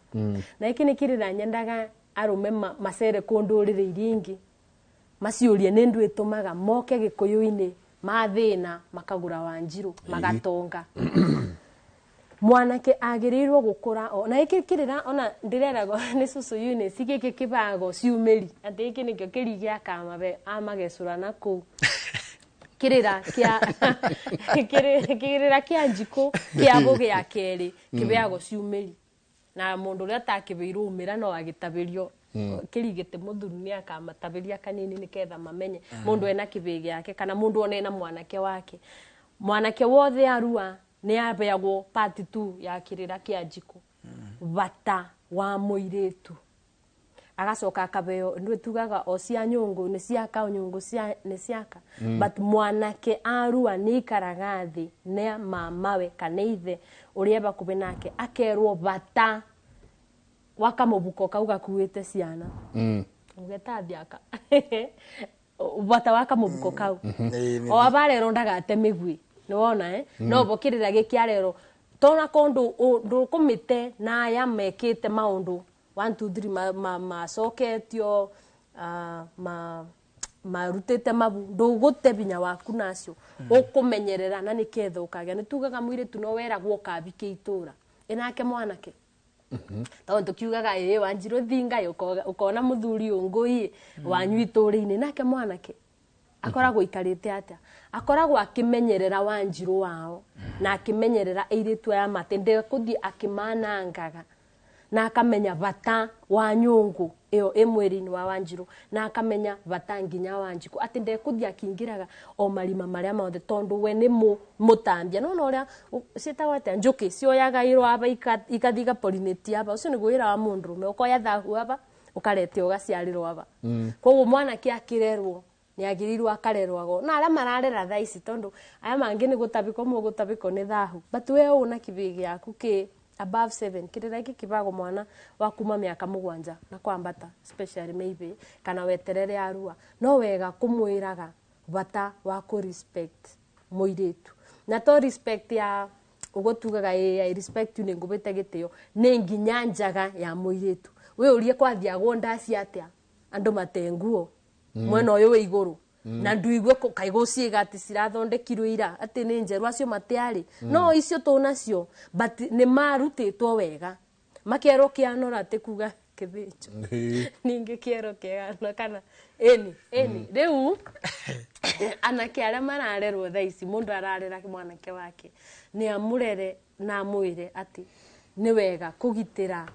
Na gĩkĩ nĩ kĩrĩra nyendaga arũme macere kũndũ rĩrĩ iria ingĩ maciũrie nĩ ndũ ĩtũmaga moke gĩkũyũ-inĩ mathĩna makagũra Wanjirũ magatonga. Mwanake agĩrĩirwo gũkũra na gĩkĩ kĩrĩra ona ndĩreragwo nĩ cũcũ Eunice gĩkĩ kĩbago ciumĩri atĩ gĩkĩ nĩkĩo kĩri gĩa kamabe amagecũra na kũu kĩrĩra kĩa kĩrĩra kĩa njikũ kĩa gũgĩa kerĩ kĩbeagwo ciumĩri na mũndũ ũrĩa atakĩbĩirwo umĩra no agĩtabĩrio kĩrigĩte mũthuri nĩ akamatabĩria kanini nĩketha mamenye mũndũ ena kĩbĩ gĩake kana mũndũ ona ena mwanake wake. Mwanake wothe arua nĩ abeagwo part 2 ya kĩrĩra kĩa njikũ bata wa mũirĩtu agacoka akabeo ndwe tugaga o cia nyũngũ nĩ ciaka nyũngũ cia nĩ ciaka. But mwanake arua nĩ ikaraga thĩ nĩ mamawe kana ithe ũrĩa bakube nake akerwo bata wakamũbuko kau gakuĩte ciana. Ũgeta thiaka bata wakamũbuko kau o abarero ndagate mĩgui nĩ wona no bokĩrĩra gĩkĩarero tona kondo ndũkũmĩte na aya mekĩte maũndũ 1 2 3 macoketio marutĩte mabu ndũgũte binya waku nacio ũkũmenyerera na nĩketha ũkagĩa. Nĩ tugaga mũirĩtu no weragwo ũkabike itũra ĩnake mwanake tondũ tukiugaga ĩĩ Wanjirũ thinga ũkona mũthuri ũngũi wanyu itũra-inĩ nake mwanake akoragwo ikarĩte atĩa? Akoragwo akĩmenyerera Wanjirũ wao na akĩmenyerera airĩtu aya mate ndekũthiĩ akĩmanangaga. Na akamenya bata wa nyũngũ ĩyo ĩ mwĩrĩ-inĩ wa Wanjirũ, na akamenya bata nginya wa Wanjikũ, atĩ ndekũthiĩ akĩingĩraga o marima marĩa mothe, tondũ we nĩ mũtambia. Nona ũrĩa ciĩtagwo atĩa, njũkĩ cioyaga irwaba ikathiĩ igapolinate aba, ũcio nĩguo wĩra wa mũndũrũme, ũkoya thahu aba ũkarete ũgaciarĩrwo aba. Koguo mwanake akĩrerwo nĩ agĩrĩirwo akarerwago na arĩa mararera thaa ici, tondũ aya mangĩ nĩ gũtabĩkwo mũgũtabĩkwo nĩ thahu, but we ũna kĩbĩĩ gĩaku kĩ above 7, kĩrĩra gĩkĩ kĩbagwo mwana wa kuma mĩaka 7 na kwambata, especially maybe kana weterere arua, no wega kũmwĩraga bata wa kũ respect mũirĩtu, na to respect ya ũguo tugaga I respect you, nĩ ngũbĩte gĩtĩo, nĩ nginya njaga ya mũirĩtu. We ũrie kwathiagwo ndaci atĩa andũ matenguo mwena ũyũ wĩ igũrũ, na nduigue kaigũ ciĩga atĩ cirathondekirwo ira, atĩ nĩ njerũ, acio matiarĩ, no icio tũnacio, but nĩ marutĩtwo wega, makerwo kĩanora atĩ kuga kĩthĩnjo ningĩ kĩero kĩano kana ĩni ĩni. Rĩu anake arĩa mararerwo thaa ici, mũndũ ararera mwanake wake nĩ amũrere na amwĩre atĩ nĩ wega kũgitĩra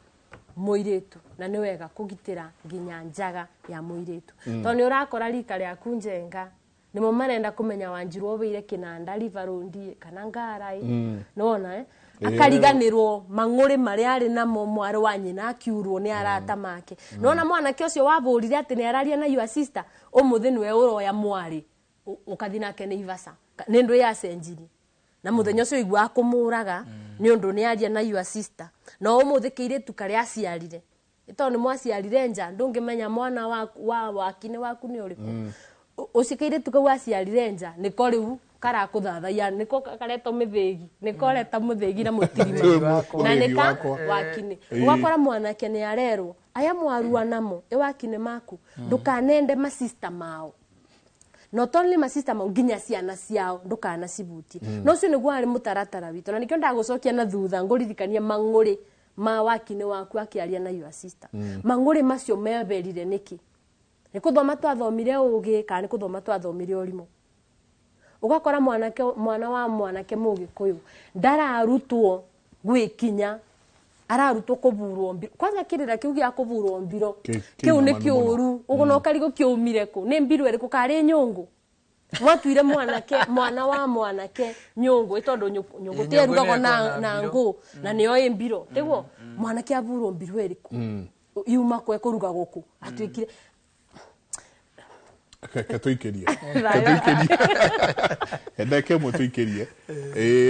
mũirĩtu, na nĩ wega kũgitĩra nginya njaga ya mũirĩtu. Tondũ nĩ ũrakora rika rĩaku njenga nĩmo marenda kũmenya Wanjirũ wĩire kĩnanda ribarundi kana ngarai, nĩwona akariganĩrwo mang'ũrĩ marĩa arĩ namo mwarĩ wa nyina akiurwo nĩ arata make. Nĩwona mwanake ũcio wabũrire atĩ nĩ araria na your sister, ũmũthĩ nĩwe ũroya mwarĩ ũkathi nake nĩ Ivasa, nĩ ndũ yacenjirie, na mũthenya ũcio iguaga kũmũraga nĩ ũndũ nĩ aria na your sister. No ũmũthĩ kĩirĩtu karĩa aciarire, tondũ nĩ mwaciarire nja, ndũngĩmenya mwana wa wakinĩ waku nĩ ũrĩkũ. Ũcio kĩirĩtu kau aciarire nja nĩko rĩu karakũthathaiya, nĩko karetwo mĩthĩgi, nĩko reta mũthĩgi na mũtirima, na nĩka wakinĩ. Ũgakora mwanake nĩ arerwo aya mwarua namo ĩ wakinĩ maku, ndũkanende masista mao, not only masista mao, nginya ciana ciao ndũkanacibutie. No ũcio nĩguo arĩ mũtaratara witũ, na nĩkĩo ndagũcokia na thutha ngũririkania mang'ũrĩ ma wakinĩ waku akĩaria na your sister. Mang'ũrĩ macio meberire nĩkĩ? Nĩ kũthoma twathomire ũgĩ kana nĩ kũthoma twathomire ũrimũ? Ũgakora mwanake, mwana wa mwanake mũgĩkũyũ ndararutwo gwĩkinya, ararutwo kũburwo mbiro. Kwanza kĩrĩra kĩu gĩa kũburwo mbiro kĩu nĩ kĩũru, ũguo no karigũ kĩumire kũ, nĩ mbiro ĩrĩkũ karĩ nyũngũ? Mwatuire mwanake, mwana wa mwanake nyũngũ, tondũ nyũngũ ti ĩrugagwo na ngũ na nĩyo ĩ mbiro, tiguo? Mwanake aburwo mbiro ĩrĩkũ yuma kwe kũruga gũkũ atuĩkire ketũikĩrie ndeke ĩmwe tũikĩrie.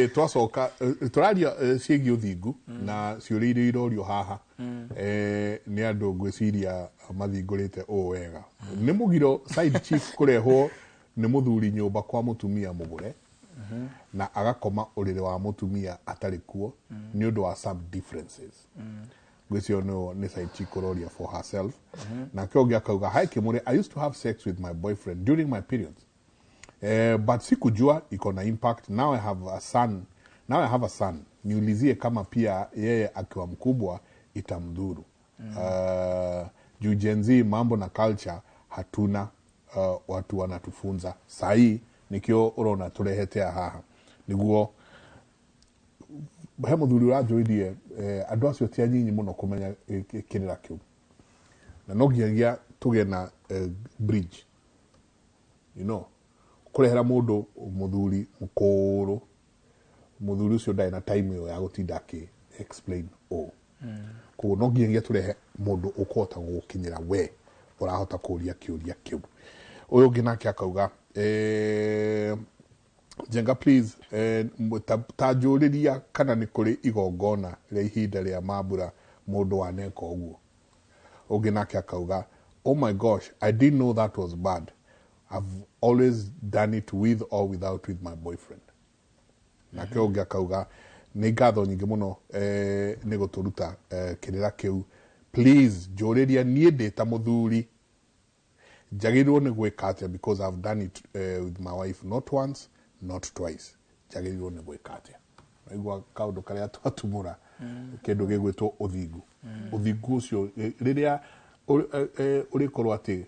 Twacoka tũraria ciĩgiĩ ũthingu na ciũria iria irorio haha nĩ andũ ngwĩciria mathingũrĩte ũũ wega. Nĩ mũgiro side chick kũrehwo nĩ mũthuri nyũmba kwa mũtumia mũgũre na agakoma ũrĩrĩ wa mũtumia atarĩ kuo nĩ ũndũ wa some differences. Ngwĩciria nĩ side chick ũroria for herself. Nake ũngĩ akauga, hi Kimuri, I used to have sex with my boyfriend during my periods, but sikujua iko na impact. Now I have a son, now I have a son. Niulizie kama pia yeye akiwa mkubwa itamdhuru. Juu Gen Z mambo na culture hatuna, watu wanatufunza sahi nikio urona turehetea haha niguo he muthuri ũranjũririe andũ acio ti anyinyi mũno kũmenya kĩrĩra kĩu, na no nginyagia tũgĩe na bridge, you know, kũrehera mũndũ mũthuri mũkũrũ, mũthuri ũcio ndarĩ na time ĩyo ya gũtinda akĩ explain ũũ. Koguo no nginyagia tũrehe mũndũ ũkũhota gũgũkinyĩra we ũrahota kũũria kĩũria kĩu. Ũyũ ũngĩ nake akauga, Njenga please, ta njũrĩria kana nĩ kũrĩ igongona rĩa ihinda rĩa mambura mũndũ waneka ũguo. Ũngĩ nake akauga, oh my gosh, I didn't know that was bad. I've always done it with or without with my boyfriend. Nake ũngĩ akauga, nĩ ngatho nyingĩ mũno nĩ gũtũruta kĩrĩra kĩu. Please njũrĩria niĩ ndĩ ta mũthuri njagĩrĩirwo nĩ gwĩka atĩa, because I've done it with my wife not once not twice. Njagĩrĩirwo nĩ gwĩka atĩa? Naigua kaũndũ karĩa twatumũra kĩndũ gĩgwĩtwo ũthingu. Ũthingu ũcio rĩrĩa ũrĩkorwo atĩ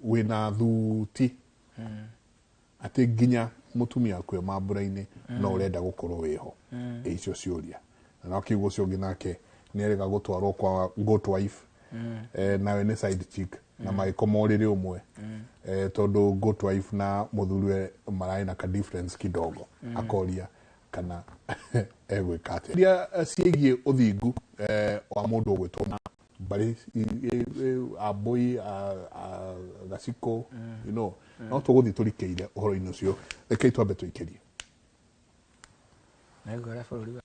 wĩna thuti atĩ nginya mũtumia waku e mambura-inĩ no ũrenda gũkorwo wĩho, icio ciũria. Na no kiugo ũcio ũngĩ nake Nĩ erĩga gũtwarwo kwa goat wife. Nawe nĩ side chick na magĩkoma ũrĩrĩ ũmwe, tondũ goat wife na mũthuriwe mararĩ na ka difference kidogo. Akoria kana egwĩka atĩa iria ciĩgiĩ ũthingu wa mũndũ ũgwĩtwo na mbarĩ ambũi a gaciko, you know, no tũgũthiĩ tũrikĩire ũhoro-inĩ ũcio. Rekei twambe tũikĩrie. Na ngora bũrũri wa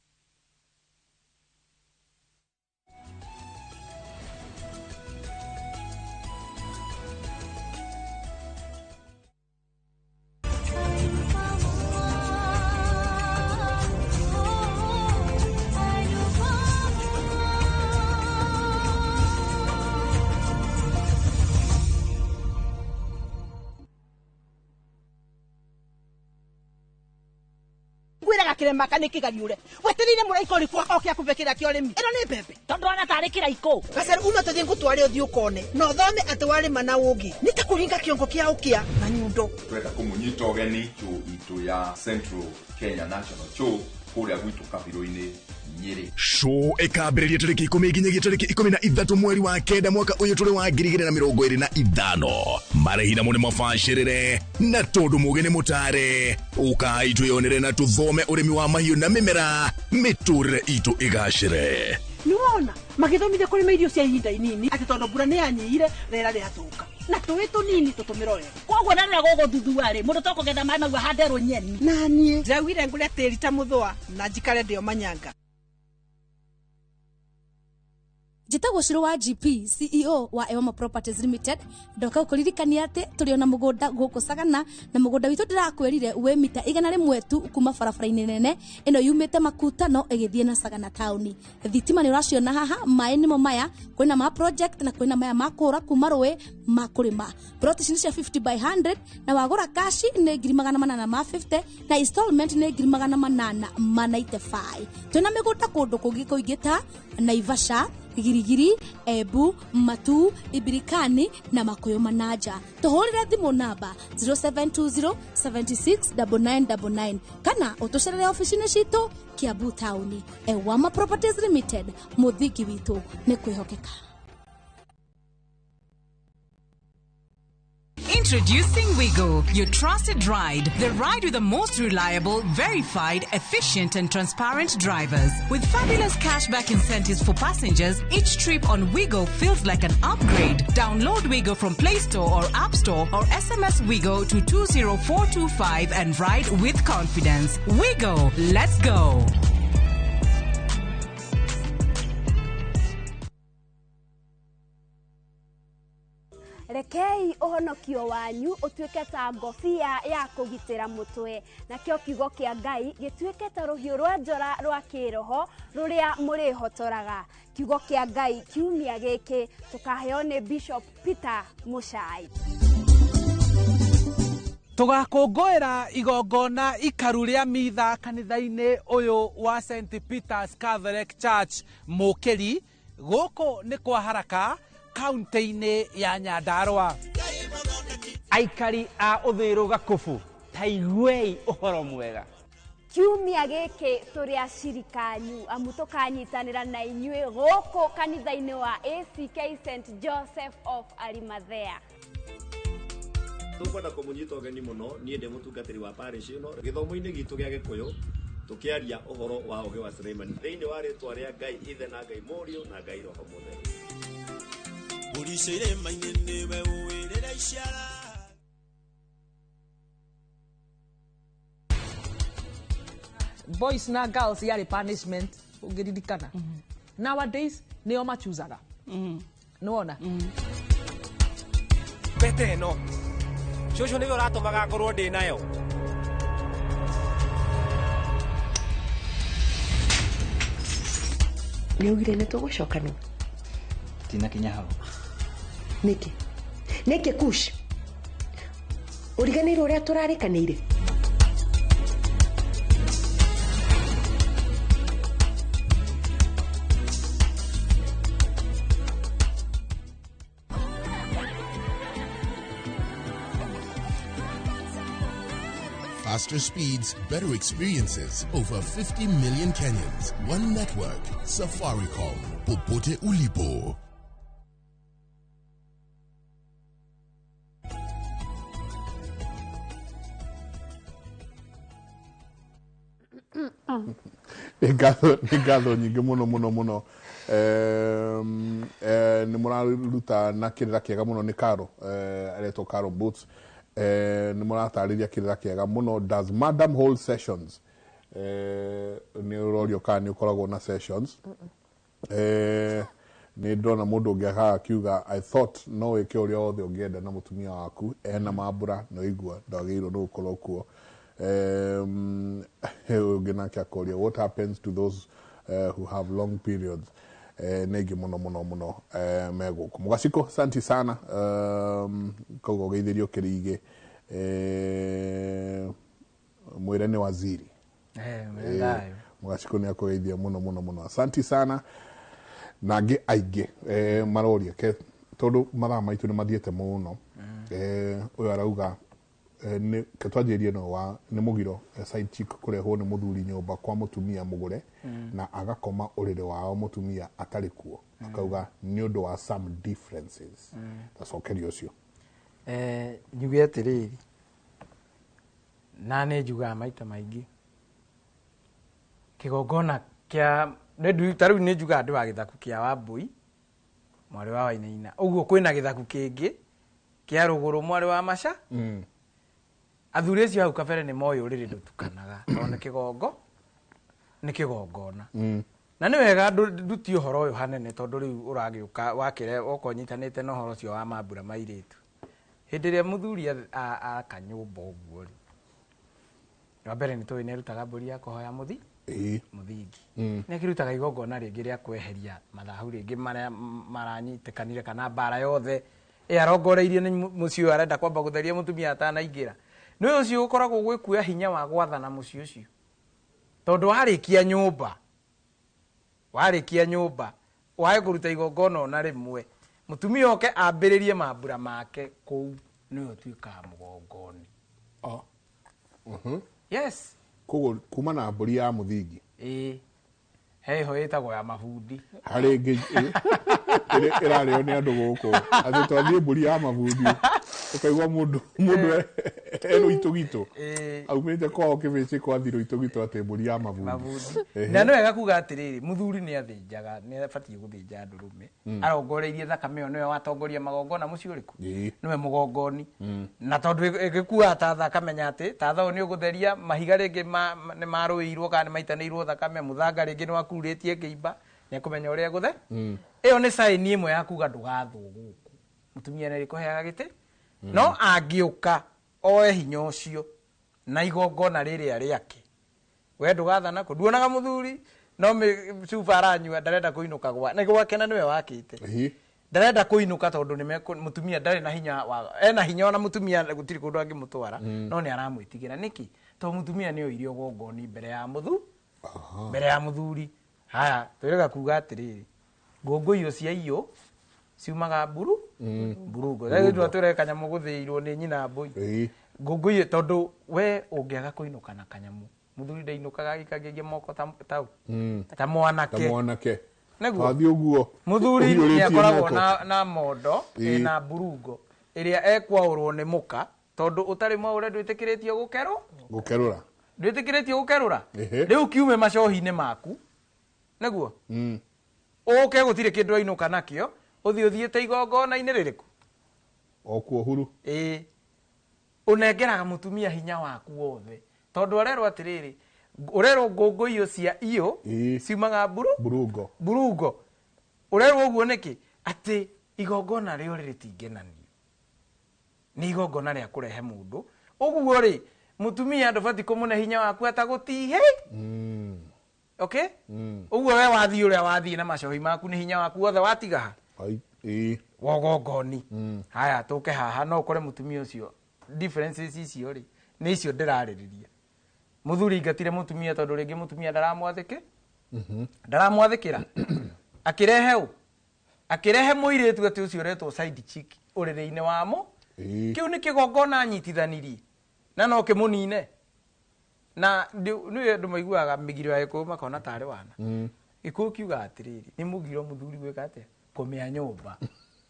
Ngwĩraga kĩrema ka nĩ kĩgariũre wetereire mũraika ũrĩkũ oke akũbe kĩrĩa kĩa ũrĩmi ĩno nĩ mbembe tondũ ona tarĩ kĩraikũ gacaru uma tũthiĩ ngũtware ũthiĩ ũkone na ũthome atĩ warĩma na ũngĩ nĩ ta kũringa kĩongo kĩa ũkĩa na nyundo. Twenda kũmũnyita ũgeni chũ itũ ya Central Kenya National Show kũrĩa gwitũ Kabirũ-inĩ Nyĩrĩ. Show ĩkambĩrĩria tarĩki 10 nginyagia tarĩki 13 mweri wa 9 mwaka ũyũ tũrĩ wa 2025. Marĩhi namo nĩ mabacĩrĩre na tondũ mũgĩ nĩ mũtare, ũkai twĩyonere na tũthome ũrĩmi wa mahiũ na mĩmera, mĩtũrĩre itũ ĩgacĩre. Nĩwona magĩthomithia kũrĩma irio cia ihinda inini atĩ tondũ mbura nĩ yanyihire rĩera rĩathũka na tũĩ tũnini tũtũmĩre wega. Koguo na rĩrĩa gũgũthuthuarĩ mũndũ tokũgetha maĩ mau ahande rũnyeni. Na niĩ ndĩraugire ngũre tĩri ta mũthũa na njikare ndĩo manyanga. Njĩtagwo Shiro wa GP, CEO wa Ewama Properties Limited. Ndoka gũkũririkania atĩ tũrĩ ona mũgũnda gũkũ Sagana, na mũgũnda witũ ndĩrakwĩrire wĩ mita 100 tu kuma barabara-inĩ nene ĩno yumĩte Makutano ĩgĩthiĩ na Sagana taũni. Thitima nĩ ũraciona haha, maĩ nĩmo maya, kwĩna ma project na kwĩna maya ma kũũra kuma rũĩ ma kũrĩma. Plot ici nĩ cia 50 by 100 na wagũra kashi nĩ 850 na installment nĩ 895. Twĩna mĩgũnda kũndũ kũngĩ kũingĩ ta Naivasha, Girigiri, Ebu, Matu, Ibirikani na Makuyu Manaja. Tuhurire thimu namba 0720 76 9999 kana utucerere ofici-inĩ citũ Kiambu taũni. Ewama Properties Limited, mũthingi witũ nĩ kwĩhokeka. Introducing Wigo, your trusted ride. The ride with the most reliable, verified, efficient and transparent drivers. With fabulous cashback incentives for passengers, each trip on Wigo feels like an upgrade. Download Wigo from Play Store or App Store or SMS Wigo to 20425 and ride with confidence. Wigo, let's go. Rekei ũhonokio wanyu ũtuĩke ta ngobia ya kũgitĩra mũtwe, nakĩo kiugo kĩa Ngai gĩtuĩke ta rũhiũ rwa njora rwa kĩroho rũrĩa mũrĩhotoraga. Kiugo kĩa Ngai kiumia gĩkĩ tũkaheo nĩ Bishop Peter Muchai. Tũgakũngũĩra igongona ikaru rĩa mitha kanitha-inĩ ũyũ wa St Peter's Catholic Church Mũkĩri, gũkũ nĩ kwa Haraka kaunti-inĩ ya Nyandarua. Aikari a Uthiru Gakubu, taiguei ũhoro mwega. Kiumia gĩkĩ tũrĩ acirika anyu amu tũkanyitanĩra na inyuĩ gũkũ kanitha-inĩ wa ACK St Joseph of Arimathea. Tũkwenda kũmũnyita ũgeni mũno, niĩ ndĩ mũtungatĩri wa parish ĩno gĩthomo-inĩ gitũ gĩa Gĩkũyũ tũkĩaria ũhoro wa ũgĩ wa Suleimani thĩinĩ wa rĩtwa rĩa Ngai Ithe na Ngai Mũriũ na Ngai Roho Mũtheru. Boys na girls yarĩ punishment ũngĩririkana. Nowadays nĩo machuzaga. Nĩwona? Pete ĩno cũcũ nĩwe ũratũmaga ngorwo ndĩ nayo. Nĩaugire nĩ tũgũcoka nũ? Tinakinya hau. Nĩkĩ? Nĩkĩ Kush? Ũriganĩirwo ũrĩa tũrarĩkanĩire? Faster speeds, better experiences. Over 50 million Kenyans. One network. Safaricom. popote ulipo. Nĩ ngatho nyingĩ mũno mũno mũno. Nĩ mũraruta na kĩrĩra kĩega mũno nĩ Karo, aretwo Karo Boots. Nĩ mũratarĩria kĩrĩra kĩega mũno. Does madam hold sessions? Nĩ ũrorio kana nĩ ũkoragwo na sessions. Nĩ ndona mũndũ ũngĩ haha akiuga I thought no wĩke ũrĩa wothe ũngĩenda na mũtumia waku ena mambura no igua ndwagĩrĩirwo nĩ gũkorwo kuo. Ũngĩ nake akoria what happens to those who have long periods. Nĩ aingĩ mũno mũno mũno me gũkũ. Mũgaciko asante sana, koguo ũgeithĩrio kĩrigĩ. Mwĩre nĩ waziri. Mũgaciko nĩ akũgeithia mũno mũno mũno, asante sana. Na angĩ aingĩ maroria ke tondũ mathaa maitũ nĩ mathiĩte mũno. Ũyũ arauga nĩ ke twanjĩrĩrie no wa nĩ mũgiro side chick kũrehwo nĩ mũthuri nyũmba kwa mũtumia mũgũre na agakoma ũrĩrĩ wao mũtumia atarĩ kuo, akauga nĩ ũndũ wa some differences. Tacokeria ũcio. Njuge atĩrĩrĩ, na nĩ njugaga maita maingĩ kĩgongona kĩa ta rĩu nĩ njugaga ndĩ wa gĩthaku kĩa Wambui mwarĩ wa Wainaina, ũguo kwĩna gĩthaku kĩngĩ kĩa Rũgũrũ mwarĩ wa Maca. Athuri acio hau kabere nĩ moĩ ũrĩrĩ ndũtukanaga tondũ nĩ kĩgongo nĩ kĩgongona. Na nĩ wega ndutie ũhoro ũyũ hanene tondũ rĩu ũragĩũka wakĩre okorwo ũnyitanĩte na ũhoro ũcio wa mambura ma airĩtu. Hĩndĩ ĩrĩa mũthuri aka nyũmba ũguo rĩ, wa mbere nĩ tũĩ nĩ arutaga mbũri ya kũhoya mũthingi. Nĩ akĩrutaga igongona rĩngĩ rĩa kweheria mathahu rĩngĩ marĩa maranyitĩkanire kana mbara yothe ĩ arongoreirie nĩ mũciĩ ũyũ arenda kwamba gũtheria mũtumia atanaingĩra. Nĩ ũcio ũkoragwo gwĩkuoya hinya wa gwathana mũciĩ ũcio tondũ warĩkia nyũmba wae kũruta igongona ona rĩmwe mũtumia oke ambĩrĩrie mambura make kũu, nĩwe ũtuĩkaga mũgongoni. Yes. Koguo kuma na mbũri ya mũthingi. Ĩĩ, heho ĩtagwo ya mabundi. Harĩ ĩngĩ ĩrarĩo nĩ andũ gũkũ atĩ twathiĩ mbũri ya mabundi ũkaigua mũndũ e rũitũgitũ aumĩte kwao kĩbĩcĩ kwathiĩ rũitũgitũ atĩ mbũri ya mabundi. Na nĩ wega kuga atĩrĩrĩ, mũthuri nĩ athĩnjaga, nĩ abatiĩ gũthĩnja ndũrũme arongoreirie thakame ĩyo, nĩwe watongoria magongona mũciĩ ũrĩkũ, nĩwe mũgongoni. Na tondũ ĩgĩkuaga ta thakame atĩ ta tha ũyũ nĩ ũgũtheria mahiga rĩngĩ nĩ marũĩirwo kana nĩ maitanĩirwo thakame, mũthanga rĩngĩ nĩ wakururĩtie kĩimba, nĩ ekũmenya ũrĩa egũthe. Ĩyo nĩ sign ĩmwe ya kuga ndũgathwo gũkũ, mũtumia nĩ arĩkũheaga gĩtĩ. No angĩũka oe hinya ũcio na igongona rĩrĩa rĩake, we ndũgathana kũ. Nduonaga mũthuri no cuba aranyua ndarenda kũinũka gwa nĩ gwake na nĩwe wakĩte, ndarenda kũinũka tondũ nĩ mũtumia ndarĩ na hinya wa ena hinya ona mũtumia gũtirĩ kũndũ angĩmũtwara, no nĩ aramwĩtigĩra. Nĩkĩ? Tondũ mũtumia nĩ oirie ũgongoni mbere ya mbere ya mũthuri. Haya, twĩrĩga kuga atĩrĩrĩ, ngũngũiyo cia iyũ ciumaga mburu mburungo. Rĩu twĩre kanyamũ gũthĩirwo nĩ nyina mbũi ngũngũiyo, tondũ we ũngĩaga kũinũka na kanyamũ mũthuri ndainũkaga agĩikagia moko ta mwanake. Nĩguo wathiĩ ũguo mũthuri nĩ akoragwo na mondo ĩna mburungo ĩrĩa ekwaũrwo nĩ mũka, tondũ ũtarĩ mwaũre ndwĩtĩkĩrĩtio gũkerũra, ndwĩtĩkĩrĩtio gũkerũra. Rĩu kiume macohi-inĩ maku, nĩguo ũke gũtirĩ kĩndũ ainũka nakĩo, ũthiĩ ũthiĩte igongona-inĩ rĩrĩkũ o kuo huru. Ĩĩ, ũnengeraga mũtumia hinya waku wothe tondũ arerwo atĩrĩrĩ, ũrerwo ngũngũiyo cia iyũ ciumaga mburungo. Ũrerwo ũguo nĩkĩ? Atĩ igongona rĩo rĩtingĩnanio, nĩ igongona rĩa kũrehe mũndũ. Ũguo rĩ, mũtumia ndũbatiĩ kũmũne hinya waku atagũtihe. Okay? Ũguo we wathiĩ ũrĩa wathiĩ na macohi maku nĩ hinya waku wothe watiga ha wogongoni. Haya, tũke haha no ũkore mũtumia ũcio differences icio rĩ nĩ icio ndĩrarĩrĩria. Mũthuri aingatire mũtumia tondũ rĩngĩ mũtumia ndaramwathĩkĩra akĩrehe ũ akĩrehe mũirĩtu atĩ ũcio ũretwo side chick ũrĩrĩ-inĩ wamo. Kĩu nĩ kĩgongona anyitithanirie na no kĩmũnine. Na nĩ andũ maiguaga mĩgiro ya Gĩkũyũ makona tarĩ wana. Gĩkũyũ kiugaga atĩrĩrĩ, nĩ mũgiro mũthuri gwĩka atĩa? Kũmĩa nyũmba.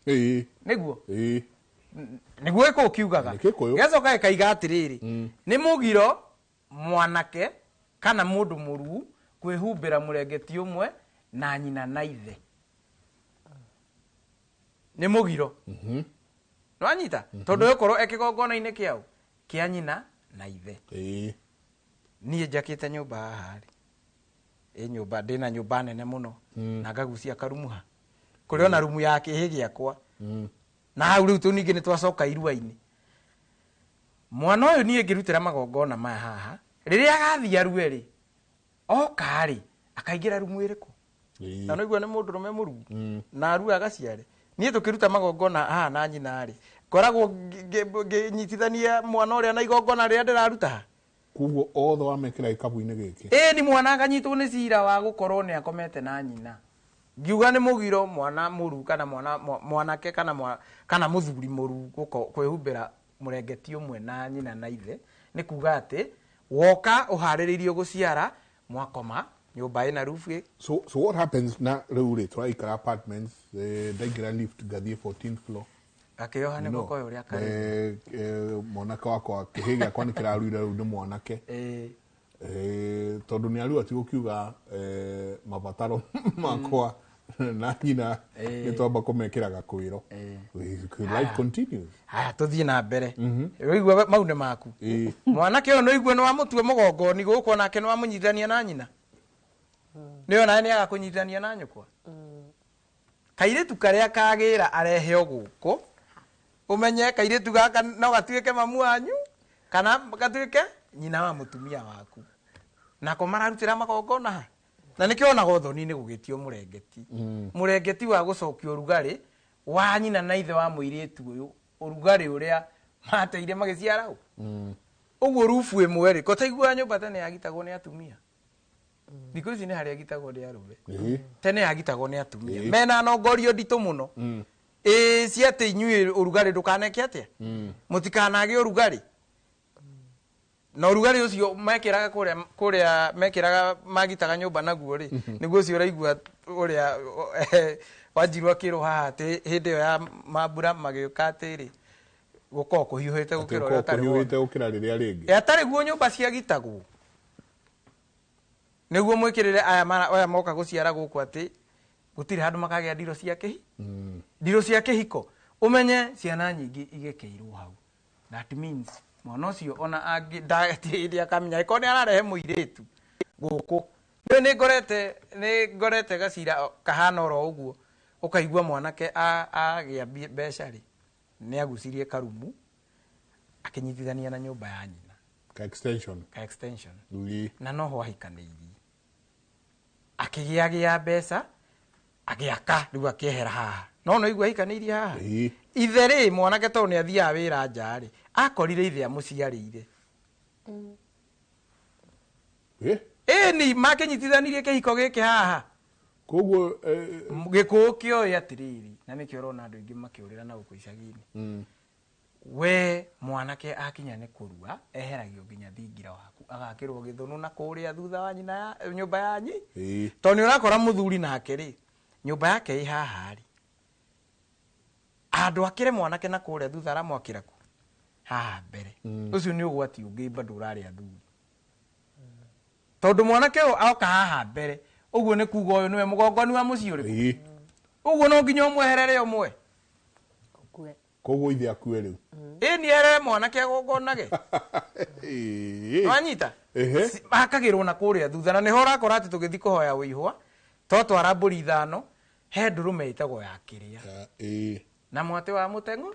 Ĩĩ. Nĩguo? Ĩĩ. Nĩguo gĩkũyũ kiugaga. Nĩ Gĩkũyũ. Gĩgacoka gĩkaiga atĩrĩrĩ, nĩ mũgiro mwanake kana mũndũ mũruu kwĩhumbĩra mũrengeti ũmwe na nyina na ithe. Nĩ mũgiro. Nĩwanyita? Tondũ ĩkorwo e kĩgongona-inĩ kĩao kĩa nyina na ithe. Ĩĩ. Niĩ njakĩte nyũmba haha rĩ, ĩ nyũmba ndĩna nyũmba nene mũno na ngagucia karumu ha kũrĩ ona rumu ya kĩhĩ gĩakwa na hau rĩu tũ ningĩ nĩ twacoka irua-inĩ. Mwana ũyũ niĩ ngĩrutĩra magongona maya haha, rĩrĩa agathiĩ arue rĩ, oka rĩ, akaingĩra rumu ĩrĩkũ? Na nĩguo nĩ mũndũrũme mũruu na arue agaciare. Niĩ tũkĩruta magongona haha na nyina rĩ, ngoragwo ngĩnyitithania mwana ũrĩa na igongona rĩrĩa ndĩraruta haha. Koguo othe wamekĩra gĩkabu-inĩ gĩkĩ. Ĩĩ ni mwana akanyitwo nĩ cira wa gũkorwo nĩ akomete na nyina. Ngiuga nĩ mũgiro mwana mũruu kana mwana mwanake kana kana mũthuri mũruu kwĩhumbĩra mũrengeti ũmwe na nyina na ithe, nĩ kuga atĩ woka ũharĩrĩirio gũciara mwakoma nyũmba ĩna roof ĩ. So what happens na rĩu rĩ tũraikara apartments, ndaingĩra lift ngathiĩ 14th floor. Akĩoha nĩ gũkoya ũrĩa karĩ. Mwanake wakwa kĩhĩ gĩakwa nĩ kĩraruire rĩu nĩ mwanake. Tondũ nĩ arua ti gũkiuga mabataro makwa na nyina nĩ twamba kũmekĩra gakwĩro. Life continues. Haya tũthiĩ na mbere. Ũigua mau nĩ maku. Mwanake ũyũ nĩ ũigua nĩ wamũtua mũgongoni gũkũ onake nĩ wamũnyitithania na nyina. Nĩ onawe nĩ agakũnyitithania na nyũkwa. Kairĩtu karĩa kagĩra areheo gũkũ, ũmenye kairĩtu gaka no gatuĩke mamu wanyu kana gatuĩke nyina wa mũtumia waku. Nako mararutĩra magongona ha. Na nĩkĩo onaga ũthoni-inĩ gũgĩtio mũrengeti. Mũrengeti wa gũcokia ũrugarĩ wa nyina na ithe wa mũirĩtu ũyũ, ũrugarĩ ũrĩa mateire magĩciara ũ. Ũguo rubu ĩmwe rĩ, ko taiguaga nyũmba tene yagitagwo nĩ atumia. Thikũ ici nĩ harĩa agitagwo nĩ arũme. Tene yagitagwo nĩ atumia. Mena nongorio nditũ mũno. Ĩĩ ci atĩ inyuĩ ũrugarĩ ndũkaneke atĩa? Mũtikanagĩe ũrugarĩ. Na ũrugarĩ ũcio mekĩraga kũrĩa mekĩraga magitaga nyũmba naguo rĩ, nĩguo ũcio ũraigua ũrĩa Wanjiru akĩrwo haha atĩ hĩndĩ ĩyo ya mambura magĩũka atĩ rĩ, gũkorwo kũhiũhĩte gũkĩra ũrĩa ũtarĩ wona. Kũhiũhĩte gũkĩra rĩrĩa rĩngĩ. Atarĩ guo nyũmba ciagitagwo. Nĩguo mwĩkĩrĩre aya moka gũciara gũkũ atĩ gũtirĩ handũ makagĩa ndiro cia kĩhi. Ndiro cia kĩhiko. Ũmenye ciana nyingĩ igĩkĩirwo hau. That means mwana ũcio ona angĩ hĩndĩ akamenya angĩkorwo nĩ ararehe mũirĩtu gũkũ. Nĩ ngorete gacira kahana oro ũguo, ũkaigua mwanake agĩa mbeca rĩ, nĩ agucirie karumu akĩnyitithania na nyũmba ya nyina. Ka extension. Ka extension. Na noho ahikanĩirie. Akĩgĩagĩa mbeca, agĩaka rĩu akĩehera haha. No no igua ahikanĩirie haha. Ithe rĩ, mwanake tondũ nĩ athiaga wĩra nja rĩ, akorire ithe amũciarĩire. Ĩni makĩnyitithanirie kĩhiko gĩkĩ haha. Koguo gĩkũyũ kĩoĩ atĩrĩrĩ, na nĩkĩo ũrona andũ aingĩ makĩũrĩra na gũkũ icagi-inĩ. We mwanake akinya nĩ kũrua, eheragio nginya thingira waku, agakĩrwo gĩthũnũ na kũrĩa thutha wa nyina ya nyũmba yanyi. Tondũ nĩ ũrakora mũthuri nake rĩ, nyũmba yake ĩ haha rĩ, andũ akĩre mwanake na kũrĩa thutha aramwakĩra kũ haha mbere. Ũcio nĩ ũgwati ũngĩ bado ũrarĩ athuri. Tondũ mwanake ũyũ oka haha mbere, ũguo nĩ kuga ũyũ nĩwe mũgongoni wa mũciĩ ũrĩkũ. Ũguo no nginya ũmweherere ũmwe. Koguo ithe akue rĩu. Ĩĩ nĩ eherere mwanake agongonage. Wanyita? Akagĩrwo na kũrĩa thutha, na nĩho ũrakora atĩ tũgĩthiĩ kũhoya ũihwa, twatwara mbũri 5, he ndũrũme ĩtagwo ya kĩrĩa. Na mwatĩ wa mũteng'ũ?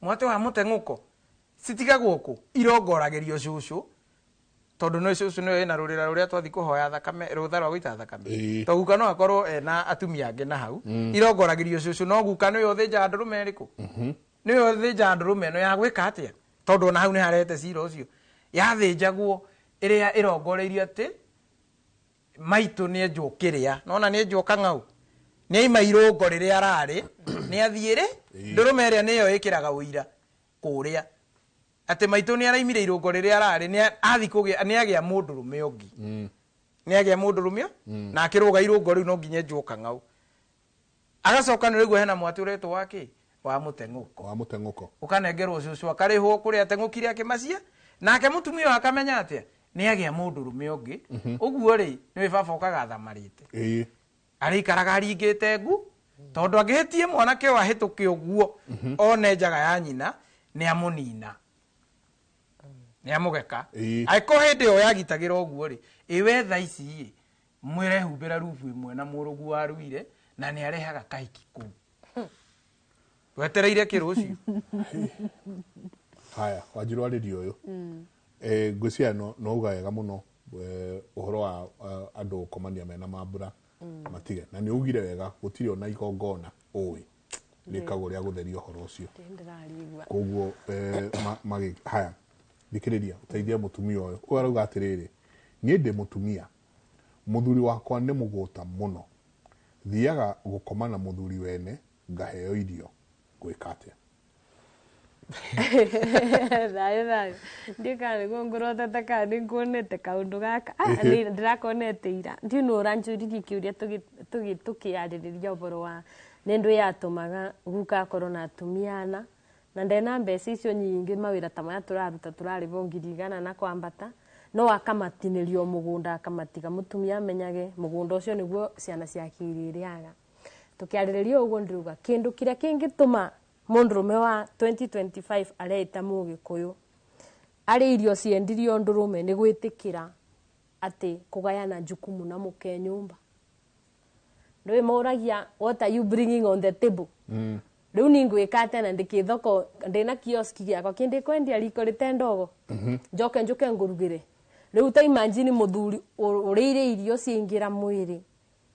Mwatĩ wa mũteng'ũko citigagwo kũ? Irongoragĩrio cũcũ, tondũ nĩ cũcũ nĩwe ĩna rũrĩra rũrĩa twathiĩ kũhoya thakame, rũtha rwa gũita thakame. To guka no akorwo ena atumia angĩ na hau. Irongoragĩrio cũcũ, no guka nĩwe ũthĩnjaga ndũrũme ĩrĩkũ? Nĩwe ũthĩnjaga ndũrũme ĩno ya gwĩka atĩa? Tondũ ona hau nĩ harehete cira ũcio. Yathĩnjagwo ĩrĩa ĩrongoreirio atĩ maitũ nĩ enjwo kĩrĩa, nona nĩ enjwo kang'au. Nĩ aima irũngo rĩrĩa ararĩ, nĩ athiĩ rĩ, ndũrũme ĩrĩa nĩyo ĩkĩraga ũira kũrĩa. Atĩ maitũ nĩ araimire irũngo rĩrĩa ararĩ, nĩ athiĩ kũgĩa, nĩ agĩa mũndũrũme ũngĩ. Nĩ agĩa mũndũrũme na akĩrũga irũngo rĩu no nginya enjwo kang'au. Agacoka nĩ rĩu hena mwatĩ ũretwo wa kĩ? Wa mũteng'ũko. Wa mũteng'ũko. Ũkanengerwo cũcũ akarĩhwo kũrĩa ateng'ũkire akĩmacia nake mũtumia ũyũ akamenya atĩa nĩ agĩa mũndũrũme ũngĩ. Ũguo rĩ nĩwe baba ũkaga athamarĩte. Arĩikaraga aringĩte ngu tondũ angĩhĩtie mwanake ũyũ ahĩtũke ũguo one njaga ya nyina nĩ amũnina nĩ amũgeka. Angĩkorwo hĩndĩ ĩyo yagitagĩra ũguo rĩ ĩwe thaa ici ĩ mwĩrehumbĩra rubu ĩmwe na mũrũgu waruire na nĩ arehaga kahiki kũu wetereire kĩ rũciũ. Haya wanjirwo arĩrio ũyũ ngwĩciria no uga wega mũno ũhoro wa andũ gũkomania mena mambura matige na nĩ ugire wega gũtirĩ ona igongona ũĩ rĩkagwo rĩa gũtheria ũhoro ũcio koguo haya thikĩrĩria ũteithie mũtumia ũyũ ũyũ arauga atĩrĩrĩ niĩ ndĩ mũtumia mũthuri wakwa nĩ mũgũta mũno thiaga gũkoma na mũthuri wene ngaheo irio ngwĩka atĩa. Thayo thayo ndikana nĩguo ngũrotete kana nĩnguonete kaũndũ gaka ndĩrakonete ira ndiũ nũ ũranjũririe kĩũria tũkĩarĩrĩria ũhoro wa nĩ ndũ yatũmaga guka akorwo na atumia ana na ndena mbeca icio nyingĩ mawĩra ta maya tũraruta tũrarĩhwo 100,000 na kwambata no akamatinĩrio mũgũnda akamatiga mũtumia amenyage mũgũnda ũcio nĩguo ciana ciake irĩrĩaga. Tũkĩarĩrĩria ũguo ndĩruga kĩndũ kĩrĩa kĩngĩtũma mũndũrũme wa 2025 areita mũgĩkũyũ arĩ irio ciendirio ndũrũme nĩ gwĩtĩkĩra atĩ kũgayana jukumu na mũke nyũmba. Ndũĩ moragia what are you bringing on the table. Rĩu ni ngwĩka atĩa na ndĩkĩ thoko ndĩna kioski gĩakwa kĩndĩ kwendia riko rĩte ndogo njoke njũke ngũrugĩre. Rĩu ta imagine mũthuri ũrĩire irio ciaingĩra mwĩrĩ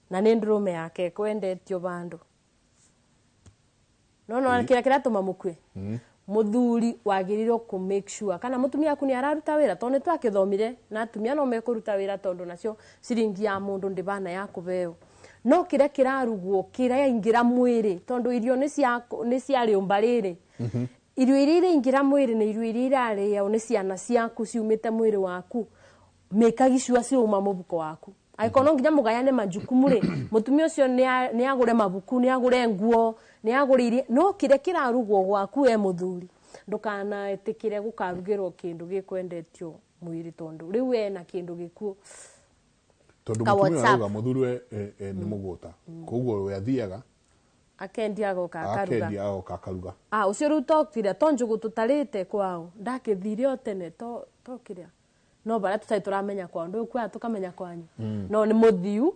na nĩ ndũrũme yake kwendetio bandũ. No kĩrĩa kĩratũma mũkue mũthuri wagĩrĩirwo kũ make sure kana mũtumia waku nĩ araruta wĩra tondũ nĩ twakĩthomire na atumia no mekũruta wĩra tondũ nacio ciringi ya mũndũ ndĩbana ya kũbeo no kĩrĩa kĩrarugwo kĩraingĩra mwĩrĩ tondũ irio nĩ cia rĩũmba rĩrĩ irio iria iraingĩra mwĩrĩ nĩ irio iria irarĩo nĩ ciana ciaku ciumĩte mwĩrĩ waku mĩkagi ciauma mũbuko waku. Angĩkorwo no nginya mũgayane majukumu rĩ mũtumia ũcio nĩ agũre mabuku nĩ agũre nguo nĩ agũre irio no kĩrĩa kĩrarugwo gwaku we mũthuri ndũkanaĩtĩkĩre gũkarugĩrwo kĩndũ gĩkwendetio mwĩrĩ tondũ rĩu we na kĩndũ gĩkuo tondũ mũtumia arauga mũthuri we nĩ mũgũta koguo we athiaga akendia agoka akaruga akendia agoka akaruga ũcio rĩu tokĩrĩa to njũgũ tũtarĩte kwao ndakĩthire o tene tokĩrĩa no bara tũtarĩ tũramenya kwao ndũĩ kuoya tũkamenya kwanyu no nĩ mũthiu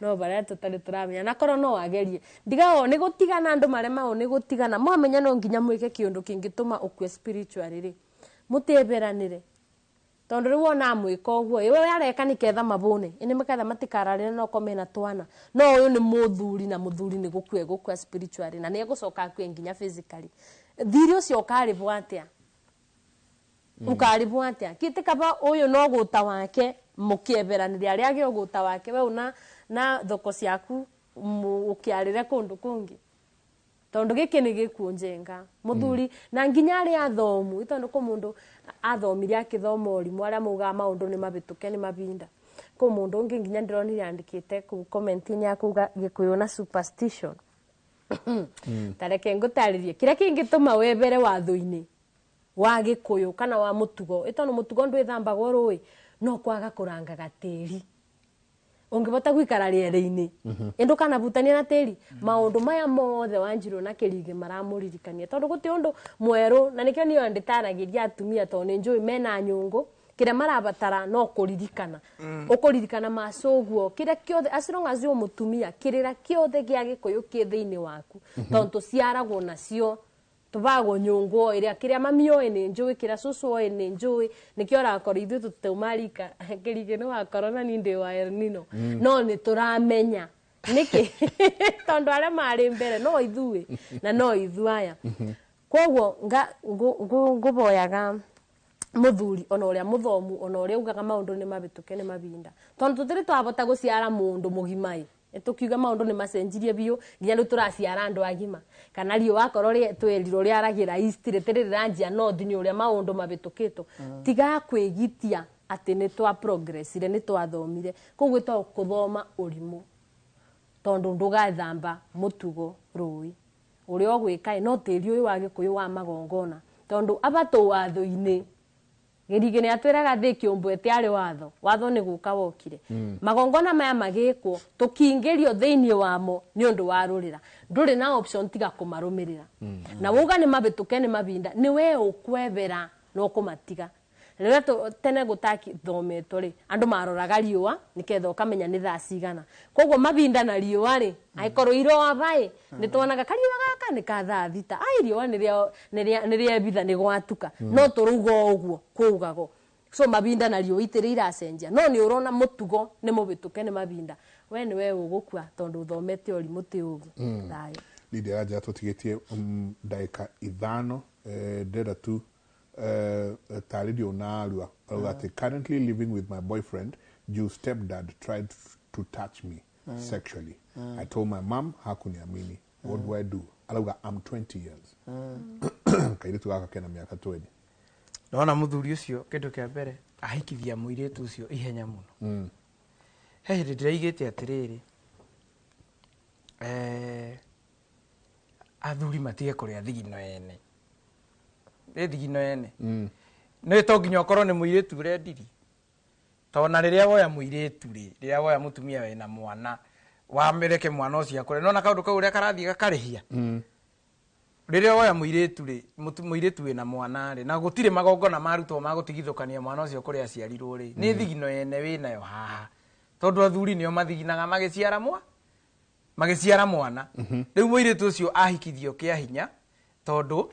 no bara tũtarĩ tũramenya na korwo no agerie ndigao nĩ gũtigana andũ maremao nĩ gũtigana mwamenya no nginya mwĩke kĩũndũ kĩngĩtũma ũkue spiritually rĩ mũtĩberanĩre tondũ rĩu wona amwĩka ũguo ĩwe areka nĩketha mabũne ĩnĩ maketha matikararĩre no kome na twana no ũyũ nĩ mũthuri na mũthuri nĩ gũkua gũkua spiritually na nĩ egũcoka akue nginya physically thirĩ ũcio ũkarĩbwo atĩa ukaribwo atĩa kĩtĩ kaba ũyũ no gũta wake mũkĩeberanĩre arĩa agĩ ũgũta wake we una na thoko ciaku ũkĩarĩre kũndũ kũngĩ tondũ gĩkĩ nĩ gĩkuũ njenga mũthuri na nginya arĩa athomu tondũ kũ mũndũ athomire akĩthoma ũrimũ arĩa maugaga maũndũ nĩ mabĩtũke nĩ mabinda kũ mũndũ ũngĩ nginya ndĩronire andĩkĩte kũu comment-inĩ ya kuga gĩkũyũ na superstition ta reke ngũtarĩrie kĩrĩa kĩngĩtũma webere watho-inĩ wa gĩkũyũ kana wa mũtugo ĩtondũ mũtugo ndwĩthambagwo rũĩ no kwaga kũrangaga tĩri ũngĩbota gũikara rĩera-inĩ ĩndũ kana butania na tĩri maũndũ maya mothe Wanjirũ na Kĩrigĩ maramũririkania tondũ gũtirĩ ũndũ mwerũ na nĩkĩo niĩ ndĩtaragĩria atumia tondũ nĩ njũĩ mena nyũngũ kĩrĩa marabatara no kũririkana ũkũririkana macũguo kĩrĩa kĩothe as long as wĩ mũtumia kĩrĩra kĩothe gĩa gĩkũyũ kĩ thĩinĩ waku tondũ tũciaragwo nacio tubagwo nyũngũ ĩrĩa kĩrĩa mami oĩ nĩ njũĩ kĩrĩa cũcũ oĩ nĩ njũĩ nĩkĩo ũrakora ithuĩ tũtaumarika Kĩrigĩ nĩ wa corona ni ndĩ wa El Nino no nĩ tũramenya nĩkĩ tondũ arĩa marĩ mbere no ithuĩ na no ithuĩ aya koguo ngũboyaga mũthuri ona ũrĩa mũthomu ona ũrĩa ugaga maũndũ nĩ mabĩtũke nĩ mabinda tondũ tũtirĩ twabota gũciara mũndũ mũgima ĩ tukiuga maundu ni macenjirie biũ nginya rĩu tũraciara andũ agima kana riũa akorwo twerirwo rĩaragĩra east rĩtirĩ rĩranjia north nĩ ũrĩa maũndũ mabĩtũkĩtwo tiga kwĩgitia Atĩ nĩ twa progressire, nĩ twathomire. Koguo ĩtagwo kũthoma ũrimũ, tondũ ndũgathamba mũtugo rũĩ ũrĩa ũgwĩka ĩ, no tĩri ũyũ wa Gĩkũyũ wa magongona, tondũ aba tũ watho-inĩ. Gĩrigĩ nĩ atwĩraga thĩ kĩũmbũ ĩtiarĩ watho, watho nĩ gũka wokire. Magongona maya magĩkwo tũkingĩrio thĩinĩ wamo nĩ ũndũ wa rũrĩra, ndũrĩ na option tiga kũmarũmĩrĩra. Na wauga nĩ mabĩtũke nĩ mabinda, nĩ we ũkwebera na ũkũmatiga. Rĩrĩa tene gũtakithometwo rĩ, andũ maroraga riũa nĩketha ũkamenya nĩ thaa cigana. Koguo mabinda na riũa rĩ, angĩkorwo iroa ĩ, nĩ tuonaga kariũa gaka nĩ ka thaa 6, ai riũa nĩ rĩebitha nĩ gwatuka. No tũrauga o ũguo kũugagwo. So mabinda na riũa itirĩ iracenjia, no nĩ ũrona mũtugo nĩ mũbĩtũke nĩ mabinda, we nĩ we ũgũkua tondũ ũthomete ũrimũ ti ũgĩ. Thayũ. Lydia Ganja, tũtigĩtie ndagĩka 5, ndĩrenda tu tarĩrio narua. Arauga atĩ currently living with my boyfriend, juu stepdad tried to touch me sexually. I told my mom, hakuniamini. What do I do? Arauga I'm 20 years. Kairĩtu gaka kena mĩaka 20. Ndona mũthuri ũcio, kĩndũ kĩa mbere ahikithia mũirĩtu ũcio ihenya mũno. He hĩndĩ ndĩraigĩte atĩrĩrĩ, athuri matige kũrĩa thigino ene. Nĩ thigino ene. Nĩ to nginya ũkorwo nĩ mũirĩtu ũrendiri. Tondũ na rĩrĩa woya mũirĩtu rĩ, rĩrĩa woya mũtumia wĩna mwana, wamĩreke mwana ũcio akũre. Nĩwona kaũndũ kau ũrĩa karathiĩ gakarĩhia. Rĩrĩa woya mũirĩtu rĩ, mũirĩtu wĩna mwana rĩ, na gũtirĩ magongona marutwo ma gũtigithũkania mwana ũcio kũrĩa aciarirwo rĩ, nĩ thigino ene wĩnayo haha. Tondũ athuri nĩo mathiginaga magĩciara mwana. Rĩu mũirĩtu ũcio ahikithio kĩa hinya, tondũ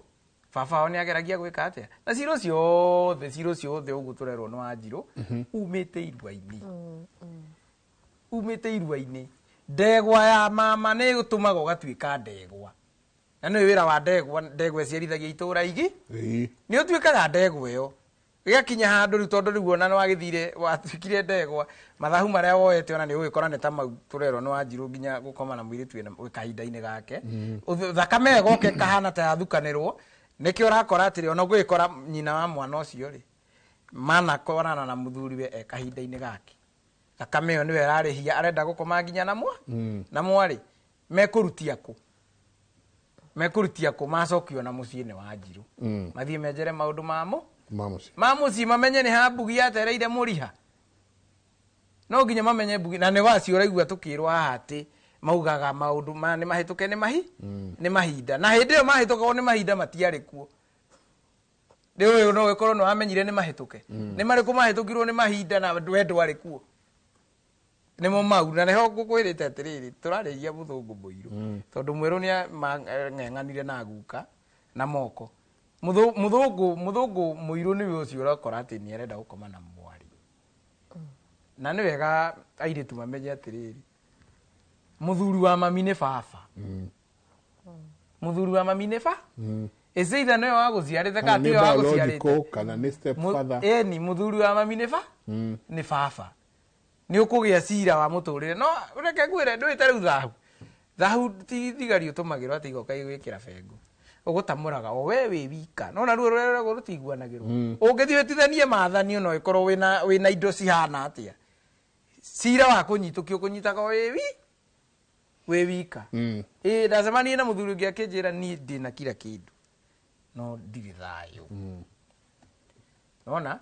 baba wao nĩ ageragia gwĩka atĩa. Na cira ũcio othe ũguo tũrerwo nĩ Wanjirũ, umĩte irua-inĩ. Umĩte irua-inĩ. Ndegwa ya mama nĩ ĩgũtũmaga ũgatuĩka ndegwa. Na nĩũĩ wĩra wa ndegwa, ndegwa ĩciarithagia itũũra igi? Nĩ ũtuĩkaga ndegwa ĩyo. Gĩgakinya handũ rĩu, tondũ rĩu ona nĩwagĩthire, watuĩkire ndegwa, mathabu marĩa woete ona nĩ ũgĩkora nĩ ta mau tũrerwo nĩ Wanjirũ nginya gũkoma na mũirĩtu wĩna kahinda-inĩ gake. Thakame ĩyo ĩgoka ĩkahana ta yathukanĩrwo. Nĩkĩo ũrakora atĩrĩ, ona ũngĩgĩkora nyina wa mwana ũcio rĩ, manakorana na mũthuriwe e kahinda-inĩ gake. Thakame ĩyo nĩwe ĩrarĩhia, arenda gũkoma nginya na mwa? Na mwarĩ, mekũrutia kũ? Mekũrutia kũ macokio na mũciĩ nĩ Wanjirũ. Mathiĩ menjere maũndũ mamo? Ma mũciĩ. Ma mũciĩ mamenye nĩ ha mbugi yatereire mũriha. No nginya mamenye mbugi, na nĩ wacio ũraigua tũkĩrwo haha atĩ maugaga maũndũ ma nĩ mahĩtũke nĩ mahi? Nĩ mahinda. Na hĩndĩ ĩyo mahĩtũkagwo nĩ mahinda matiarĩ kuo. Rĩu ũyũ no ũkorwo nĩ wamenyire nĩ mahĩtũke. Nĩ marĩkũ mahĩtũkirwo nĩ mahinda na we ndwarĩ kuo? Nĩmo mau, na nĩho ngũkwĩrĩte atĩrĩrĩ, tũrarĩria mũthũngũ mũirũ. Tondũ mwerũ nĩ ang'eng'anire na guka na moko. Mũthũngũ mũirũ nĩwe ũcio ũrakora atĩ nĩ arenda gũkoma na mwarĩ. Na nĩ wega airĩtu mamenye atĩrĩrĩ, mũthuri wa mami nĩ baba. Mũthuri wa mami nĩ ba? Is either nĩwe wagũciarĩte kana Kana nĩ tiwe wagũciarĩte. biological, kana nĩ stepfather. Ĩni, mũthuri wa mami nĩ ba? Nĩ baba. Nĩ ũkũgĩa cira wa mũtũrĩre. No reke ngwĩre, ndũĩ ta rĩu thahu. Thahu ti thigari ũtũmagĩrwo atĩ igoka igwĩkĩra bengo. Ũgũtamũraga o we wĩ wika. No na ruo rũrĩa rũragwo rũtiguanagĩrwo. Ũngĩthiĩ wĩtithanie maathani no ĩkorwo wĩna indo cihana atĩa. Cira wa kũnyitũkio ũkũnyitaga o wĩ wika. Ĩ, ndacemanirie na mũthuri ũngĩ akĩnjĩra niĩ ndĩna kila kĩndũ, no ndirĩ thayũ. Nona?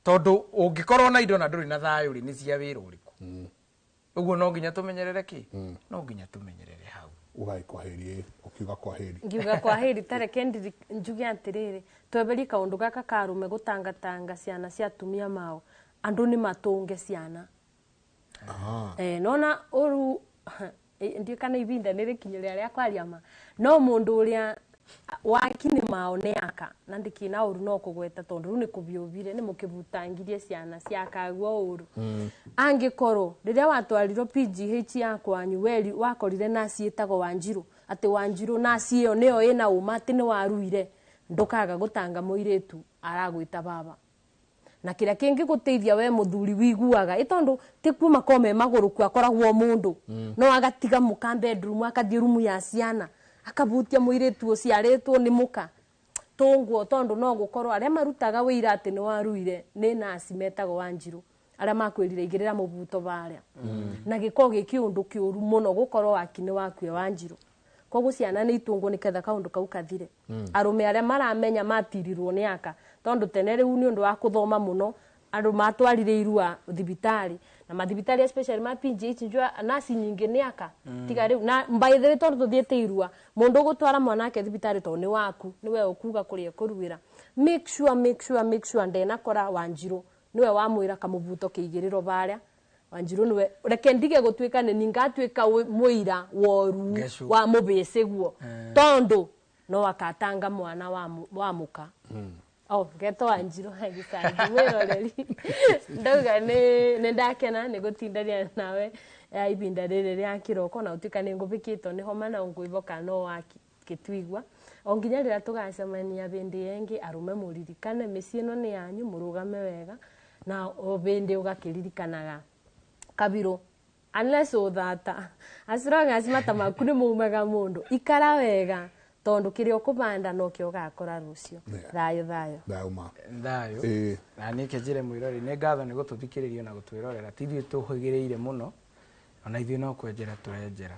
Tondũ ũngĩkorwo na indo na ndũrĩ na thayũ rĩ, nĩ cia wĩra ũrĩkũ? Ũguo no nginya tũmenyerere kĩ? No nginya tũmenyerere hau. Ugai kwaheri, ũkiuga kwaheri. Ngiuga kwaheri, ta reke njuge atĩrĩrĩ, tweberie kaũndũ gaka ka arũme gũtangatanga ciana cia atumia mao. Andũ nĩ matũnge ciana. Nona ũru, ndiũĩ kana ibinda nĩ rĩkinyu rĩa kwaria ma. No mũndũ ũrĩa waki nĩ mao nĩ aka, na ndikina ũru no kũgweta tondũ rĩu nĩ kũbiũbire, nĩ mũkĩbutangirie ciana ciakagwo ũru. Angĩkorwo rĩrĩa watwarirwo PGH ya kwanyu, weri wakorire nasi ĩtagwo Wanjirũ, atĩ Wanjirũ nasi ĩyo nĩyo ĩna ũma atĩ nĩ waruire, ndũkaga gũtanga mũirĩtu aragwĩta baba. Na kĩrĩa kĩngĩgũteithia we mũthuri wiguaga, ĩ tondũ ti kuma kome magũrũ ku akoragwo mũndũ. No agatiga mũka bedroom, akathiĩ rumu ya ciana, akabutia mũirĩtu ũciarĩtwo nĩ mũka. Tungwo tondu no gukorwo aria marutaga wira ati ni waruire ni nasi metagwo Wanjiru aria makwirire igirira mubuto baria na giko giki undu kiuru muno gukorwo waki ni wakue Wanjiru. Koguo ciana ni itungwo ni ketha kaundu kau kathire. Arume aria maramenya matirirwo ni aka tondu tene riu ni undu wa kuthoma muno andu matwarire irua thibitari na mathibitari especially ma PGH njua nasi nyingi ni aka. Tiga riu na by the way tondu tuthiete irua mundu gutwara mwana ake thibitari to ni waku ni we ukuga kuria kuruira. Make sure make sure make sure ndena kora Wanjiru niwe wamwira kamubuto kiigiriro baria. Wanjiru niwe reke ndige gutwika ni ningatwika muira woru wa mubisi guo tondu no akatanga mwana wa muka. Oh, geto Wanjiru hagicangi mwiroreri ndauga ni ndakena ni gutindania nawe ibinda riri ria kiroko na utuika ni ngubikitwo ni homa na ngwivoka no waki kitwigua o nginya rira tugacemania bindi yengi arume muririkane micii ino ni yanyu murugame wega na o bindi ugakiririkanaga kabiro unless uthata as long as mata maku ni maumaga mundu ikara wega tondu kiria ukubanda no kio ugakora rucio. Thayo thayo thayo ma thayo. Na nike njire mwirori ni ngatho ni gututhikiriria na gutwirorera ti ithuĩ tuhigiriire muno ona ithuĩ no kwenjera turenjera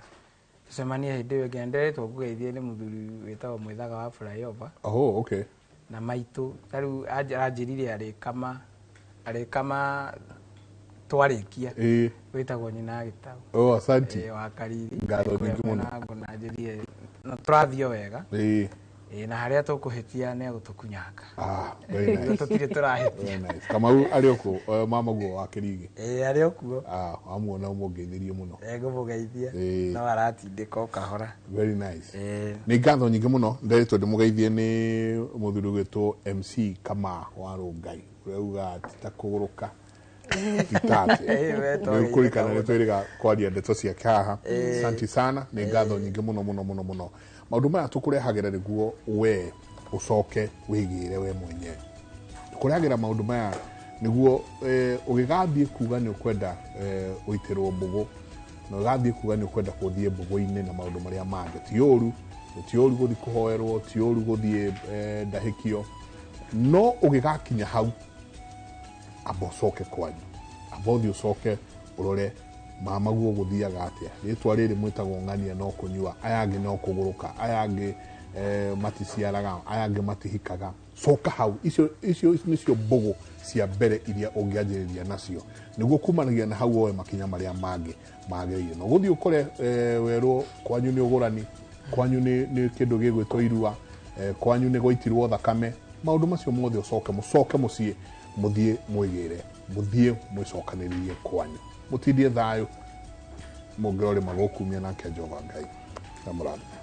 tucemanie hindi ĩyo ĩngĩ nderetwo ngũgeithie nĩ mũthuri wĩtagwo Mwithaga wa flyover. Oh, okay. Na maitũ ta rĩu aranjĩrire arĩkama twarĩkia wĩtagwo nyina Gĩtau. Oh, asante. Wa Kariri. Ngatho nyingĩ mũno. Na njĩrire no tũrathiĩ wega. Na harĩa tũkũhĩtia nĩ egũtũkunyanga. Very nice. Tũtirĩ tũrahĩtia. Very nice. Kamau arĩ okuo mama guo wa Kĩrigi. Arĩ okuo. Amuona ũmũngeithĩrie mũno. Ngũmũgeithia. No aratindĩka o kahora. Very nice. Nĩ ngatho nyingĩ mũno nderetwo ndĩmũgeithie nĩ mũthuri ũgwĩtwo MC Kama wa Rũngai ũrĩa ugaga ti ta kũgũrũka kurikana nĩ twĩrĩga kwaria ndeto ciake haha. Asante sana nĩ ngatho nyingĩ mũno mũno mũno mũno. Maũndũ maya tũkũrehagĩra nĩguo we ũcoke wĩgĩre we mwenyewe. Tũkũrehagĩra maũndũ maya nĩguo ũgĩgathiĩ kuga nĩ ũkwenda ũitĩrwo mbũgũ na ũgathiĩ kuga nĩ ũkwenda gũthiĩ mbũgũ-inĩ na maũndũ marĩa mangĩ. Ti ũru, ti ũru gũthiĩ kũhoerwo, ti ũru gũthiĩ ndahĩkio, no ũgĩgakinya hau amba ũcoke kwanyu, amba ũthiĩ ũcoke ũrore mama guo gũthiaga atĩa. Rĩtwa rĩrĩ mwĩtagwo ng'ania no kũnyua, aya angĩ no kũgũrũka, aya angĩ maticiaraga, aya angĩ matihikaga. Coka hau, icio nĩcio mbũgũ cia mbere iria ũngĩanjĩrĩria nacio nĩguo kumanagia na hau woe makinya marĩa mangĩ magĩrĩire. No gũthiĩ ũkore werwo kwanyu nĩ ũgũrani, kwanyu nĩ kĩndũ gĩgwĩtwo irua, kwanyu nĩ gwaitirwo thakame, maũndũ macio mothe ũcoke mũcoke mũciĩ mũthiĩ mwĩgĩre, mũthiĩ mwĩcokanĩrĩrie kwanyu, mũtindie thayũ mũngĩrorĩma gũkumia nake Jehova Ngai amũrathime.